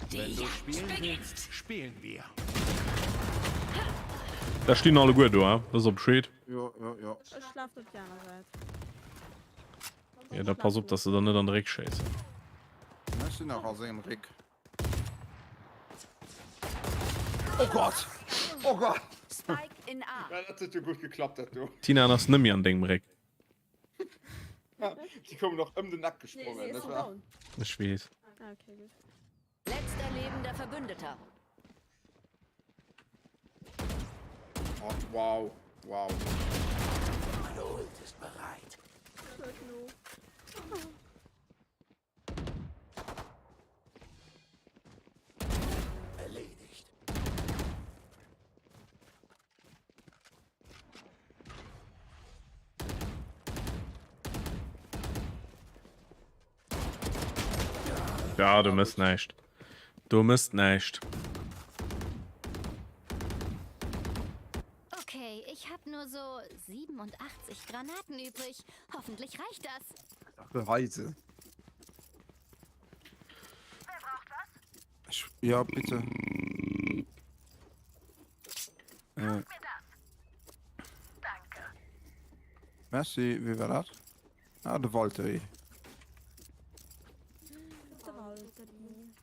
Wenn du spielen willst, spielen wir. Da stinn alleguer do, dat ass op Bescheed. Jo, jo, jo. Ech schlafen op déi aner Säit. Ja, da pass op, dass se der net an de Réck schéissen. Ech sinn nach a sengem Réck. Oh Gott! Oh Gott! Spike in A. Ja, dat huet jo gutt geklappt, dat do. Tina, en ass net méi an dengem Réck. Déi koumen och ëm den Eck gesprongen. Dat war. Ech weess. Ah, okay, gutt. Letzter lebender Verbündeter. Oh, wow, wow. Meine Ult ist bereit. Erledigt. Ja, du mëss näischt. Du mëss näischt. Okay, ich habe nur so 87 Granaten übrig. Hoffentlich reicht das. Beweise. Ich, ja, bitte. Äh. Merci, wie war dat? Ah, de Valtteri. De Valtteri.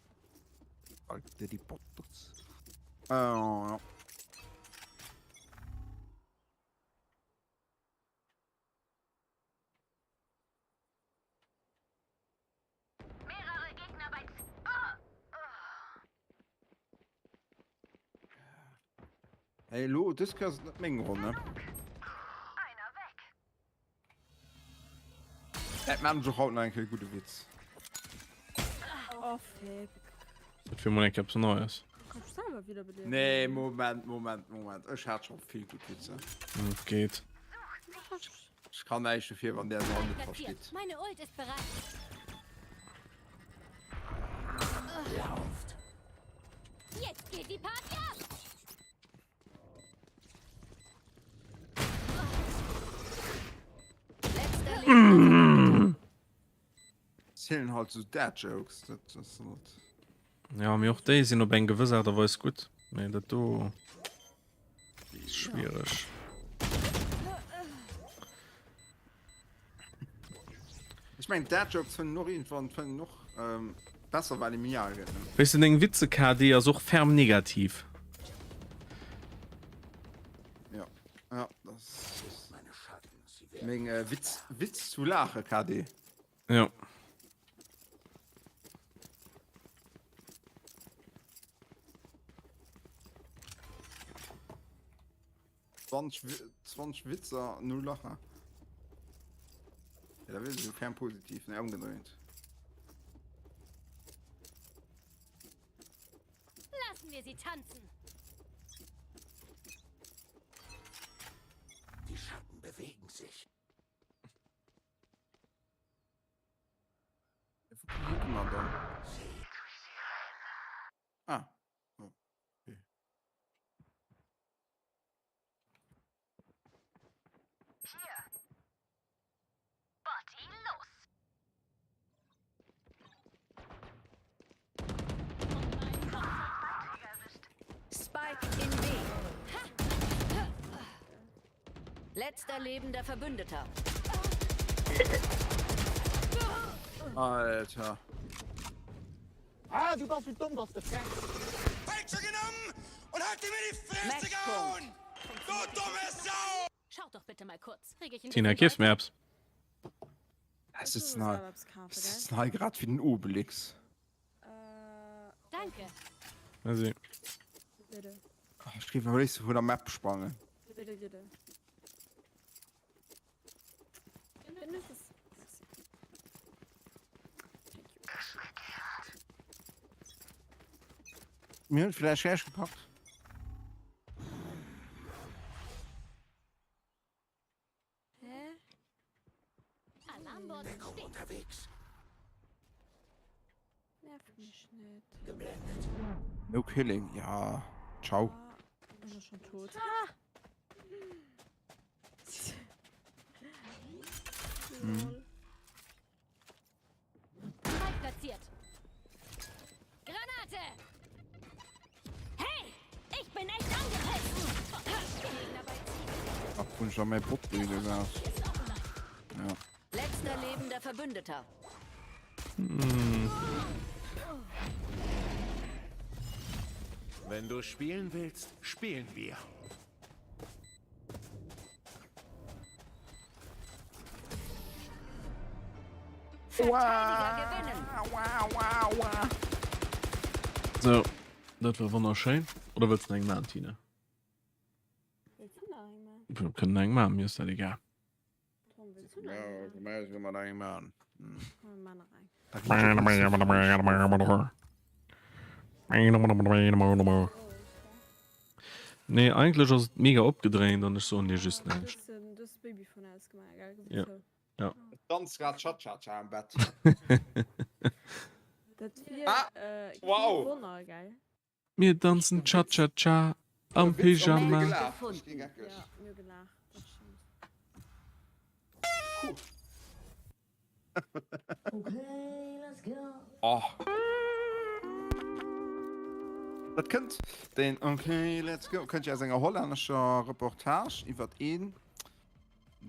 Valtteri Bottas. Äh, ja. Mehrere Gegner bei Z oh. Oh. Hey, elo dës Kéier ass et net meng Ronn, ne? Dat maan ech och haut nach eng Kéier e gudde Witz. Oh fick. Dat wier mol eng Kéier eppes Neies. Kannst du selber wiederbeleben? Nee, Moment, Moment, Moment. Ech hat scho vill gutt Witzer. Et geet. Ech kann näischt dofir, wann där se all net verstitt. Meine Ult ist bereit. Lauft. Jetzt geht die Party ab. Letzter lebender Zielen halt so Dad Jokes, dat ass net. Ja, mee och déi sinn op eng gewëss Aart a Weis gutt. Mee dat do ass schwiereg. Ech mengen Dad Jokes fënnen och iergendwann fënnen och ähm, besser well ee méi al gëtt, ne? Weess de, deng Witze-KD ass och ferm negativ. Ja, ja, dat ass meng äh, Witz, Witz zu laache KD. Ja. Zwanzeg Witzer, null Lacher. Ja, da wier se ferm positiv, ne, ëmgedréint. Lassen wir sie tanzen. Die Schatten bewegen sich. Wou kucke mer dann? Ah. Oh. Okay. Hier. Party los. Spike in B. Letzter lebender Verbündeter. Alter. Ah, du bass sou domm, dass de frech. Peitsche genommen und hat ihm in die Fresse Matchpunkt. gehauen! Du dumme Sau! Schaut doch bitte mal kurz. Krieg ich ein Tina, bisschen keefs Gold? mir eppes? Es sitzen hei, es sitzen hei grad wéi den Obelix. Danke. Merci. Bitte. Ech géif awer léifste vun der Map sprangen. Bitte, bitte. Mir hunn et villäicht schlecht gepackt. Hä? Alarmbot Deckung steht. unterwegs. Nerv mich net. Geblendet. No killing, ja. Ciao. Ah, bin doch schon tot. Ah! Mhm. Spike platziert. Granate! Hey! Ich bin echt angepisst! Gegner bei Ziel. Ach, hunn ech a mäi Bot gehat. Ja. Letzter lebender Verbündeter. Wenn du spielen willst, spielen wir. Verteidiger gewinnen. So, dat war wonnerschéin. Oder wëlls de nach eng maachen, Tina? Wëlls du nach eng maachen? Wir kënnen nach eng maachen, mir ass dat egal. Tom, wëlls du nach eng maachen? Ja, nach eng maachen. Komm, mir maachen nach eng. Nee, eigentlech ass et mega opgedréint an ech soen dir just näischt. Du hues Babyfon ausgemaach, gell? Ja. Ja. Danz grad Cha-Cha-Cha am Bett. Dat wier Ah, äh, kee wow. Wonner, gell? Mir danzen Cha-Cha-Cha am Pyjama. Gelacht, ech ginn geckeg. Ja, mir hu gelaacht, dat stëmmt. Oh. Dat kënnt den Okay, let's go kënnt jo aus enger hollännescher Reportage iwwer een,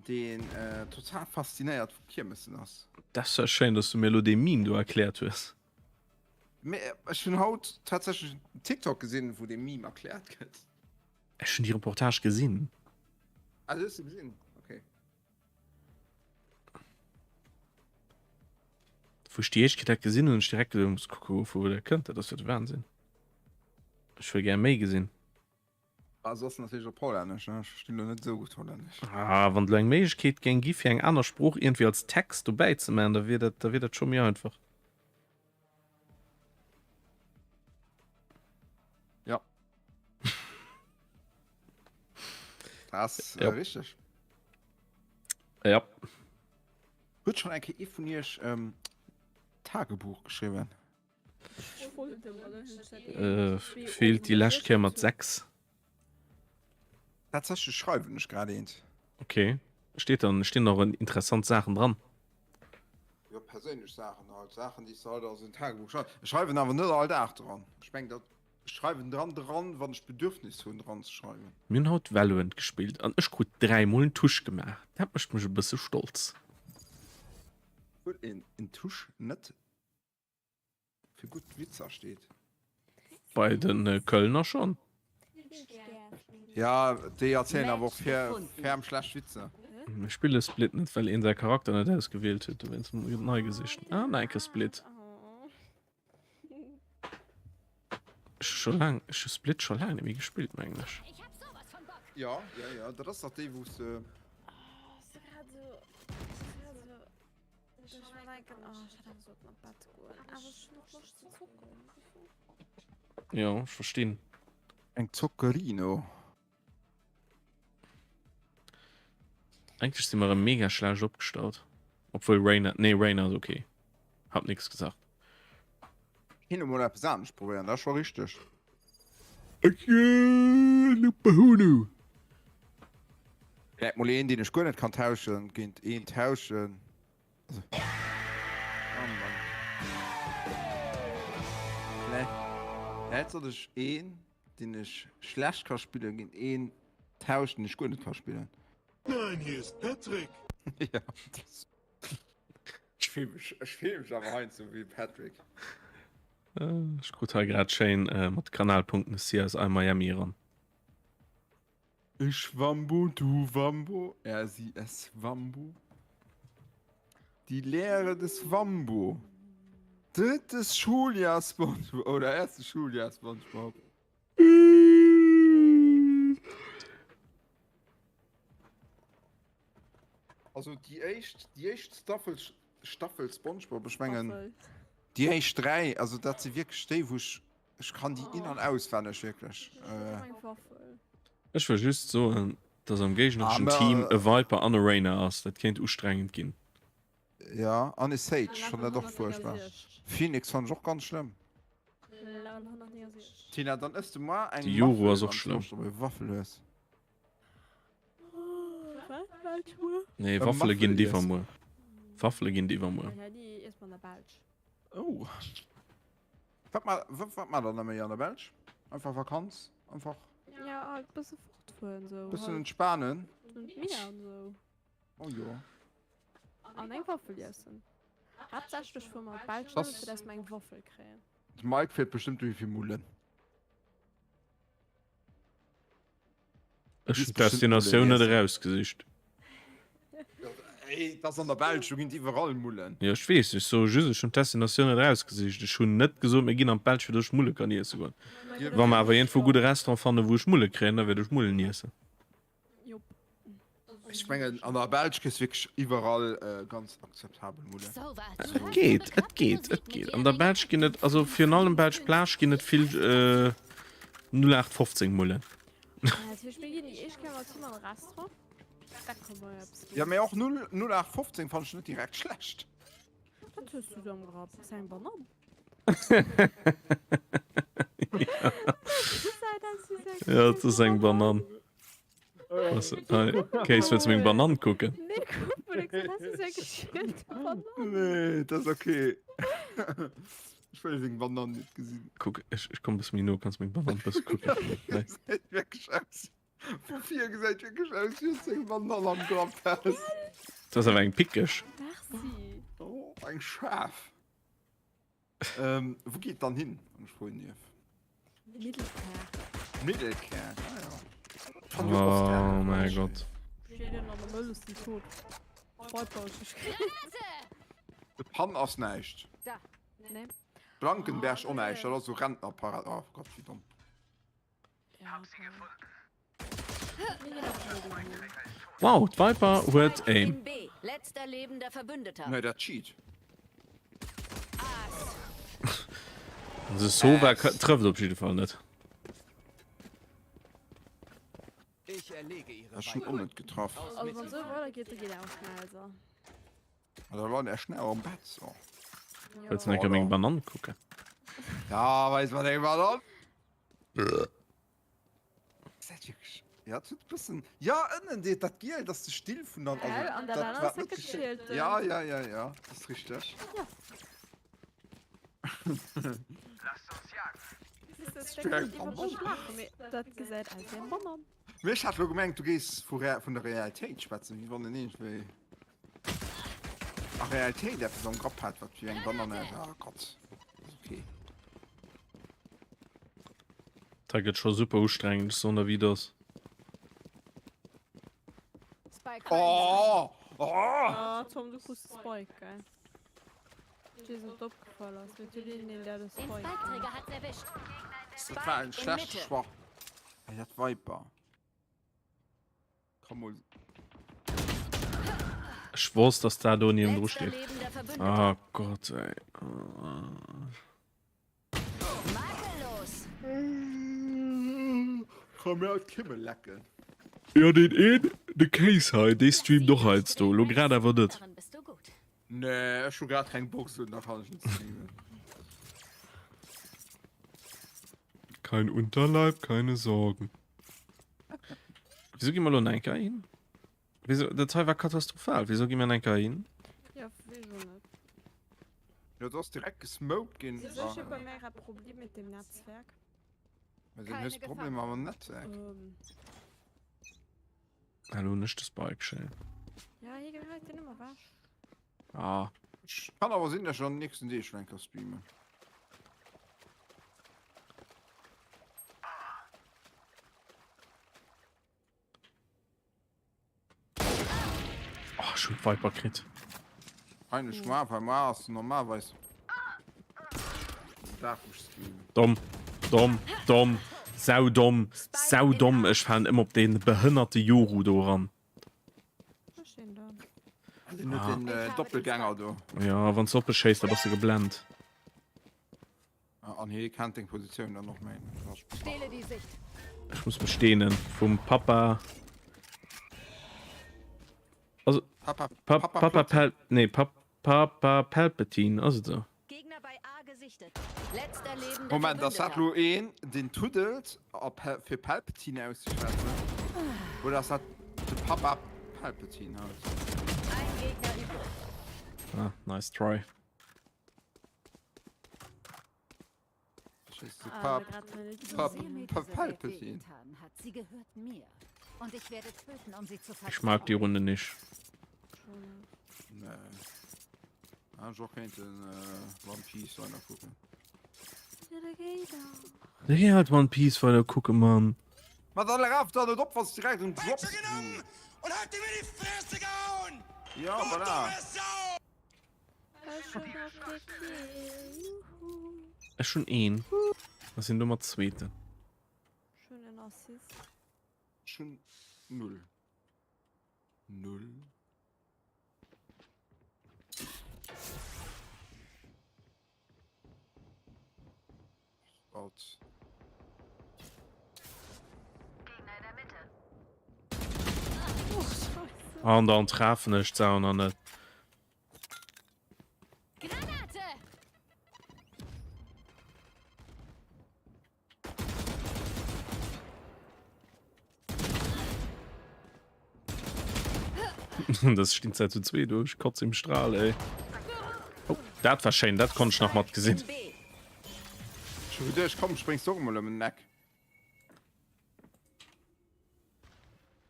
deen äh, total faszinéiert vu Kiermessen ass. Dat ass ja schéin, dass du mir elo dee Meme do erkläert hues. Mee ech hunn haut tatsächlech en TikTok gesinn, wou dee Meme erkläert gëtt. Ech hunn déi Reportage gesinn. Ah, du hues se gesinn? Okay. Wou ech déi éischt Kéier dat gesinn hunn, hunn ech direkt geduecht, ech muss kucke vu wou dat kënnt, dat ass jo de Wahnsinn. Ech wëll gär méi gesinn. Ah, soss natierlech op Hollännesch, ne? Ech verstinn lo net esou gutt Hollännesch. Ah, wann et elo eng Méiglechkeet géing gi fir eng aner Sprooch iergendwéi als Text dobäi ze maachen, da wier dat, da wier dat scho méi einfach. Ja. Dat ass Ja. richteg. Ja. Huet schonn eng Kéier ee vun iech Tagebuch geschriwwen? Feelt déi lescht Kéier mat 6. Tatsächlech schreiwen ech grad eent. Okay. Steet dann, stinn nach interessant Saachen dran? Jo, perséinlech Saachen halt, Saachen déi s de halt a sou en Tagebuch schreifs. Ech schreiwen awer net all Dag dran. Ech mengen dat, ech schreiwen dran dran, wann ech d'Bedürfnis hunn dran ze schreiwen. Mir hunn haut Valorant gespillt an ech krut 3 mol en Touche gemaach. Dat mécht mech e bësse stolz. Huet een en Touche net Fir gutt Witzer steet. Bei den Kölner schon. Ja, déi erzielen awer och ferm schlecht Witzer. Mir spille Split net well een säi Charakter net ausgewielt huet, dowéinst hu mir nei gesicht. Ah nei ke Split. Ech hu scho laang, ech hu Split scho laang net méi gespillt mengen ech. Ja, ja, ja, dat ass dach déi wou s de. Ja, ech verstinn. Eng Zockerino. Eigentlech si mer erëm mega schlecht opgestallt. Obwuel Reyna, nee Reyna ass okay. Hab nix gesagt. Hin emol eppes anescht probéieren, dat ass scho richteg. Vläit mol een deen ech guer net kann tauschen géint een tauschen. Oh Mann. Vläit sollt ech een deen ech schlecht ka spillen géint een tauschen deen ech guer net ka spillen. Nein, hier ist Patrick. Ja, das Ech fill mech, ech fill mech awer heiansdo wéi Patrick. Ech krut hei grad schéin mat Kanalpunkten de CSI Miami eran. Ich Wambo, du Wambo, er, sie, es Wambo. Die Lehre des Wambo. Drittes Schuljahr SpongeBob oder erstes Schuljahr SpongeBob. Also déi éischt, déi éischt Staffel, Staffel SpongeBob, ech mengen déi éischt 3, also dat si wierklech déi wou ech, ech kann déi in an auswenneg wierklech. Ech wëll just soen, dass am géignereschen Team e Viper an e Reyna ass. Dat kéint ustrengend ginn. Ja, an e Sage, fannen dat och fuerchtbar. Phoenix fannen ech och ganz schlëmm. Tina, dann ëss de moar eng De Yoru Waffel, ass och wann s schlëmm. Loscht op e Waffel hues. Nee, Waffele ginn et iwwermuer. Waffele ginn et iwwermuer. Oh. Wat ma, wat, wat maacht der da méi an der Belsch? Einfach Vakanz? Einfach. Ja, halt bësse fortfueren sou. Bëssen entspanen? Un d'Mier an sou. Oh jo. An eng Waffel iessen. Haaptsächlech fuere mer an d'Belsch nëmme fir dass mer eng Waffel kréien. De Mike fiert bestëmmt dohi fir Mullen. Ech hunn d'Destinatioun net erausgesicht. Ey, dat ass an der Belsch, do ginn et iwwerall Mullen. Jo, ech weess, ech soe just, ech hunn d'Destinatioun net erausgesicht. Ech hunn net gesot, mir ginn an d'Belsch, fir datt ech Mulle kann iesse goen. Wa mer awer iergendwou e gudde Restaurant fannen, wou ech Mulle kréien, da wäert ech Mullen iessen. Ech mengen, an der Belsch kriss wierklech iwwerall ganz akzeptabel Mullen. Et geet, et geet, et geet. An der Belsch ginn et, also virun allem Belsch Plage ginn et vill 0815 Mullen. Jo, mee och 0815 fannen ech net direkt schlecht. Wat hues du do am Grapp? Ass dat eng Banann? Ja, et ass eng Banann. Was, hei, Case, wëlls du meng Banann kucken? Nee, guck mal, das ist eng geschielte Banann. Nee, dat ass okay. Ech wëll seng Banann net gesinn. Kuck, ech, ech komm bësse méi no, kanns meng Banann bësse kucken. Hei. Gesäit wierklech aus. Vu vir gesäit wierklech aus, wéi wann seng Banann am Grapp häss. Dat ass awer eng pickeg. Merci. Oh, eng schaarf. Ähm, wou geet dann hin, wann ech froen dierf? Middelkerk. Middelkerk, ah ja. Fand ich och oft Oh mäi Gott. De Pan ass näischt. Nee. Blankenberg och näischt, dat ass sou Rentnerparad. Oh Gott, wéi domm. Wow, d'Viper huet Aim. Nee, dat cheat. Also Sova trëfft op jidde Fall net. Ech hunn och net getraff. Also wann esou weider geet, da geet awer schnell so. Ah, da leit er schnell am Bett so. Wëlls du enker meng Banann kucken? Ja, weis mer deng Banann. Ja, et huet bëssen. Ja, ënnen deet dat giel, dat ass de Still vun der. Gell, an dat anert ass dat geschielte. Ja, ja, ja, ja, dat ass richteg. Ja. Dat gesäit aus wéi eng Banann. Mee ech hat lo gemengt, du géifs vu vun der Realitéit schwätzen, wéi wann en iergendwéi a Realitéit eppes am Grapp hätt, wat wéi eng Banann ass. Ah Gott, ass ok. Dat gëtt scho super ustrengend, ech soen der wéi et ass. Oh! Oh! Ah, Tom, du kriss de Spike, gell? Ech weess net, ob opgefall ass, mee du deen, deen der de Spike. Dat war en schlechte Choix. Ey, dat Viper. Komm mol. Ech wosst, dass dat do niewendru steet. Oh Gott, ey. Komm mir d'Kimme lecken. Jo deen een, de Kéis hei, dee streamt och heiansdo, lo grad awer net. Nee, ech hu grad keng Box un, da kann ech net streamen. Kein Unterleib, keine Sorgen. Wieso gi mer lo enker hin? Wieso, dat hei war katastrophal. Wieso gi mer enker hin? Ja, wees och net. Jo, du ass direkt gesmoked ginn. Wieso ech hu bei mär e Problem mit dem Netzwerk. Wieso hues du Problemer mam Netzwerk? Ähm. Hallo, hunn ech de Spike schéin. Ja, hie geheit den ëmmer wech. Ah. Kann awer sinn, dass ech an den nächsten Deeg schon eng Kéier streamen. Oh, ech hunn d'Viper kritt. Eigentlich mal, weil mal ass normalerweise Dag wou ech streamen. Domm, domm, domm, sau domm, sau domm. Ech falen ëmmer op dee behënnerte Yoru do eran. Den huet den äh, Doppelgänger do. Ja, wann s du op e schéiss, da bass du geblent. An hie kennt deng Positioun dann och méi. Ech muss mech deenen vum Papa. Also Papa, Papa, Papa, Pal nee, Pap Papa Palpatine ass et esou. Moment, ass dat lo een deen tuddelt a fir Palpatine auszeschwätzen? Oder ass dat de Papa Palpatine halt? Ah, nice try. Pap, Pap, Pap, Palpatine. Ich mag die Runde nicht. Nee. Ah, ech och kéinten äh, One Piece weiter kucken. Da geh halt One Piece weiter kucken, Mann. Ma dann raf da net op, wann du direkt um Drop. Ja, voilà. Ech hunn een. Ech sinn domat Zweeten. Ech hunn en Assist. Ech hunn null. Null. Gott. An dann treffen ech d'Sau nach net. Granate! Das stinn Zäit zu zwee do, ech kotz im Strahl, ey. Oh, dat war schéin, dat konnt ech nach mat gesinn. Ech hu geduecht, komm, spréngs du och emol ëm en Eck.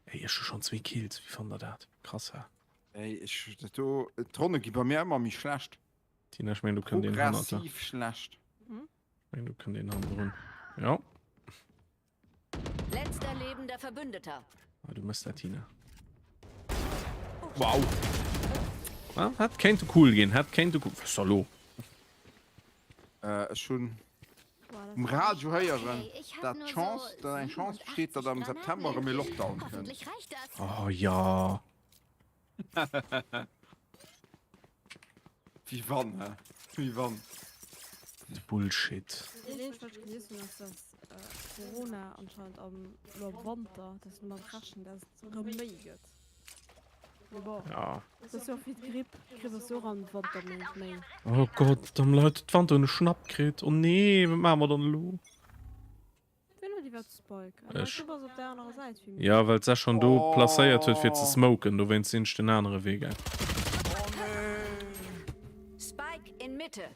Ey, ech hu schonn zwee Kills, wéi fannt der dat? Krass, ha? Ey, ech, dat do, d'Ronne gi bei mir ëmmer méi schlecht. Tina, ech mengen, do kënnt een hannert der. Progressiv schlecht. Ech mengen, do kënnt een hannendrun. Ja. Letzter lebender Verbündeter. Ah, du mëss dat, Tina. Wow. Ah, hätt kéinte cool ginn, hätt kéinte cool. Was da lo? Äh, ech hunn. Um Radio héieren, dat d'Chance, dat eng Chance besteet, datt am September erëm ee Lockdown kënnt. Oh ja. Wéi wann, hä? Wéi wann. Bullshit. Deen eenzegt wat ech gelies hunn ass dass Corona anscheinend am lo am Wanter, dass een domat rechent dass et erëm méi gëtt. Mee bon, Ja. dat ass jo och wéi d'Gripp, d'Gripp ass jo och am Wanter méi méi. Oh Gott, da haben Leit d'Wanter hunn e Schnapp kritt. Oh nee, wat maache mer dann elo? Wien huet iwwert Spike? Ah, Ech. du bass op der anerer Säit wéi mir. Ja, well d'Sä schonn do placéiert huet fir ze Oh. smoken, dowéinst sinn ech den anere Wee gaang. Oh nee. Spike in Mitte.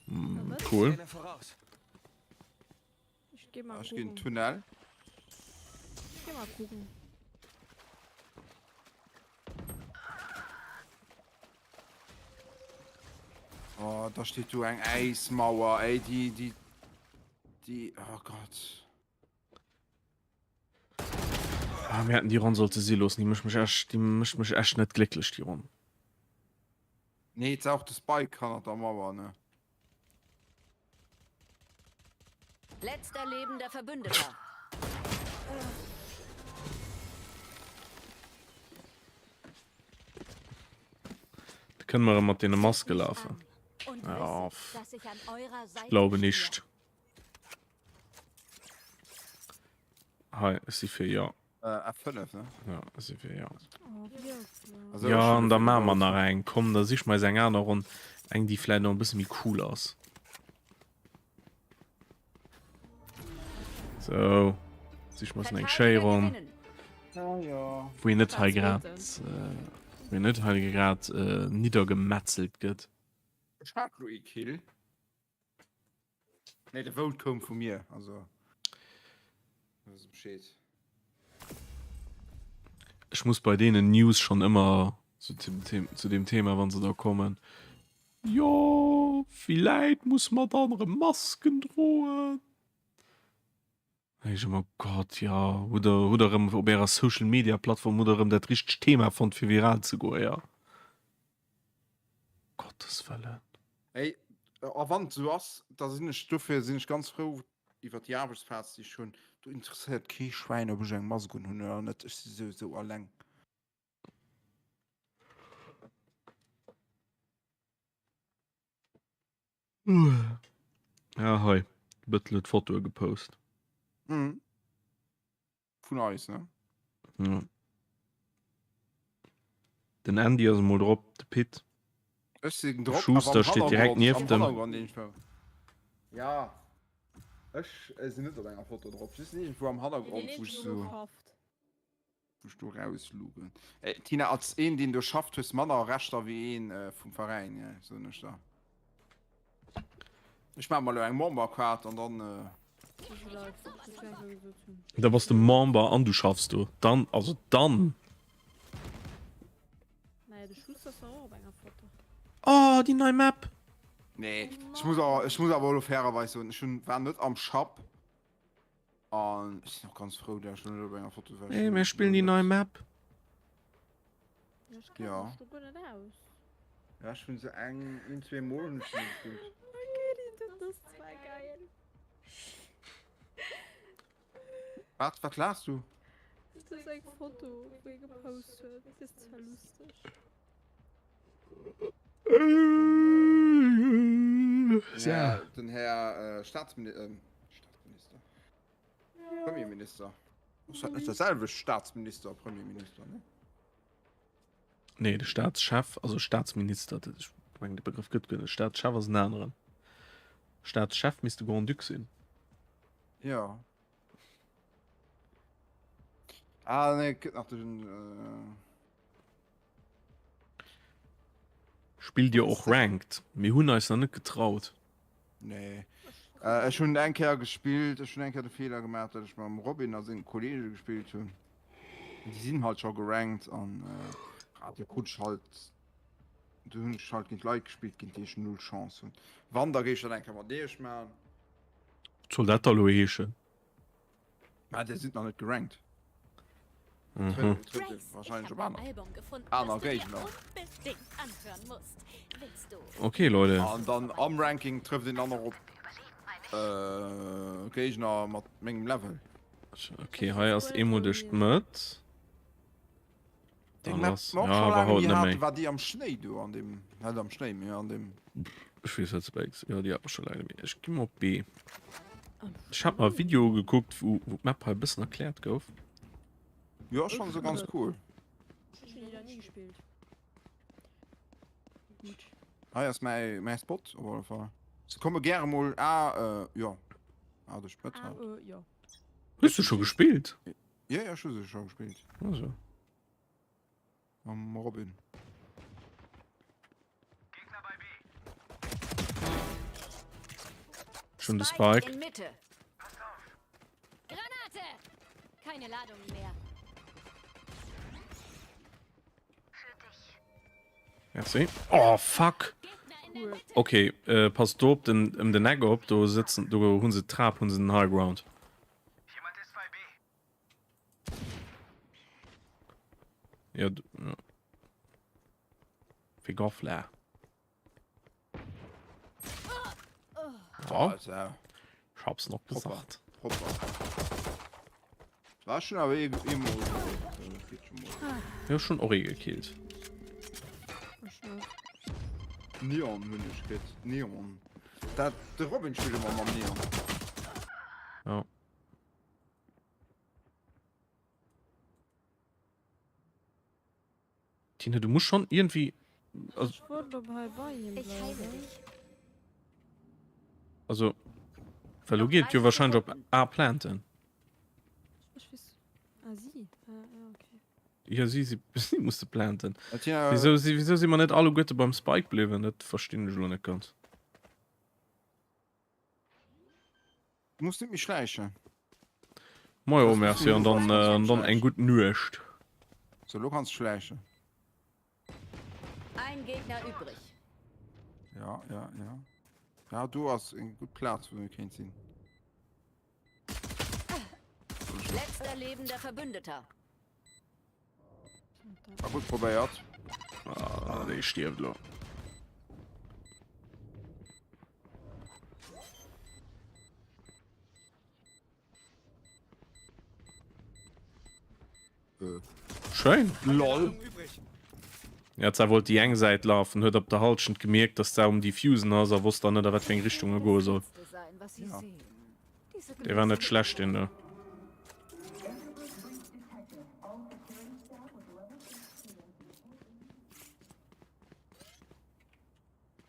Mm, cool. Scanne voraus. Ech geh mal Ech ginn kucken. Tunnel. Ech geh mal kucken. Oh, da steet do eng Äismauer, ey, déi, déi, déi, oh Gott. Ah, mir hätten déi Ronn sollte si loossen, déi mécht mech echt, déi mécht mech echt net glécklech, déi Ronn. Nee, et war och de Spike hannert der Mauer, ne? Letzter lebender Verbündeter. Da kënne mer erëm mat deene Maske lafen. Ja, ich glaube nicht. Hei, ech si fir ja. Äh, F5, ne? Ja, ech si fir ja. Oh, wierklech? Also, Ja, an da maache mer nach eng. Komm, da sich mer eis eng aner Ronn. Eng, déi vläicht nach e bësse méi cool ass. So. Sich mer eis nach eng schéi Ronn. Ja, ja. Wou een net hei grad, äh, wou een net hei grad äh, niddergemetzelt gëtt. Ech hat lo ee Kill. Nee, de Vote koum vu mir, also wësse Bescheed. Ech muss bei deenen News schon ëmmer zu dem, zu dem Thema, wann se da kommen, jo, villäit muss mer dann erëm Masken droen. Da denk ech ëmmer, Gott, jo, hutt der, hutt der erëm op ärer Social Media Plattform, hutt der erëm dat richtegt Thema fonnt fir viral ze goen, jo. Gottes Wëllen. Ey, a wann et esou ass, da sinn ech, dofir sinn ech ganz frou iwwer déi Aarbechtsplaz, déi ech hunn, do interesséiert kee Schwäin, ob ech eng Mask unhunn oder net, ech si souwisou alleng. Ja, hei, de Bëttel huet Fotoe gepost. Mhm. Vun eis, ne? Ja. Den Andy ass emol drop, de Pit. Ech sinn drop, Schuster steet direkt nieft dem. Ja, ech sinn net op enger Foto drop, just iergendwou am Hannergrond, wou ech sou. Wou ech do rauslugen. Ey, Tina, als een, deen do schafft, hues manner Rechter wéi een äh, vum Veräin, ja, soen ech der. Ech maache mer elo eng Memberkaart an dann. Äh, Da bass de Member an du schaffs do. Dann, also dann. Naja, de Schuster ass och op enger Foto. Oh, déi nei Map! Nee, ech muss awer, ech muss awer elo fairerweis soen, ech hunn, war net am Schapp. An ech sinn och ganz frou, dat ech lo net op enger Foto war. Hey, mir spillen déi nei Map. Ech kenne Ja. mech do guer net aus. Ja, ech hunn se eng, een, zwee Mol hunn ech se gespillt. Dat ass zwar geil. Wat, wat laachs du? Dat ass eng Foto, wou ee gepost huet. Dat ass zwar lusteg. Den Här, den Här äh, Staatsmini ähm, Staatsminister. Premierminister. Ass dat net dat selwecht Staatsminister, Premierminister, ne? Nee, de Staatschef, also Staatsminister, dat, ech mengen de Begrëff gëtt guer net. Staatschef ass en aneren. Staatschef misst de Grand-Duc sinn. Ja. Ah, nee, gëtt nach den. Äh... Spillt dir och Ranked? Mir hunn eis nach net getraut. Nee. Äh, ech hunn eng Kéier gespillt, ech hunn eng Kéier de Feeler gemaach, datt ech mam Robin a senge Kolleege gespillt hunn. Déi sinn halt scho gerankt an äh, do krut ech halt, do hunn ech halt géint Leit gespillt, géint déi ech null Chance hunn. Wann, da géif ech dat eng Kéier mat iech maachen. Wat soll dat da lo heeschen? Mä dir sidd nach net gerankt. Mhm. Wahrscheinlech op aner, aner Géigner. Okay, Leute. An dann am Ranking trëfft een dann och op. Géigner mat mengem Level. Okay, hei ass eemol duerch d'Mëtt. Deng Map ass, mer och ja, scho awer laang haut méi net haten, méi. war déi am Schnéi do an deem, net am Schnéi, mee an deem. Ech weess net, Spikes. Jo, déi hat mer scho laang net méi. Ech gi mol op B. Ech hat mer e Video gekuckt, wou, wou d'Map hei e bëssen erkläert gouf. Jo, ech fanne se ganz cool. Ech hunn déi nach ni gespillt. Gutt. Hei ass mäi, mäi Spot op alle Fall. Se komme gäre mol A, äh, jo, A duerch d'Mëtt Ah, halt. äh, jo. Hues du scho gespillt? Jo, jo, ech hu se scho gespillt. Also. Mam Robin. Schon de Spike. In Mitte. Granate! Keine Ladung mehr. Merci. Oh, fuck. Okay, äh, pass do op den, em den Eck op, do sitzen, do hunn se d'Trap, hunn se den High Ground. Ja, ja. Fir Goffler. Oh. Ich hab's noch gesagt. Proper. War schon aber eh, eh mal. Ja, schon och ee gekillt. Neon hunn ech kritt. Neon. Dat, de Robin spillt ëmmer mam Neon. Ja. Tina, du musst schon irgendwie. Also, Ich wollte op hei bei him Ich heile bleiwen. dich. also well lo geet jo wahrscheinlich op A planten. Ech weess. Ah, si. Ah, ja, okay. Ja, si, si, si musste planten. Tina, Wieso, si, wieso si mer net alleguerte beim Spike bliwwen? Dat verstinn ech lo net ganz. Du muss net méi schläichen. Majo, merci an dann, äh, an dann eng gutt Nuecht. So, lo kanns du schläichen. Ein Gegner übrig. Ja, ja, ja. Ja, do ass eng gutt Plaz, wou mir kéint sinn. Letzter lebender Verbündeter. War gutt probéiert. Ah, dee stierft lo. Äh. Schéin. LOL. Ja, d'Sar wollt déi eng Säit lafen, huet op der Halschent gemierkt, dass d'Sar um Diffusen ass a wosst dann net a wat fir eng Richtung e goe soll. Ja. Dee war net schlecht, deen do.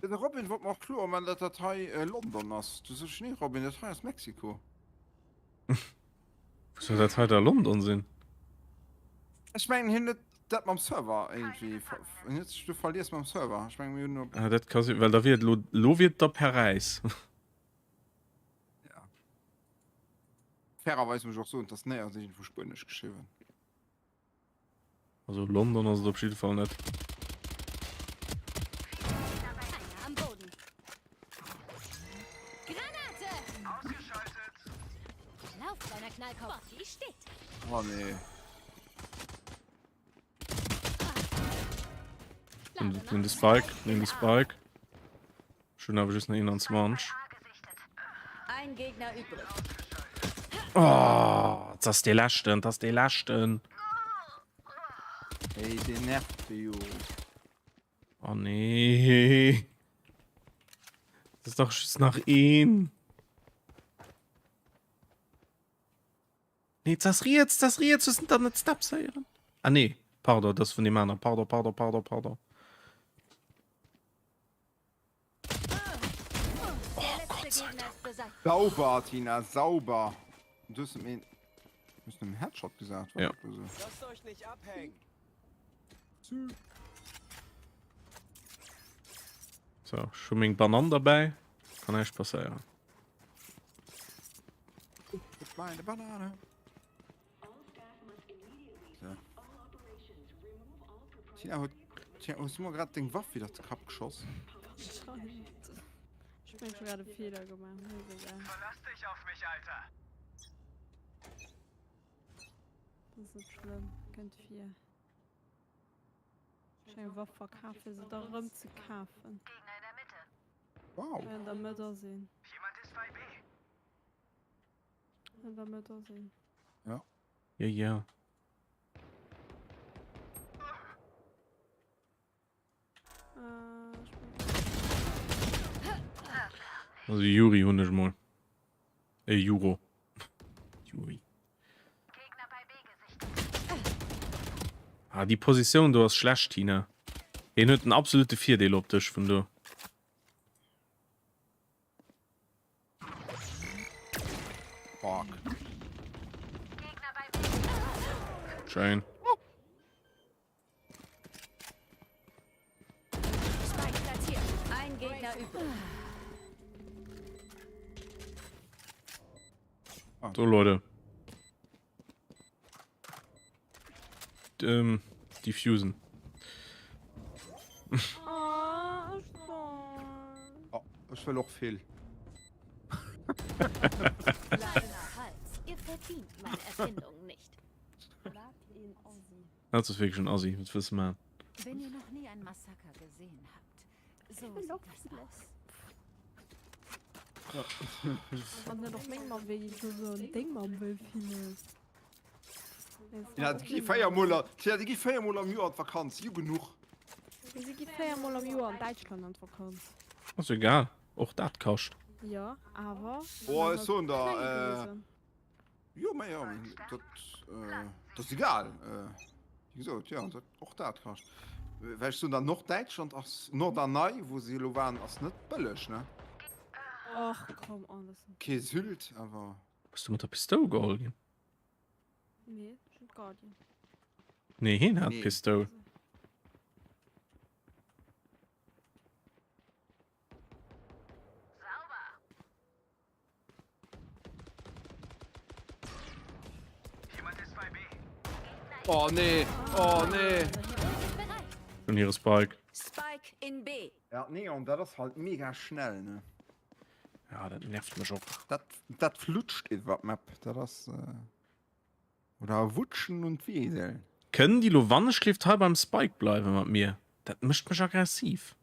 De Robin wollt mer och kloer man, datt dat hei äh, London ass. Du sech nee Robin, dat hei ass Mexiko. Wou soll dat hei da London sinn? Ech mengen hien huet dat mam Server irgendwie hien huet sech do verlies mam Server. Ech mengen mir hunn Ah, dat ka sinn, well da wier et lo, lo wier et da Paräis. Ja. Fairerweis muss ech och soen, dass néierens iergendwou Spuenesch geschriwwen. Also London ass et op jidde Fall net. Einer am Boden. Granate! Ausgeschaltet. Lauf, kleiner Knallkopf. Botti steht. Oh nee. Nimm de Spike, nimm de Spike. Ech hunn awer just nach 21. Ein Gegner übrig. Oh, das ass dee leschten, das ass dee leschten. Hey, deen nervt jo. Oh nee. Das ist doch just nach een. Nee, das riets, das riets, das sind dann net Steps héieren. Ah nee, pardon, das vun dem aner. Pardon, pardon, pardon, pardon. Oh, Gott sei Dank. Sauber, Tina, sauber. Du hast mir du hast einen Headshot gesagt. Ja. Lasst euch nicht abhängen. So, ech hu meng Banann derbäi. Kann näischt passéieren. Meine Banane. So. Tina, huet, Tina, hues du mer grad deng Waff widder de Kapp geschoss? Anscheinend. Ich mein, ich hab grad e Fehler gemacht. Mir ist egal. Verlass dich auf mich, Alter. Das ist net schlëmm. Kënnt vir. Ech eng Waff verkaf fir se da rëm ze kafen. Gegner in der Mitte. Wow. An der Mëtt ass een. An der Mëtt ass een. Ja. Ja, ja. Also Juri hunn ech mol. Äh, Juro. Juri. Ah, déi Positioun do ass schlecht, Tina. Hien huet den absolute Virdeel op dech vun do. Fuck. Schön. Spike platziert. Ein Gegner übrig. So, Leute. Ähm, diffusen. Oh, oh, ech wëll och vill. Kleiner Hals, ihr verdient meine Erfindung nicht. Dat ass wierklech en Assi, wat wëlls de maachen? Wenn ihr noch nie ein Massaker gesehen habt, so sieht das aus. Wann net och meng Mamm wéi so soen, deng Mamm wëll villes. Ja, déi gi 4 mol, tja, déi gi 4 mol am Joer an d'Vakanz, si hu genuch. Si gi 4 mol am Joer an Däitschland an d'Vakanz. Ass egal, och dat kascht. Jo, awer. Boah, ech soen der, Jo, mä jo, dat, dat ass egal. Wéi gesot, jo, dat, och dat kascht. Well ech soen der, Norddäitschland ass, Norderney, wou se elo waren, ass net bëlleg, ne? Och komm, oh, das. Kee Sylt, awer. Bass du mat der Pistoul geholl ginn? Nee, ech hunn d'Guardian. Nee, hien hat d'Pistoul. Oh nee, oh nee. Schon hire Spike. Spike in B. Ja, nee, an dat ass halt mega schnell, ne? Ja, dat nervt mech och. Dat, dat flutscht iwwer d'Map. Dat ass. Äh, oder wutschen und wedeln. Kënnen déi lo wannechgelift hei beim Spike bleiwen mat mir? Dat mécht mech aggressiv.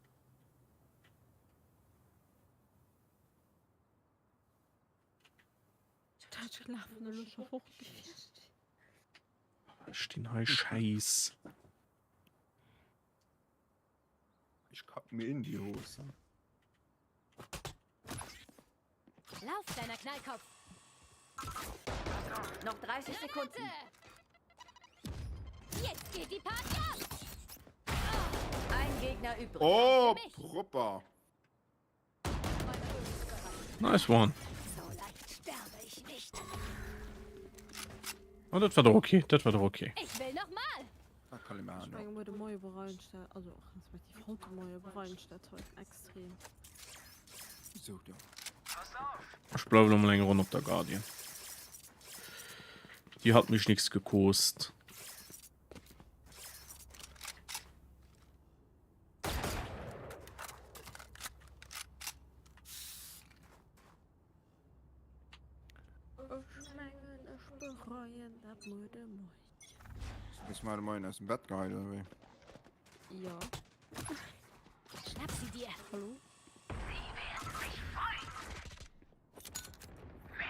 Ech stinn hei Schäiss. Ich kack mir in die Hose. Lauf, kleiner Knallkopf. Noch 30 Sekunden. Jetzt geht die Party ab. Ein Gegner übrig. Oh, proper. Nice one. So leicht sterbe ich nicht. Oh, dat war doch okay. Dat war doch okay. Ich will noch mal. Dat kann ich machen, Ich ja. menge muer de Moie bereien ech dat, also respektiv haut de Moie bereien ech dat heiten extrem. Wieso denn? Ech bleiwen lo mol eng Ronn op der Guardian. Déi hat mech nix gekost. Ech mengen ech bereien dat muer de Moien. Bass du muer de Moien aus dem Bett geheit oder wéi? Jo. Schnapp sie dir. Hallo?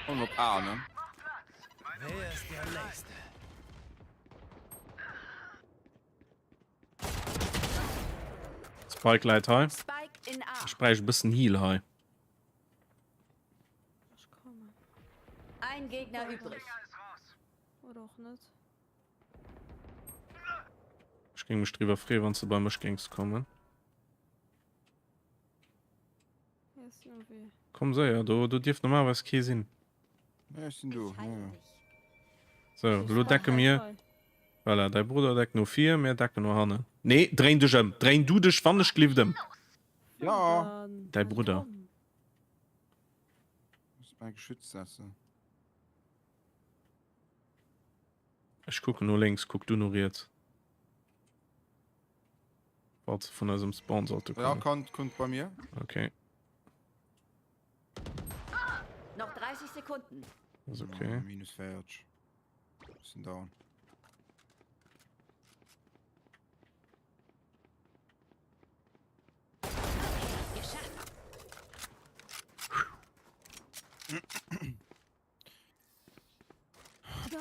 Und op A, ne? Wer ist der Nächste? Spike läit hei. Spike in A. Ech bräicht e bëssen Heal hei. Ech kommen. Ein Gegner übrig. Oder och net. Ech géing mech driwwer freeën, wann s de bei mech géings kommen. Komm séier, do, do dierft normalerweis kee sinn. Ja, ech sinn do. Ja, ja. So, elo decke mir. Voilà, däi Brudder deckt no vir, mir decken no hannen. Nee, dréin dech ëm. Dréin du dech wannechglift ëm. Ja. Däi Brudder. Muss mäi Geschütz setzen. Ech kucken no lénks, kuck du no riets. Falls se vun eisem Spawn sollte Ja, kommen. kommt, kommt bei mir. Okay, Noch 30 Sekunden. ist okay. Oh, minus 40. Bisschen down. Geschafft.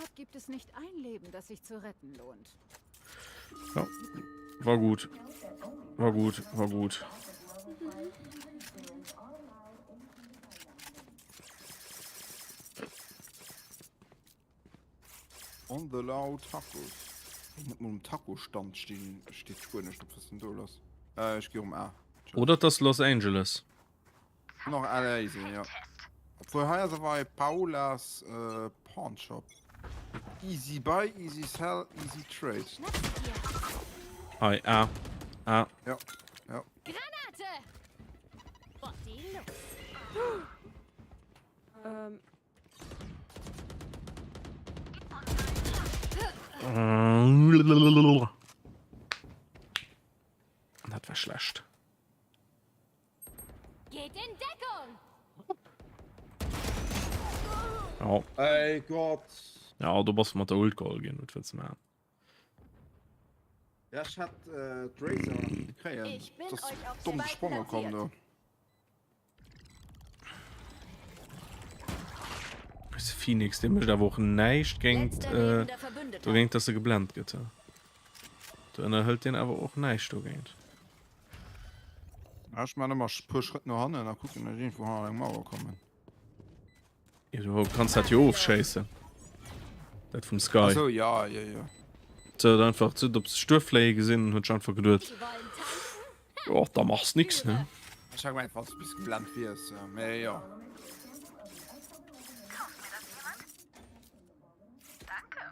Dort gibt es nicht ein Leben, das sich zu retten lohnt. Ja, war gut. War gut, war gut. On the low Tacos. Ey, net mol um Taco-Stand stinn, steet Spuenesch drop. Was ass denn do lass? Äh, ech gi um A. Ciao. Oder et ass Los Angeles. Kann och LA sinn, jo. Obwuel hei ass awer e Paula's äh, Pawn Shop. Easy buy, easy sell, easy trade. Hei, A. A. Ja, ja. Granate! Botti los! Ähm. Dat war schlecht. Geht in Deckung! Ja. Ey Gott. Ja, du bass mat der Ult geholl ginn, wat wëlls de maachen? Ja, ech hat äh, d'Razer nach net kréien. Ich bin Das euch auf dumm Spike gesprongen komm platziert. do. Eise Phoenix, dee mécht awer och näischt géint, Letzter lebender Verbündeter. dogéint, dass e geblennt gëtt. Do ënnerhëlt deen awer och näischt dogéint. Ja, ech man ëmmer e puer Schrëtt no hannen a kucken, dass ech iergendwou hannert eng Mauer kommen. Ja, du kanns dat jo ofschéissen. Dat vum Sky. Ach sou, ja, ja, ja. Se huet einfach se huet op sech duerfléie gesinn an huet sech einfach geduet, Jo, da machs nix, ne? Ech hat gemengt, falls du bis geblennt wiers, mee jo. Kauft mir das jemand? Danke.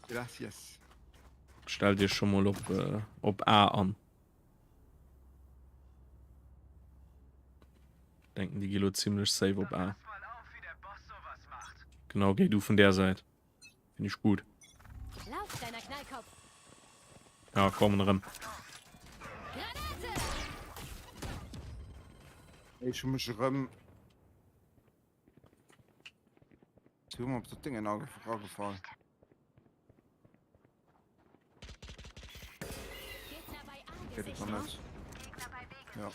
Gracias. Stellt Iech scho mol op, op A an. Denken déi gi lo zimlech safe op A. Genau, géi du vun där Säit. Finn ech gut. Lauf, kleiner Knallkopf. Ja, kommen erëm. Granate! Ech hu mech erëm Si hu mer op dat Déngen eragefall. Gegner bei A Geht et nach gesichtet. net. Ja.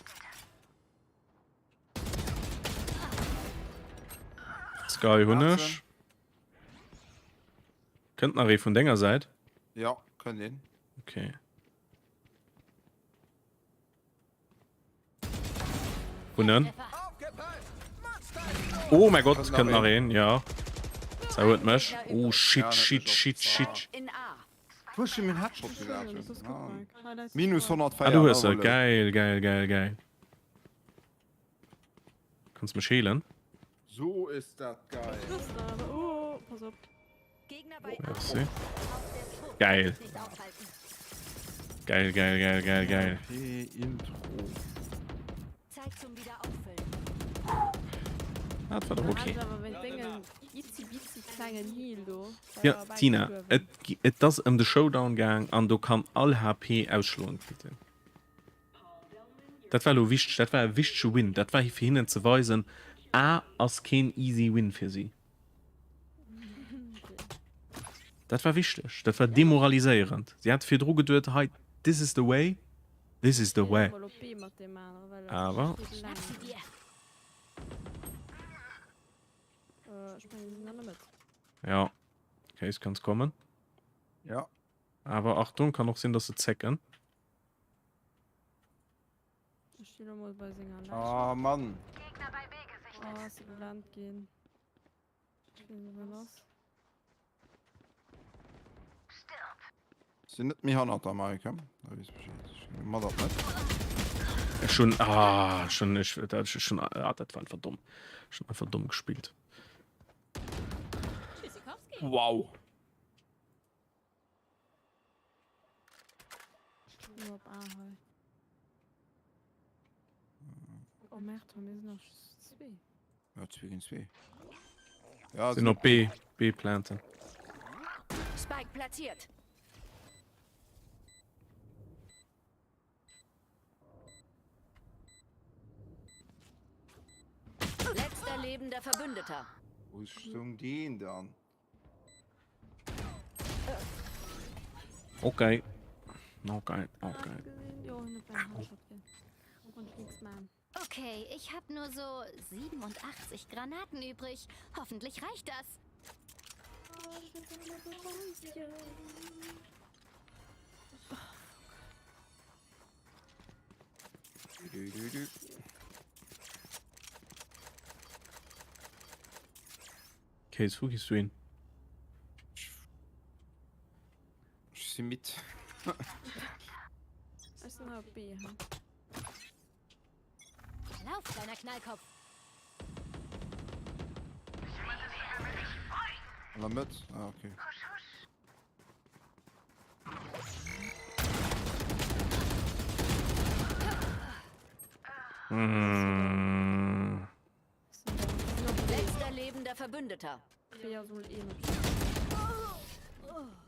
Sky hunn ech. Kënnt nach ee vun denger Säit? Ja, kënnt een. Okay. Hunnen. Oh mein Gott, kënnt nach een, ja. Se huet mech. Oh shit, shit, shit, shit. Hu ech mir Headshot gehat? Minus 104. Ah, du hues se. Geil, geil, geil, geil. Kanns mech healen? So ist dat geil. Oh, pass op. Merci. Geil. Geil, geil, geil, geil, geil. Intro. Zeit zum Wiederauffüllen. Dat war doch okay. Ja, Ja, Tina, et, et ass ëm de Showdown gaang an do kann all HP ausschloen sinn. Dat war elo wichteg, dat war e wichtege Win. Dat war fir hinnen ze weisen, A ass keen easy Win fir si. Dat war wichteg, dat war demoraliséierend. Si hate virdru geduet, hei, this is the way, this is the way. Awer. Ja, Case kanns kommen. Ja. Awer Achtung, kann och sinn, dass se zecken. Ech sti lo mol bei senger Läich. Ah, Mann. Gegner bei B gesichtet. Oh, ass se gelannt ginn. Ech weess net, wat lass. Stirb. Sinn net méi hannert der Maike. Da weess Bescheed. Ech mat dat net. Ech hunn, ah, ech hunn, ech, dat ech hunn, ah, dat war einfach domm. Ech hunn einfach domm gespillt. Tschüssikowski. Wow. Nur op A hei. Oh Merde, mir sinn nach just zwee. Ja, zwee géint zwee. Ja, Sinn op B, B planten. Spike platziert. Letzter lebender Verbündeter. Wo stoung deen dann? Okay. Okay, okay. Okay, ich habe nur so 87 Granaten übrig. Hoffentlich reicht das. Case, wou gees du hin? Ech si midd. Ech sinn hei op B, he. Lauf, kleiner Knallkopf! An der Mëtt? Ah, okay. Mm. Letzter lebender Verbündeter.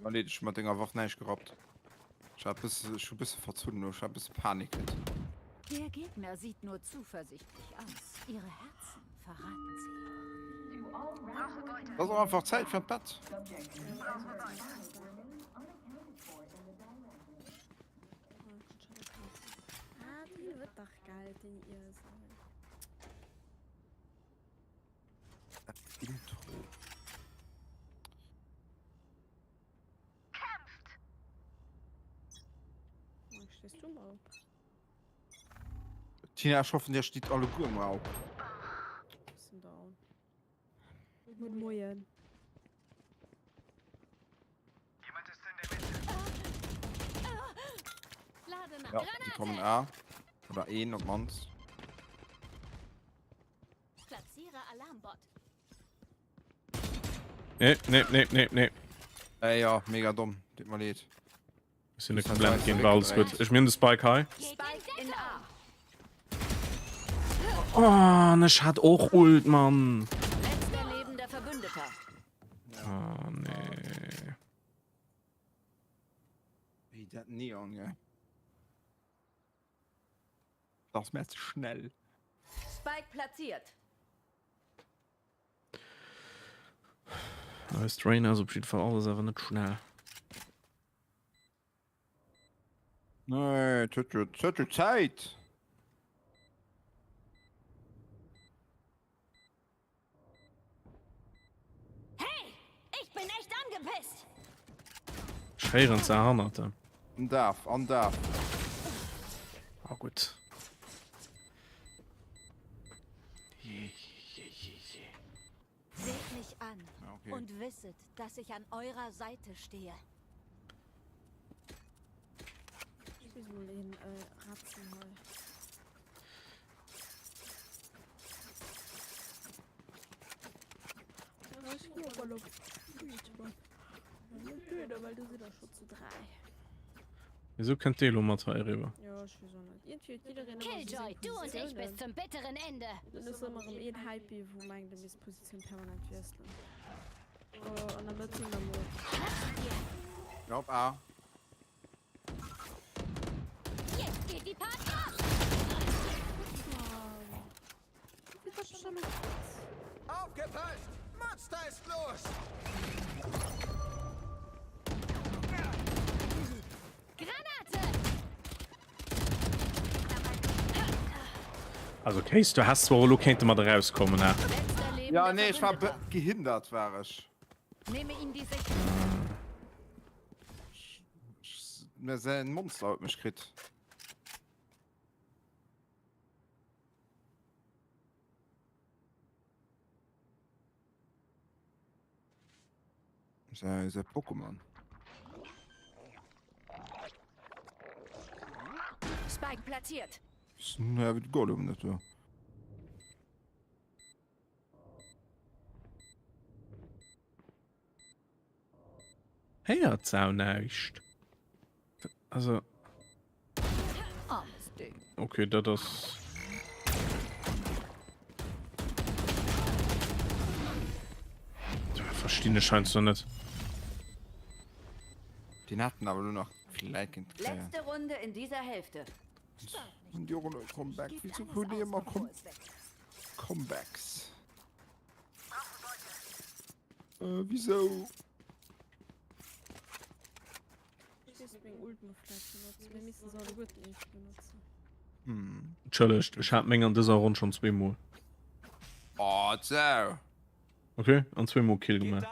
Ma nee, ech hu mat denger Waff näischt gerappt. Ech hat bësse, ech hu bësse verzunn elo, ech hat bësse Panik kritt. Der Gegner sieht nur zuversichtlich aus. Ihre Herzen verraten sie. Et ass och einfach Zäit fir an d'Bett. Ah, deen huet dach Geld, deen Iesel. Dat Intro. Kämpft! Marc, stehst du mal op? Tina, ech hoffen, dir steet alleguer mar op. Bisschen down. Guten Moien. Jemand ist in der Mitte. Ja, die kommen A. Oder een op d'mannst. Platziere Alarmbot. Nee, nee, nee, nee, nee. Ey, ja, mega domm. Tut mir leed. Ech sinn net geblennt ginn, war alles gutt. Ech mir hunn de Spike hei. Spike in A. Oh, an ech hat och Ult, Mann. Letzter lebender Verbündeter. Oh, nee. Wéi dat Neon, gell? Dat ass mir ze schnell. Spike platziert. Eis Trainer ass op jeden Fall alles awer net schnell. Nee, et huet jo, et huet jo Zäit. Hey, ich bin echt angepisst. Ech héieren ze hannert em. An Daf, an Daf. Ah gutt. Je, je, je, je. Seht mich an Ja, okay. und wisset, dass ich an eurer Seite stehe. Ich muss mal een äh, Ratzen hei. Ja, ich geh aber op YouTube. Well du si der scho zu 3. Wieso kënnt dee lo mat hei eriwwer? Jo, ech weess och net. Iergendwéi huet jiddereen ëmmer esou Killjoy, seng du und ich bis Positiounen. zum bitteren Ende. Dann ass ëmmer erëm een Hypey, wou mengt, e misst d'Positioun permanent wiesselen. Oh, an der Mëtt sinn der mol. Ja, op A. Jetzt geht die Party ab! Aufgepasst! Monster ist los! Granate! Also Case, du häss zwar och elo kéinte mat erauskommen, he? Ja, nee, ech war gehindert, war ech. Nehme ihm die Sicht. Mä säin Monster huet mech kritt. Säi säi Pokémon. Spike platziert. Naja, wéi de Gollum dat do. Héiert d'Sau näischt? Also. Okay, dat ass. Verstinn ech heiansdo net. Den haten awer elo nach vill Leit géint kréien. Letzte Runde in dieser Hälfte. Hunn déi och elo e Comeback? Wieso hunn déi ëmmer Comebacks? Äh, wieso? Ech misst meng Ult mol vläicht benotzen. Mir missten se alleguerten iergendwéi benotzen. Entschëllegt, ech hat meng an dëser Ronn schonn zweemol. Oh, sou. Okay, an zweemol Kill gemaach.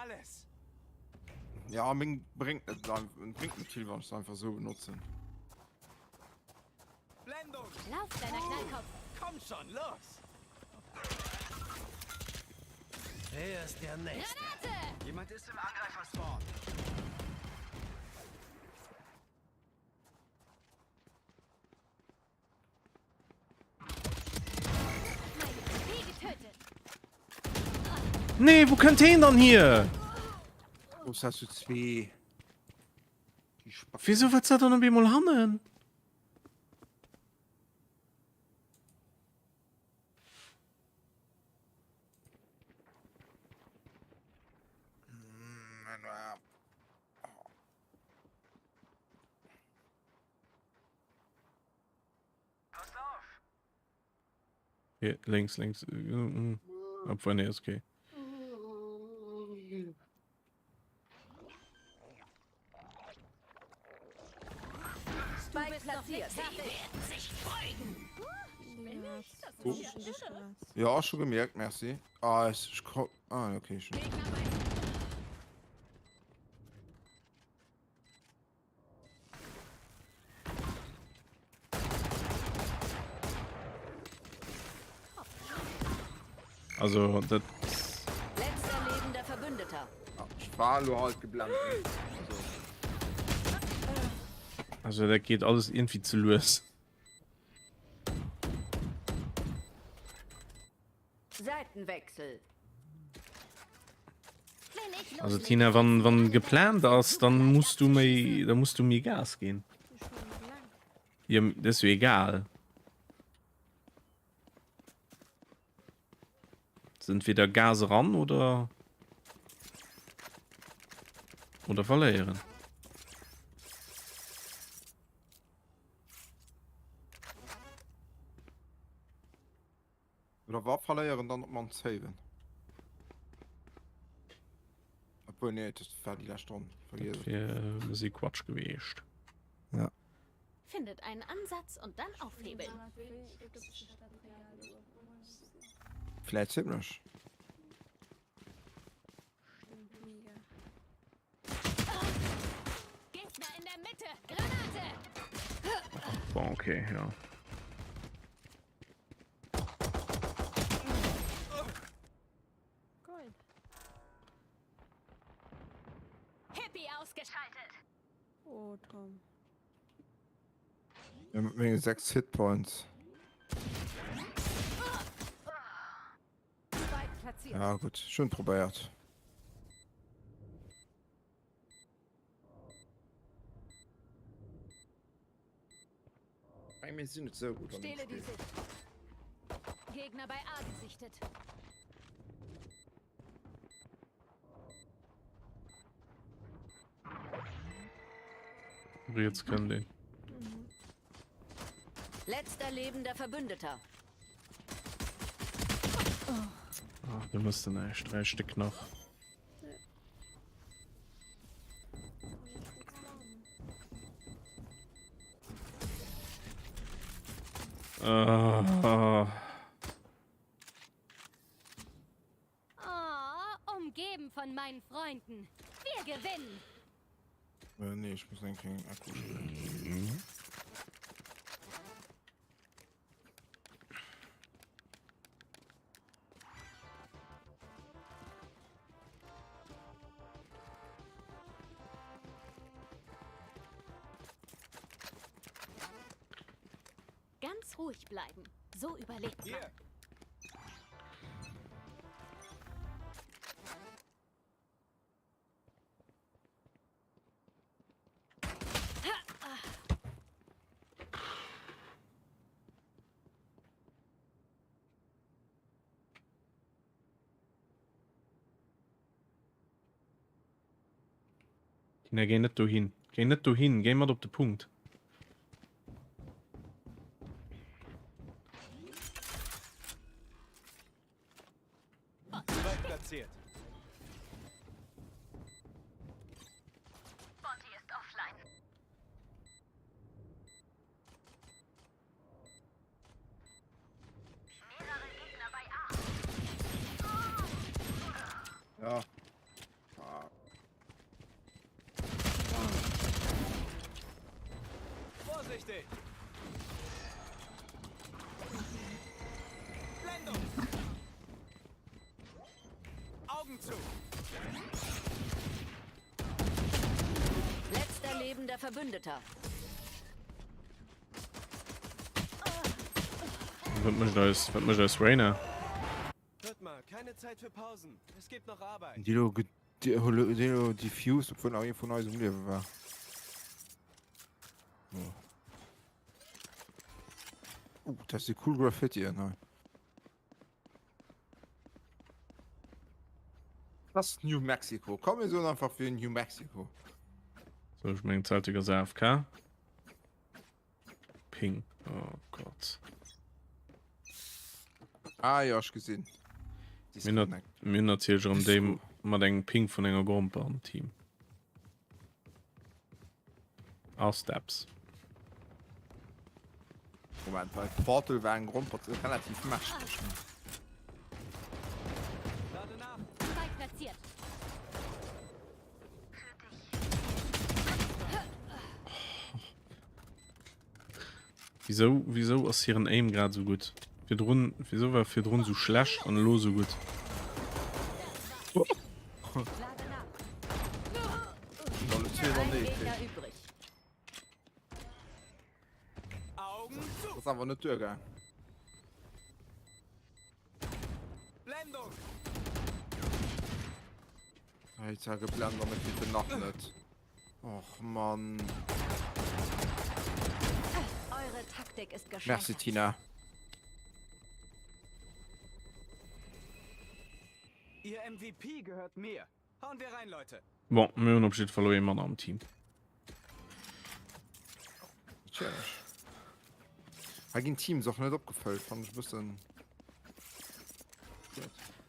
Ja, meng bréngt net, bréngt net vill, wann ech se einfach sou benotzen. Blendung! Lauf, kleiner Knallkopf! Komm schon, los! Wer ist der Nächste? Granate! Jemand ist im Angreiferspawn. Nee, wou kënnt heen dann hier? Wo hast du zwee? Wieso wat dat dann op eemol hannen? Hier, links, links. Äh, Obwohl, nee, ist okay. Spike platziert. Oh. Ja, schon gemerkt, merci. Ah, ich, ich komm. Ah, okay, schon. Also dat. Letzter lebender Verbündeter. Ja, ich war nur halt geblendet. Also. Also dat geet alles irgendwie ze lues. Seitenwechsel. Also Tina, wann, wann geplant ass, dann musst du méi, da musst du méi Gas ginn. Ja, das ist jo egal. Sind wieder Gas ran oder oder verléieren. Oder wa verléieren, dann op mannst saven. Obwohl, nee, das war die lescht Ronn. Vergiss Dat wär e bëssi Quatsch gewiescht. Ja. Findet einen Ansatz und dann aufhebeln. Vläit zimmlech. Gegner in der Mitte. Granate! Bon, okay, ja. Geil. Hippie ausgeschaltet. Oh, Tom. Ja, mit menge 6 Hitpoints. Ja gut, schön probéiert. Mir sinn net sou gutt an dem Stehle die Spill. Sicht. Gegner bei A gesichtet. Riets kënnt een. Letzter lebender Verbündeter. Ach, du musst näischt. 3 Stück nach. Ah. Oh, umgeben von meinen Freunden. Wir gewinnen. Äh, nee, ich muss eng Kéier Akku spillen. Ganz ruhig bleiben. So überlebt man. Tina, géi net dohin. Géi net dohin, géi mat op de Punkt. Spike platziert. Bounty ist offline. Hab dich. Blendung. Augen zu. Letzter lebender Verbündeter. Wat mécht eis, wat mécht eis Reyna? Hört mal, keine Zeit für Pausen. Es gibt noch Arbeit. Déi elo, déi elo defused, obwuel nach ee vun eis um Liewe war. Oh, dat si cool Graffitien hei. Das ist New Mexico. Komm, mir soen einfach fir New Mexico. So, ech mengen Celtic ass AFK. Ping. Oh Gott. Ah ja, ech gesinn. Mir hunn natierlech erëm déi mat engem Ping vun enger Gromper am Team. A Steps. Moment, bei Portal war eng Gromper relativ mächteg. Spike platziert. Wieso, wieso ass hiren Aim grad esou gutt? Virdrun, wieso war virdrun esou schlecht an elo esou gutt? Ass awer net duergaang. Alter, geblennt an kritt en nach net. Och Mann. Eure Taktik ist Merci gescheitert. Tina. Ihr MVP gehört mir. Hauen wir rein, Leute. Bon, mir hunn op jidde Fall elo ee manner am Team. Natierlech. Hei ginn Teams och net opgefëllt, fannen ech e bëssen.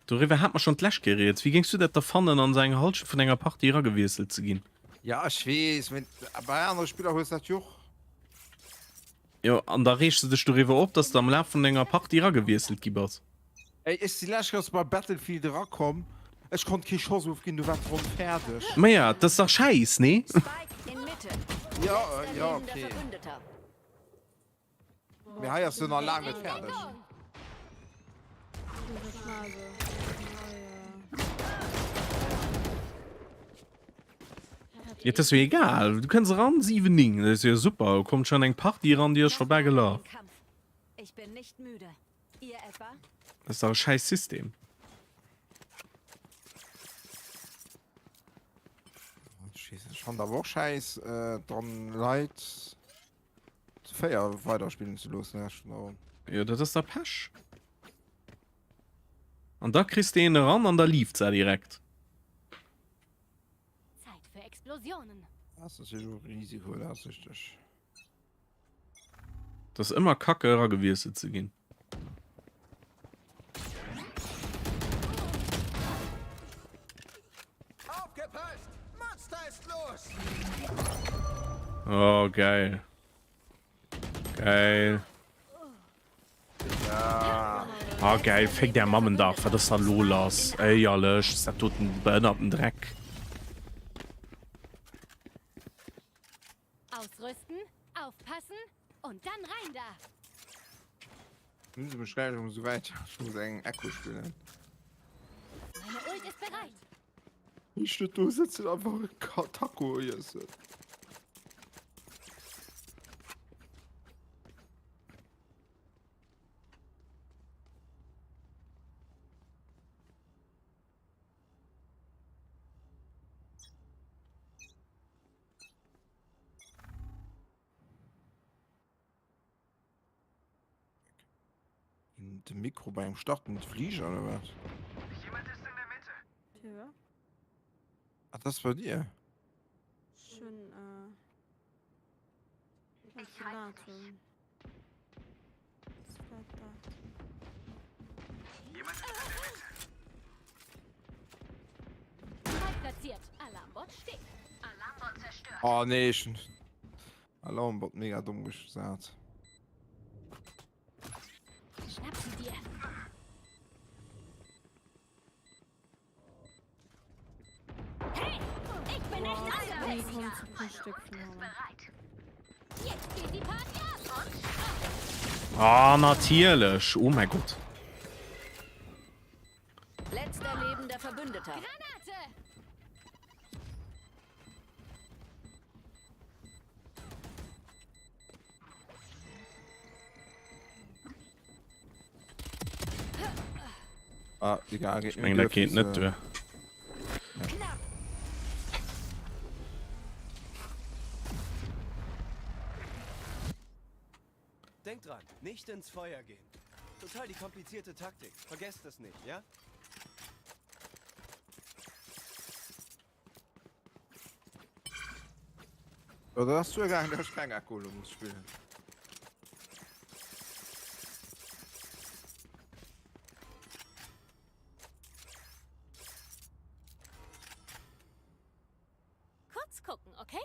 Doriwwer hat mer schonn d'lescht Kéier rieds. Wéi géings du dat da fannen, an esou eng Hallschent vun enger Partie eragewiesselt ze ginn? Ja, ech weess, mee bei anere Spiller hues dat jo och. Jo, an da reegs de dech doriwwer op, dass de am Laf vun enger Partie eragewiesselt gi bass. Ey, ech si lescht Kéiers bei Battlefield erakomm, ech konnt kee Schoss ofginn, du war d'Ronn fäerdeg. Maja, dat ass dach Schäiss, nee? Spike in Mitte. Jo, Letzter jo, lebender okay. Verbündeter. Mee hei ass se nach laang net fäerdeg. Et ass jo egal, du kënns eran 7, 9, dat ass jo super, kommt schon eng Partie eran, déi ass scho bal gelaf. Dat ass dach e schäiss System. Ech fand awer och schäiss, dann Leit Zu 4 weiderspillen ze loossen leschten Ronn. Jo dat ass da Pech. An da kriss de een eran an da leeft se direkt. Zeit für Explosionen. Dat ass natierlech och e Risiko, dat ass richteg. Dat ass ëmmer kacke eragewiesselt ze ginn. Aufgepasst! Monster ist los! Oh, geil. Geil. Ja. Ah, geil. Féck där Mammen dach. Wat ass da lo lass? Éierlech, ass dat doten behënnerten Dreck. Ausrüsten, aufpassen und dann rein da! Nun se mech gleich esou wäit, ech muss eng Echo spillen. Meine Ult ist bereit. Ech net do sëtzen einfach e Taco iessen. De Mikro bei engem startenden Flieger oder was? Jemand ist in der Mitte. Ja. Ah, das war dir. Schön, äh. Ventilator. Jemand ist in der Mitte. Spike platziert. Alarmbot steht. Alarmbot zerstört. Oh nee, ich Alarmbot mega dumm gesat. Schnapp sie dir. Hey, ich bin echt Nee, angepisst. kommt zu Stück von Bereit. Jetzt geht's. Ah, natierlech! Oh mäi Gott. Letzter lebender Verbündeter. Granate! Ah, egal, Ech mengen dat geet net duer. Denkt dran, nicht ins Feuer gehen. Total die komplizierte Taktik. Vergesst es nicht, ja? Ja, dat ass duergaangen, dass ech keng Echo elo muss spillen. Kurz gucken, okay?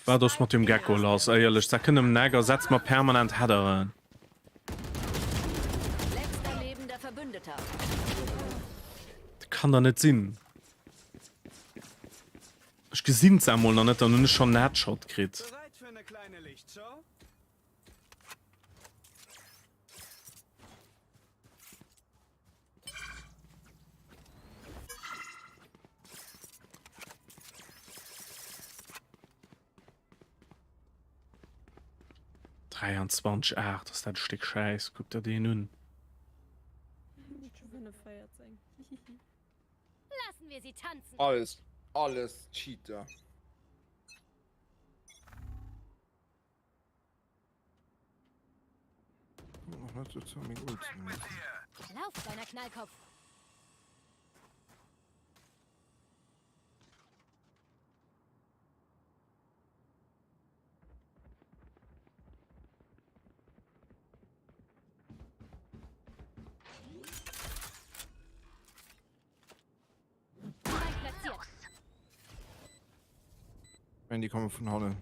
Wat ass mat dem Gecko lass? Éierlech, da kënnt em Neck a setzt mer permanent Headeren. Dat kann der net sinn. Ech gesinn se emol nach net, dann hunn ech schonn en Headshot kritt. 23 8 ass dat e Stéck Schäiss, kuck der deen un. Lassen wir sie tanzen. Alles, alles Cheater. Lauf, kleiner Knallkopf. Wenn die kommen vun hannen.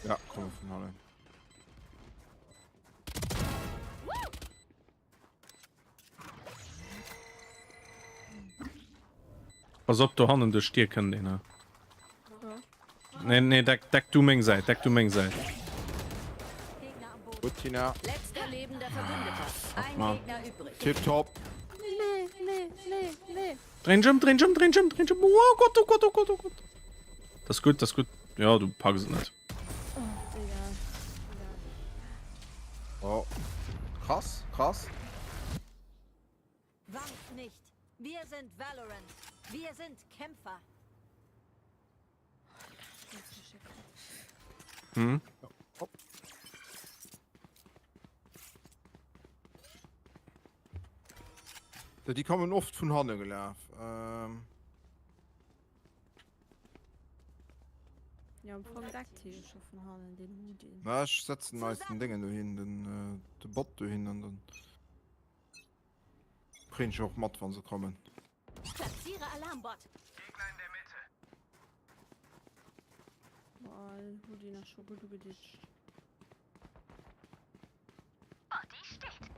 Ja, kommen vun hannen. Pass op, do hannen duerch d'Dier kënnt een. Nee, nee, deck, deck du meng Säit, deck du meng Säit. Gut, Tina. Letzter lebender Verbündeter. Fuck, Ein Mann. Gegner übrig. Tipptopp. Nee, nee, nee, nee. Dréin dech ëm, dréin dech ëm, dréin dech ëm, dréin dech ëm. Oh Gott, oh Gott, oh Gott, oh Gott. Das ist gut, das ist gut. Ja, du packs et net. Oh, Digga. Oh. Krass, krass. Wankt nicht. Wir sind Valorant. Wir sind Kämpfer. Hm? Hopp. Déi kommen oft vun hanne gelaf. Ähm. Ja, am Fong deckt hie jo scho vun hannen den Houdin. Na, ech setzen eis den Déngen dohin, den, äh, de Bot dohin an dann kréien ech och mat, wann se kommen. Platziere Alarmbot. Gegner in der Mitte. Boah, den Houdin ass scho gutt ugeditscht. Body steht.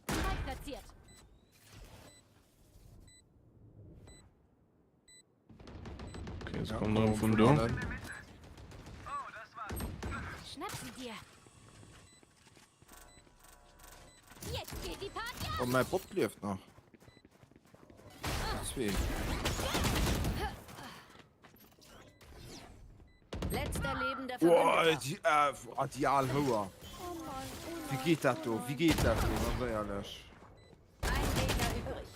Spike platziert. Okay, se kommen erëm vun do. Schnapp sie dir. Jetzt geht die Party ab. Oh, mäi Bot lieft nach. Zwee. Letzter lebender Boah, Verbündeter. déi, äh, ah, déi al Houer. Wéi geet dat do? Wéi geet dat do? Ganz éierlech. Ein Gegner übrig.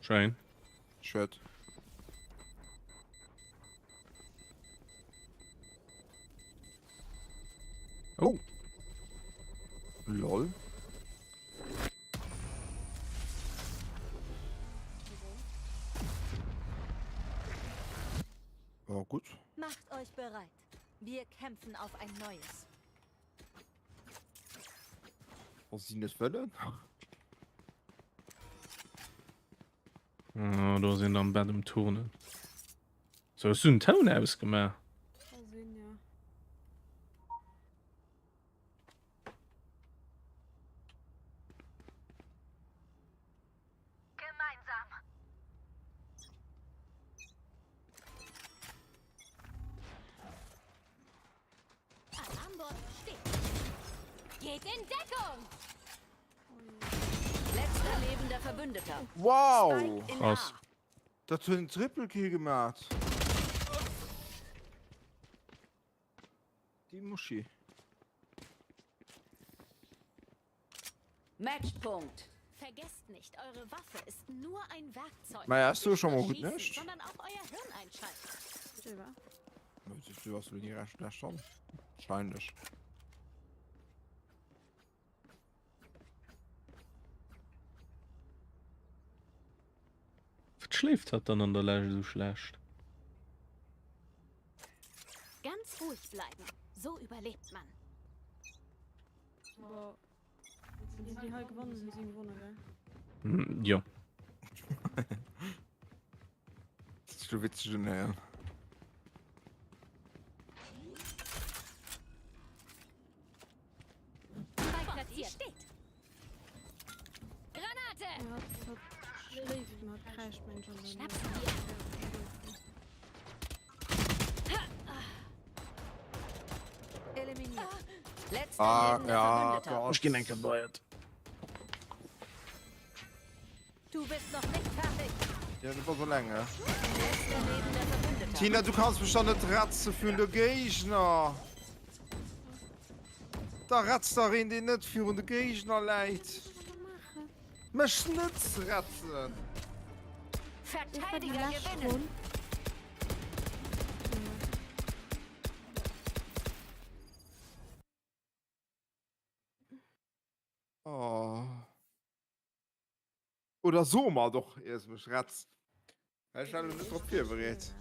Schein. Schued. Oh. Lol. Ja, gut. Macht euch bereit. Wir kämpfen auf ein neues. Wa si net wëllen. Oh, do ass een am Bett um Turnen. So, hues du den Toun ausgemaach? Ka sinn, ja. Gemeinsam. Alarmbot steht. Geht in Deckung! Letzter lebender Verbündeter. Wow! Spike in Krass. A. Dat huet en Triple Kill gemaat. Déi Muschi. Matchpunkt. Vergesst nicht, eure Waffe ist nur ein Werkzeug. Maja, hast du Nicht schon nur mal gut schießen, nicht? sondern auch euer Hirn einschalten. Du hast du recht schlecht schon. Wahrscheinlich. Wat schléift hatt dann an der Lescht esou schlecht? Ganz ruhig bleiben, so überlebt man. Boah. Déi, déi hei gewonnen hunn, si gewonnen, gell? Mm, jo. Dat ass scho witzeg unhéieren. Spike platziert. Steht. Granate! Ja, hat, hat schléift, hat kräischt, mensch, an dann. Schnapp sie dir. Eliminiert. Letzter Ah, lebender ja, Verbündeter. Gott. Ech ginn eng Kéier beiert. Du bist noch nicht fertig. Ja, du bass eleng, ne? Letzter lebender Verbündeter. Tina, du kanns mech doch net retze virun de Géigner. Da retzt dach een, deen net virun de Géigner läit. Mech net retzen. Verteidiger gewinnen. Oh. Oder so mer doch iers mech retz. Well ech war lo net drop virbereet.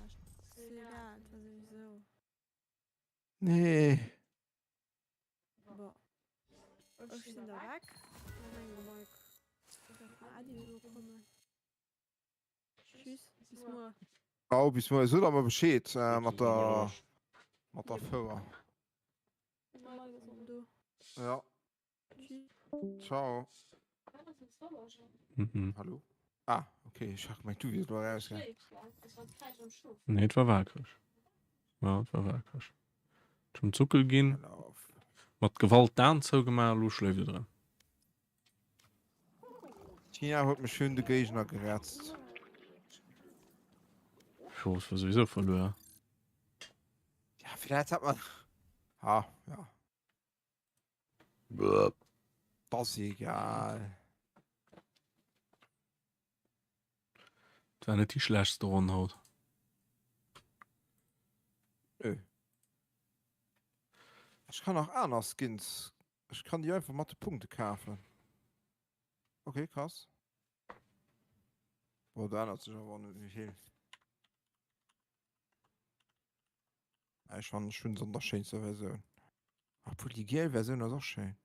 Nee. Bon. Ech sinn da weg. Tschüss, bis muer. Ciao, bis muer. Sot awer Bescheed mat der mat der Fouer. Ja. Ciao. Mhm. Hallo? Ah, okay, ech hat gemengt du wiers elo erausgaangen. Nee, et war Wakereg. Ja, et war Wakereg. Zum Zuckel ginn. Mat Gewalt d'Aen zougemaach, elo schléift et erëm. D'Tina huet mech virun de Géigner geretzt. Jo, et war souwisou verluer. Ja, vielleicht hat man. Ah, ja. Das ist egal. Et war net déi schlechtste Ronn haut. Nö. Ech kann nach aner Skins. Ech kann déi einfach mat de Punkte kafen. Okay, krass. Boah, da ännert sech awer net méi vill. Ech fannen ech hunn se an der schéinster Versioun. Obwuel déi giel Versioun ass och schéin.